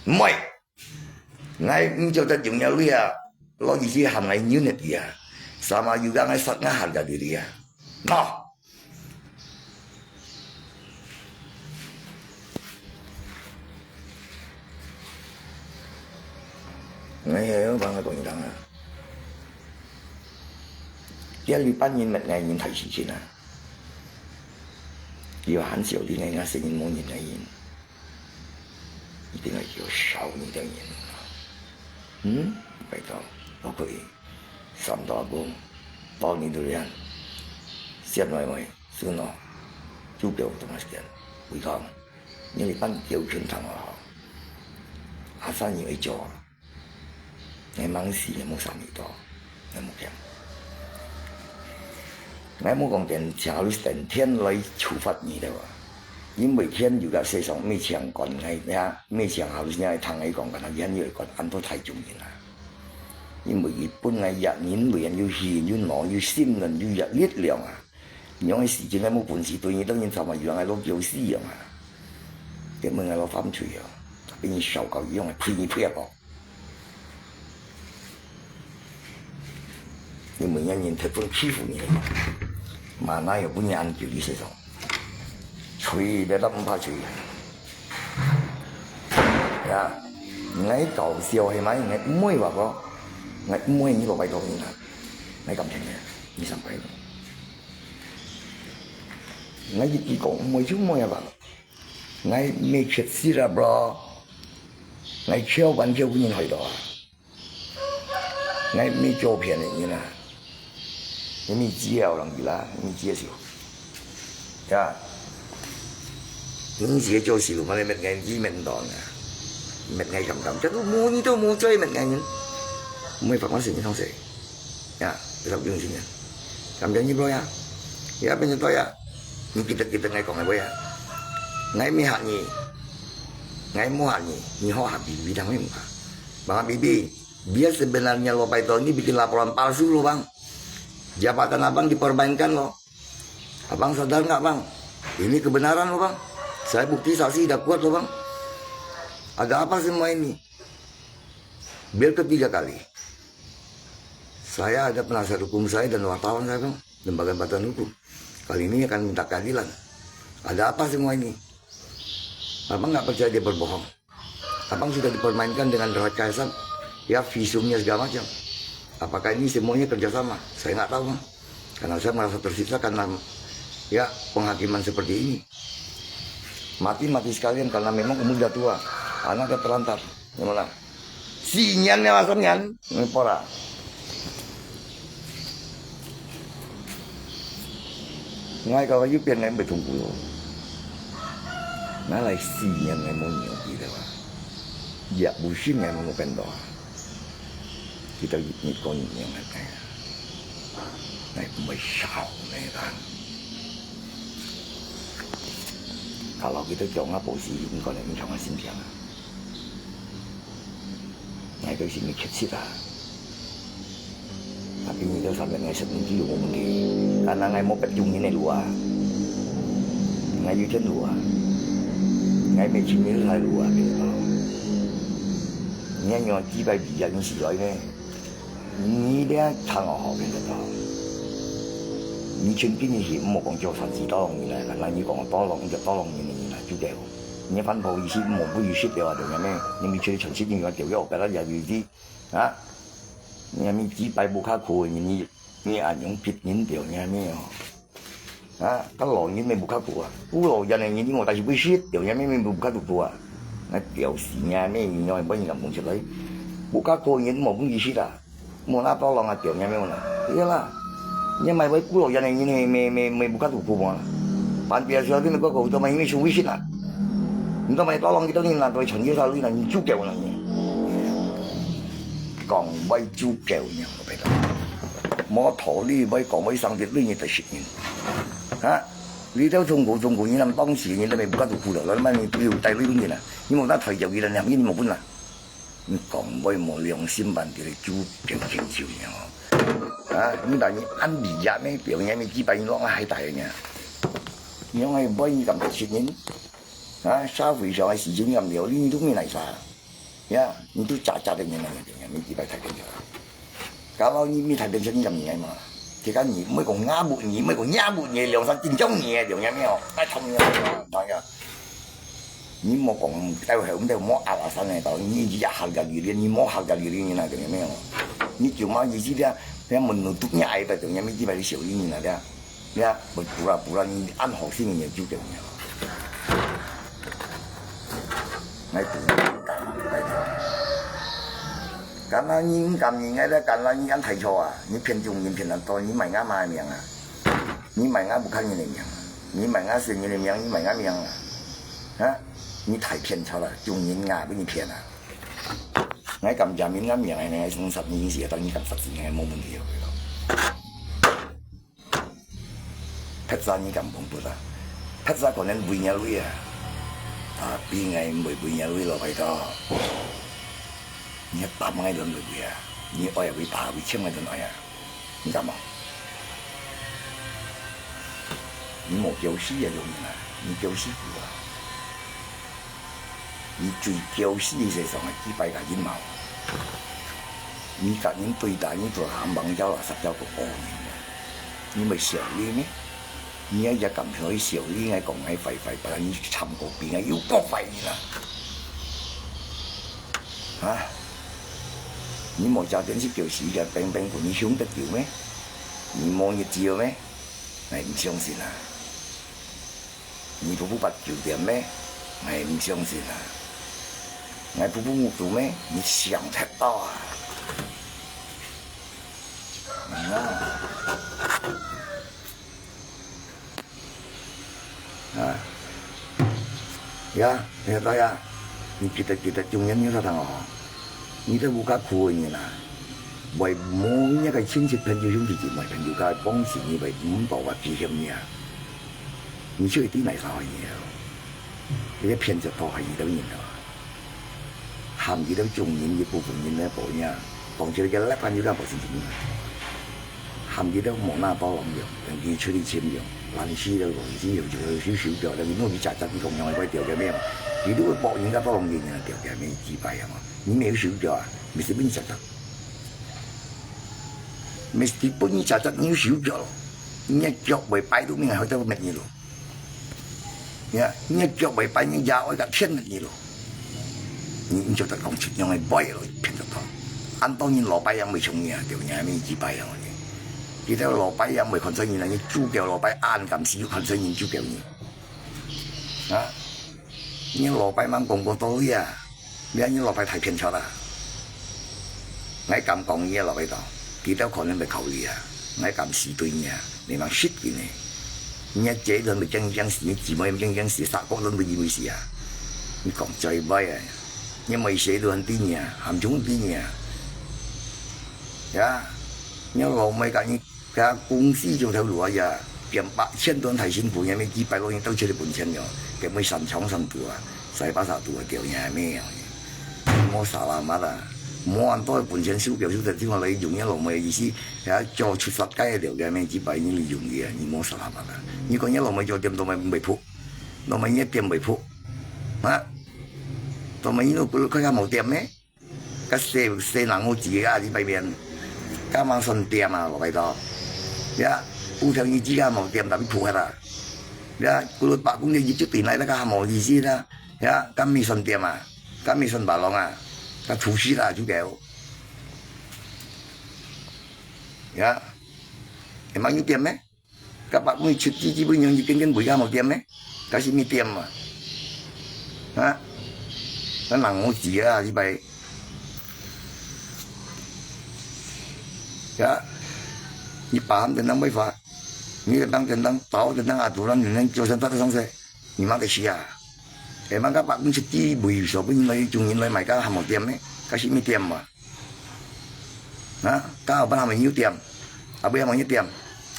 毋會。 𠊎毋曉得用這鐳啊，落去去喊𠊎忍得去啊，sama juga𠊎殺𠊎喊个你啊。喏，𠊎也有辦法講你聽啊。這裡半人物个人太時間啊，有還少啲个，那聲音無人个人。 一定愛叫少你个人。嗯，拜託，我可以。三大公，包你的臉，先來來，是喏，就給我東西點，違抗，你的半條正常啊，阿三你會做啊。 𠊎吂死，𠊎無殺你到，𠊎無驚。𠊎無講等，請老師等天來處罰你个啊，因為天有个世上，毋係請管𠊎呀，毋係請老師，𠊎聽𠊎講个，天有管恁多太重人啊。因為佢本來也人類有血有腦有心人有力量啊，你用个時間，𠊎無本事對你，當然怎麼樣，𠊎老表示樣啊，根本𠊎老犯罪啊，比你少高一樣，呸你呸啊講。 你每日人特別欺負你，嘛哪有分你恁久的世上？吹的都毋怕吹。呀，𠊎搞笑係咪？𠊎毋會話過，𠊎毋會你老拜託你啦，𠊎感謝你，你上拜託。𠊎一句講毋會就毋會啊吧。 𠊎毋係缺失啊，bro。𠊎超凡超分人害到啊。𠊎毋係詐騙个人啊。你咪知啊，有人有啦，你咪知啊，是無？呀，你自己做事，反正搣𠊎，你搣到啊，搣𠊎敢敢，這都無，你都無做搣𠊎人，毋會發生事情，同事。 呀，tetap用心呀。Kam janji bro ya. Ya, penyerta ya. Ni kita-kita ngai kong ya. Ngai mihak ni. Ngai muhak ni. Ni ho Habibie dah memang. Bang Habibie, dia sebenarnya lo baito ni bikin laporan palsu lo bang. Jabatan abang dipermainkan lo. Abang sadar nggak bang? Ini kebenaran lo bang. Saya bukti saksi dah kuat lo bang. Ada apa semua ini? Biar ketiga kali. Saya ada penasihat hukum saya dan wartawan saya, Bang, lembaga bantuan hukum. Kali ini akan minta keadilan. Ada apa semua ini? Abang nggak percaya dia berbohong. Abang sudah dipermainkan dengan rekayasa, ya, visumnya segala macam. Apakah ini semuanya kerjasama? Saya nggak tahu, Bang. Karena saya merasa tersiksa karena, ya, penghakiman seperti ini. Mati, mati sekalian karena memang umur dah tua. Anak dah terlantar. Gimana? 四年了啊，三年，你不啦？Ngai kau yu pian ngai bai thung ku lo. Ngai lai 四年 ngai mo nyo ki da wa. Ya bu shin ngai mo pen do. Kita ni ko ni ngai ngai. Ngai bai sao ngai kan. Kalau kita jong apa sih, ini kau nak macam mana sih? Ngai kau sini kecil lah. Tapi ni kau sampai ngai sebenci umum ni. Karena ngai mau pet jung ini luar. Ngai yu chen luar. Ngai mei chin ni lai luar ke tau. Ngai nyo ji bai bi ya ni si lai ne. Ni dia chang ho ke tau. Ni chen kin ni hi mo kong jiao san si tao long ni lai. Karena ni kong tao long, jiao tao long ni ni lai ju deu. 你反头意思，莫不意识了啊，对不对？你们去城市里面丢掉，给他家有的啊，你们几百不卡苦，你你你啊，用别人丢，你还没有啊？他老人没不卡苦啊，不老人的人，我但是不识丢，你们不卡苦啊？那丢死你还没有，你要不你敢讲出来？不卡苦人莫不意识啊。 Muna tolong atiu nya muna. Iyalah. Nya mai bai kulo yan ini me me me buka tuku muna. Panti asal tu me kau kau tu mai ini suwi sina. Nta mai tolong kita ni na tu chang dia selalu na ni juga na ni. Kong bai juga nya ko peta. Mo tholi bai kong bai sang dia ni ta sik ni. Ha? Li tau tunggu tunggu ni nam tong si ni ta me buka tuku lo. Lalu mai ni tu tai lu ni na. Ni mo ta thai jau ni na ni mo pun na. 你講話無良心，辦到你豬狗狗狗呢吼！啊，你把你安利呀，咩表演咩幾百人浪啊，還大呢？你用个話你敢得信任？啊，社會上个事情你敢了，你都沒來啥？呀，你都假假个人来个，你几百太平了。Kalau你没太平，你怎么样嘛？这个你没讲俺不你，没讲俺不你，两三斤重你，两样没有，那重要，当然。你莫讲，待会我们再莫阿拉山来到，你一下下个里里，你莫下个里里，你那个有没有？你就嘛一直这样，这样门路都你挨着，两样没几百个小里你那个。 Ya, berpura-pura你安好心也就这样。来，不敢，拜托。敢若你毋敢，你愛來敢若你安太錯啊！你騙眾人騙恁多，你賣吾媽个命啊！你賣吾屋下人个命啊！你賣吾先人个命，你賣吾命啊！啊！你太騙錯了，眾人啊，分你騙啊！𠊎感謝你，吾命个呢，從十年前，到你敢十幾年，無問題了。 別儕你敢講不啦？別儕可能為你鐳啊，tapi𠊎毋會為你鐳咯，拜託。你打𠊎人會為啊，你愛會打，為錢𠊎人愛啊，你敢無？你無教示啊，有人啊，你教示過啊。 你最狗屎个世上个幾百个人嘛，你甲人對打，你做下網交垃圾交个惡人啊！你毋係小李咩？你也也敢可以小李，𠊎講𠊎壞壞，把你慘過比𠊎又過壞人啊！啊！你無家庭是狗屎个，平平過你凶得久咩？你無日子了咩？𠊎毋相信啊！ 你婆婆捌酒店咩？𠊎毋相信啊！𠊎婆婆屋肚咩？你想得到啊？嗯啊！啊！呀，你到呀！你記得記得，中間有啥通哦？你在屋下苦个人啊！為無你个親戚朋友兄弟姊妹朋友家幫助你，為毋到啊，危險你啊！ 你就一定來找你了。你騙子都係一等人了。含佢兜眾人一部分人來保你啊，講起來个lapang又敢保持人啊。含佢兜無拿刀郎用，等佢出去簽用，爛死了，已經有有有手腳了，你弄佢假假，你講用个怪掉个咩嘛？佢都會保人家刀郎个人啊，掉个咩幾百樣啊？你沒有手腳啊？你是不是假假？ Mesti pun你假假你有手腳咯，你个腳會擺到明，還會到滅你咯。呀，你个腳會擺，你也會甲天滅你咯。你你就得講出樣个話咯，騙得到。恁多人老闆也袂像你啊，對不對？你幾百樣个，其實老闆也袂看出你啊，你主教老闆恁敢死，看出你主教你啊？你老闆吂講過道理啊？ 你你老闆太偏差啦！𠊎敢講你个老闆到，佢兜可能會考慮啊！𠊎敢死對你啊！你吂識佢呢！你个姐人會驚驚死，你姊妹會驚驚死，三個人會因為死啊！你講最壞啊！你妹婿都很對你啊，含中對你啊！呀！你老妹甲你 該公司做頭路啊呀，變八千噸大辛苦，也沒幾百個人兜出來分錢了，該麼山長山肚啊，塞巴沙肚啊，叫也沒有。你莫沙拉嘛啦，莫恁多分錢收表收在地方來用，你老妹意思，也叫出殺街了，也沒幾百人利用你啊，你莫沙拉嘛啦。你講你老妹做店都賣賣鋪，老妹你店賣鋪，啊？老妹你都開下無店咩？ 該細細人好子个啊，你擺面，該吂算店啊，老闆到。呀，有條日子个無店，tapi苦忒啊。呀，古老伯公个一直對來，那個還無意思啦。呀，該毋算店啊，該毋算巴郎啊，該廚師啦，就叫。呀，你吂有店咩？ 該伯公出資資本用一間間賣該無店咩？該係麼店嘛？啊？該人好子啊，你擺。呀，你把他們等等違法，你等等等等，到等等啊，突然等等就算發生上去，你媽的事啊！哎，吂該伯公出資賣，所以來，眾人來買該漢堡店咩？該係麼店嘛？ 啊，該後擺還無有店，後尾還無有店，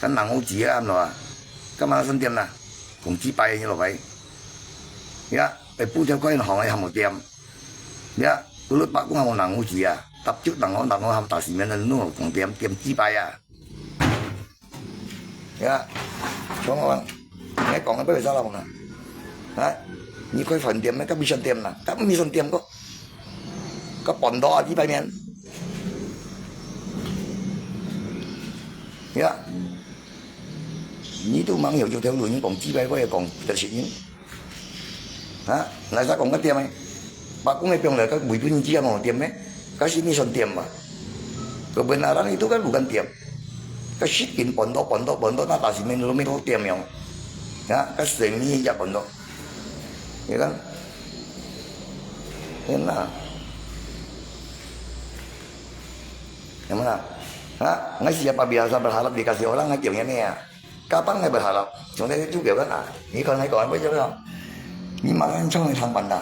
該人好子啊，安怎啊？該吂算店啦，講幾擺个你老闆。呀，會布條開行个還無店。呀，古老伯公還無人好子啊，搭足人好人好還打死面的，弄講店，店幾擺啊？呀，像我，你講个不會啥啦嘛？啊，你開飯店咩？該毋算店啦，該毋算店个。个搬到啊，幾百年。呀，你都吂曉有條路，你講幾百个講得識人。啊，哪儕講个點个？白宮个放來，个維穩之下無點个？該係你算點嘛？Kebenaran itu kan bukan點。該實情搬到搬到搬到，那但係面路面好點樣？啊，該神秘也搬到。你看，天哪！ Yang mana? Ha? Ngai siapa biasa berharap dikasih orang, ngai kieu nya ni ya. Kapan ngai berharap? Cuma itu kieu kan ah. Ni kalau ngai kawan pun cakap, ni makan cong ni tang panda.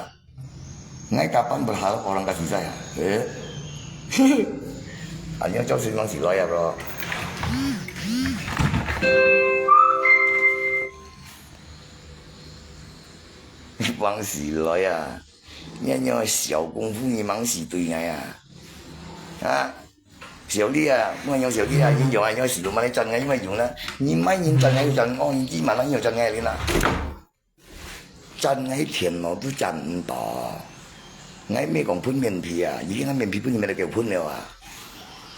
Ngai kapan berharap orang kasih saya? Eh? Hanya cong sih mang si loya bro. Mang si loya. 你恁樣小功夫，你吂死對𠊎啊？啊？小麗啊，莫用小麗啊，你用啊，你死都莫來讚𠊎，你莫用啦。你莫人讚𠊎，又讚哦，你起碼人又讚𠊎哩啦。讚𠊎電腦都讚毋到。𠊎毋係講分面皮啊，已經𠊎面皮分你買到夠分了啊。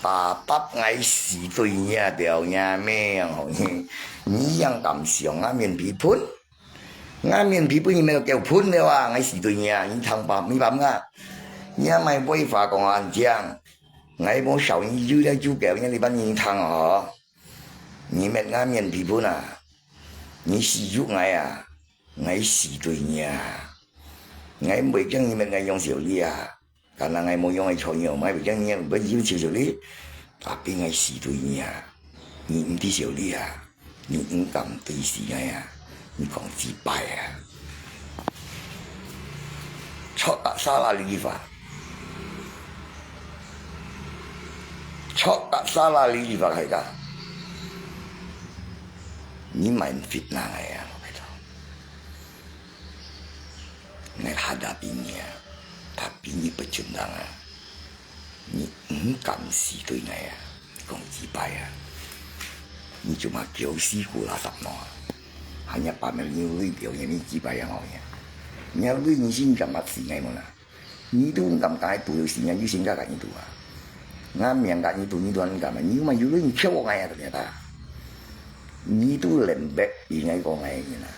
Tatap𠊎死對你啊，表你啊，咩樣好你，你樣敢想啊，面皮分？ 𠊎面皮分你買到夠分了啊！𠊎死對你啊！你聽吧，你吧啊！你也莫話講恁靚，𠊎無笑你有了就夠，你這班人聽哦！你搣𠊎面皮分啊！你羞辱𠊎啊！𠊎死對你啊！𠊎毋會驚你搣𠊎用小麗啊！ Karena𠊎無用个菜鳥，莫會驚你，毋會有少少哩。Tapi𠊎死對你啊！你毋知少哩啊！你毋敢對死𠊎啊！你講幾擺啊！Cok tak salah lagi, Pak. Cok tak salah lagi, Pak, hai ka. Ni main fitnah ngai ah, ngai hadapi ni ah, tapi ni pecundang ah. Ni engkam si tui ngai ah, kong jibai ah. Ni cuma kêu si ku la sap no. Hanya pamer ni lui kêu ni jibai ah ngau ni. Ni lui ni sin kam mat si ngai mo na. Ni tu engkam kai tu si ngai, ni sin ka ka ni tu ah. Ngam yang ka ni tu, ni tu engkam, ni ma yu lui ni kêu ngai ah ternyata. Ni tu lembek i ngai ko ngai ni na.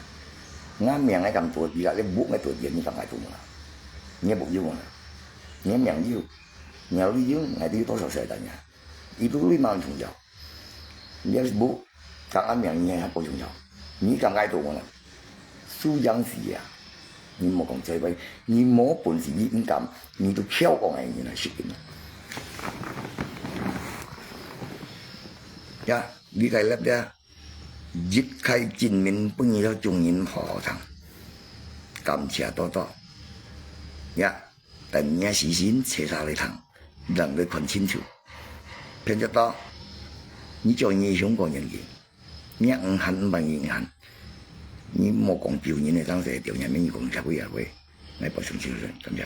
Ngam yang ngai kam tu, bila le buk ngai tu, dia ni kam kai tu mo na. Ni buk yu mo na. Ni yang yu. Ni lui yu, ngai tu yu to sa sa tanya. Itu lui mang chung jau. Ni buk, kang ngam yang ni ha po chung jau. Ni kam kai tu mo na. Su yang si ya. Ni mo kong cai bai. Ni mo pun si ni engkam. Ni tu kêu ko ngai ni na si ni. Ya, ni kai lep ya. Jit khai jin min pun ni chung yin ho ho thang. Kam chia to to. Ya. 等你个時辰，車車來聽，人會看清楚。偏就到，你叫你香港人个，你也毋喊，毋幫你喊，你莫講救人个，當時掉人面，你講社會也會，來保重自身，感謝。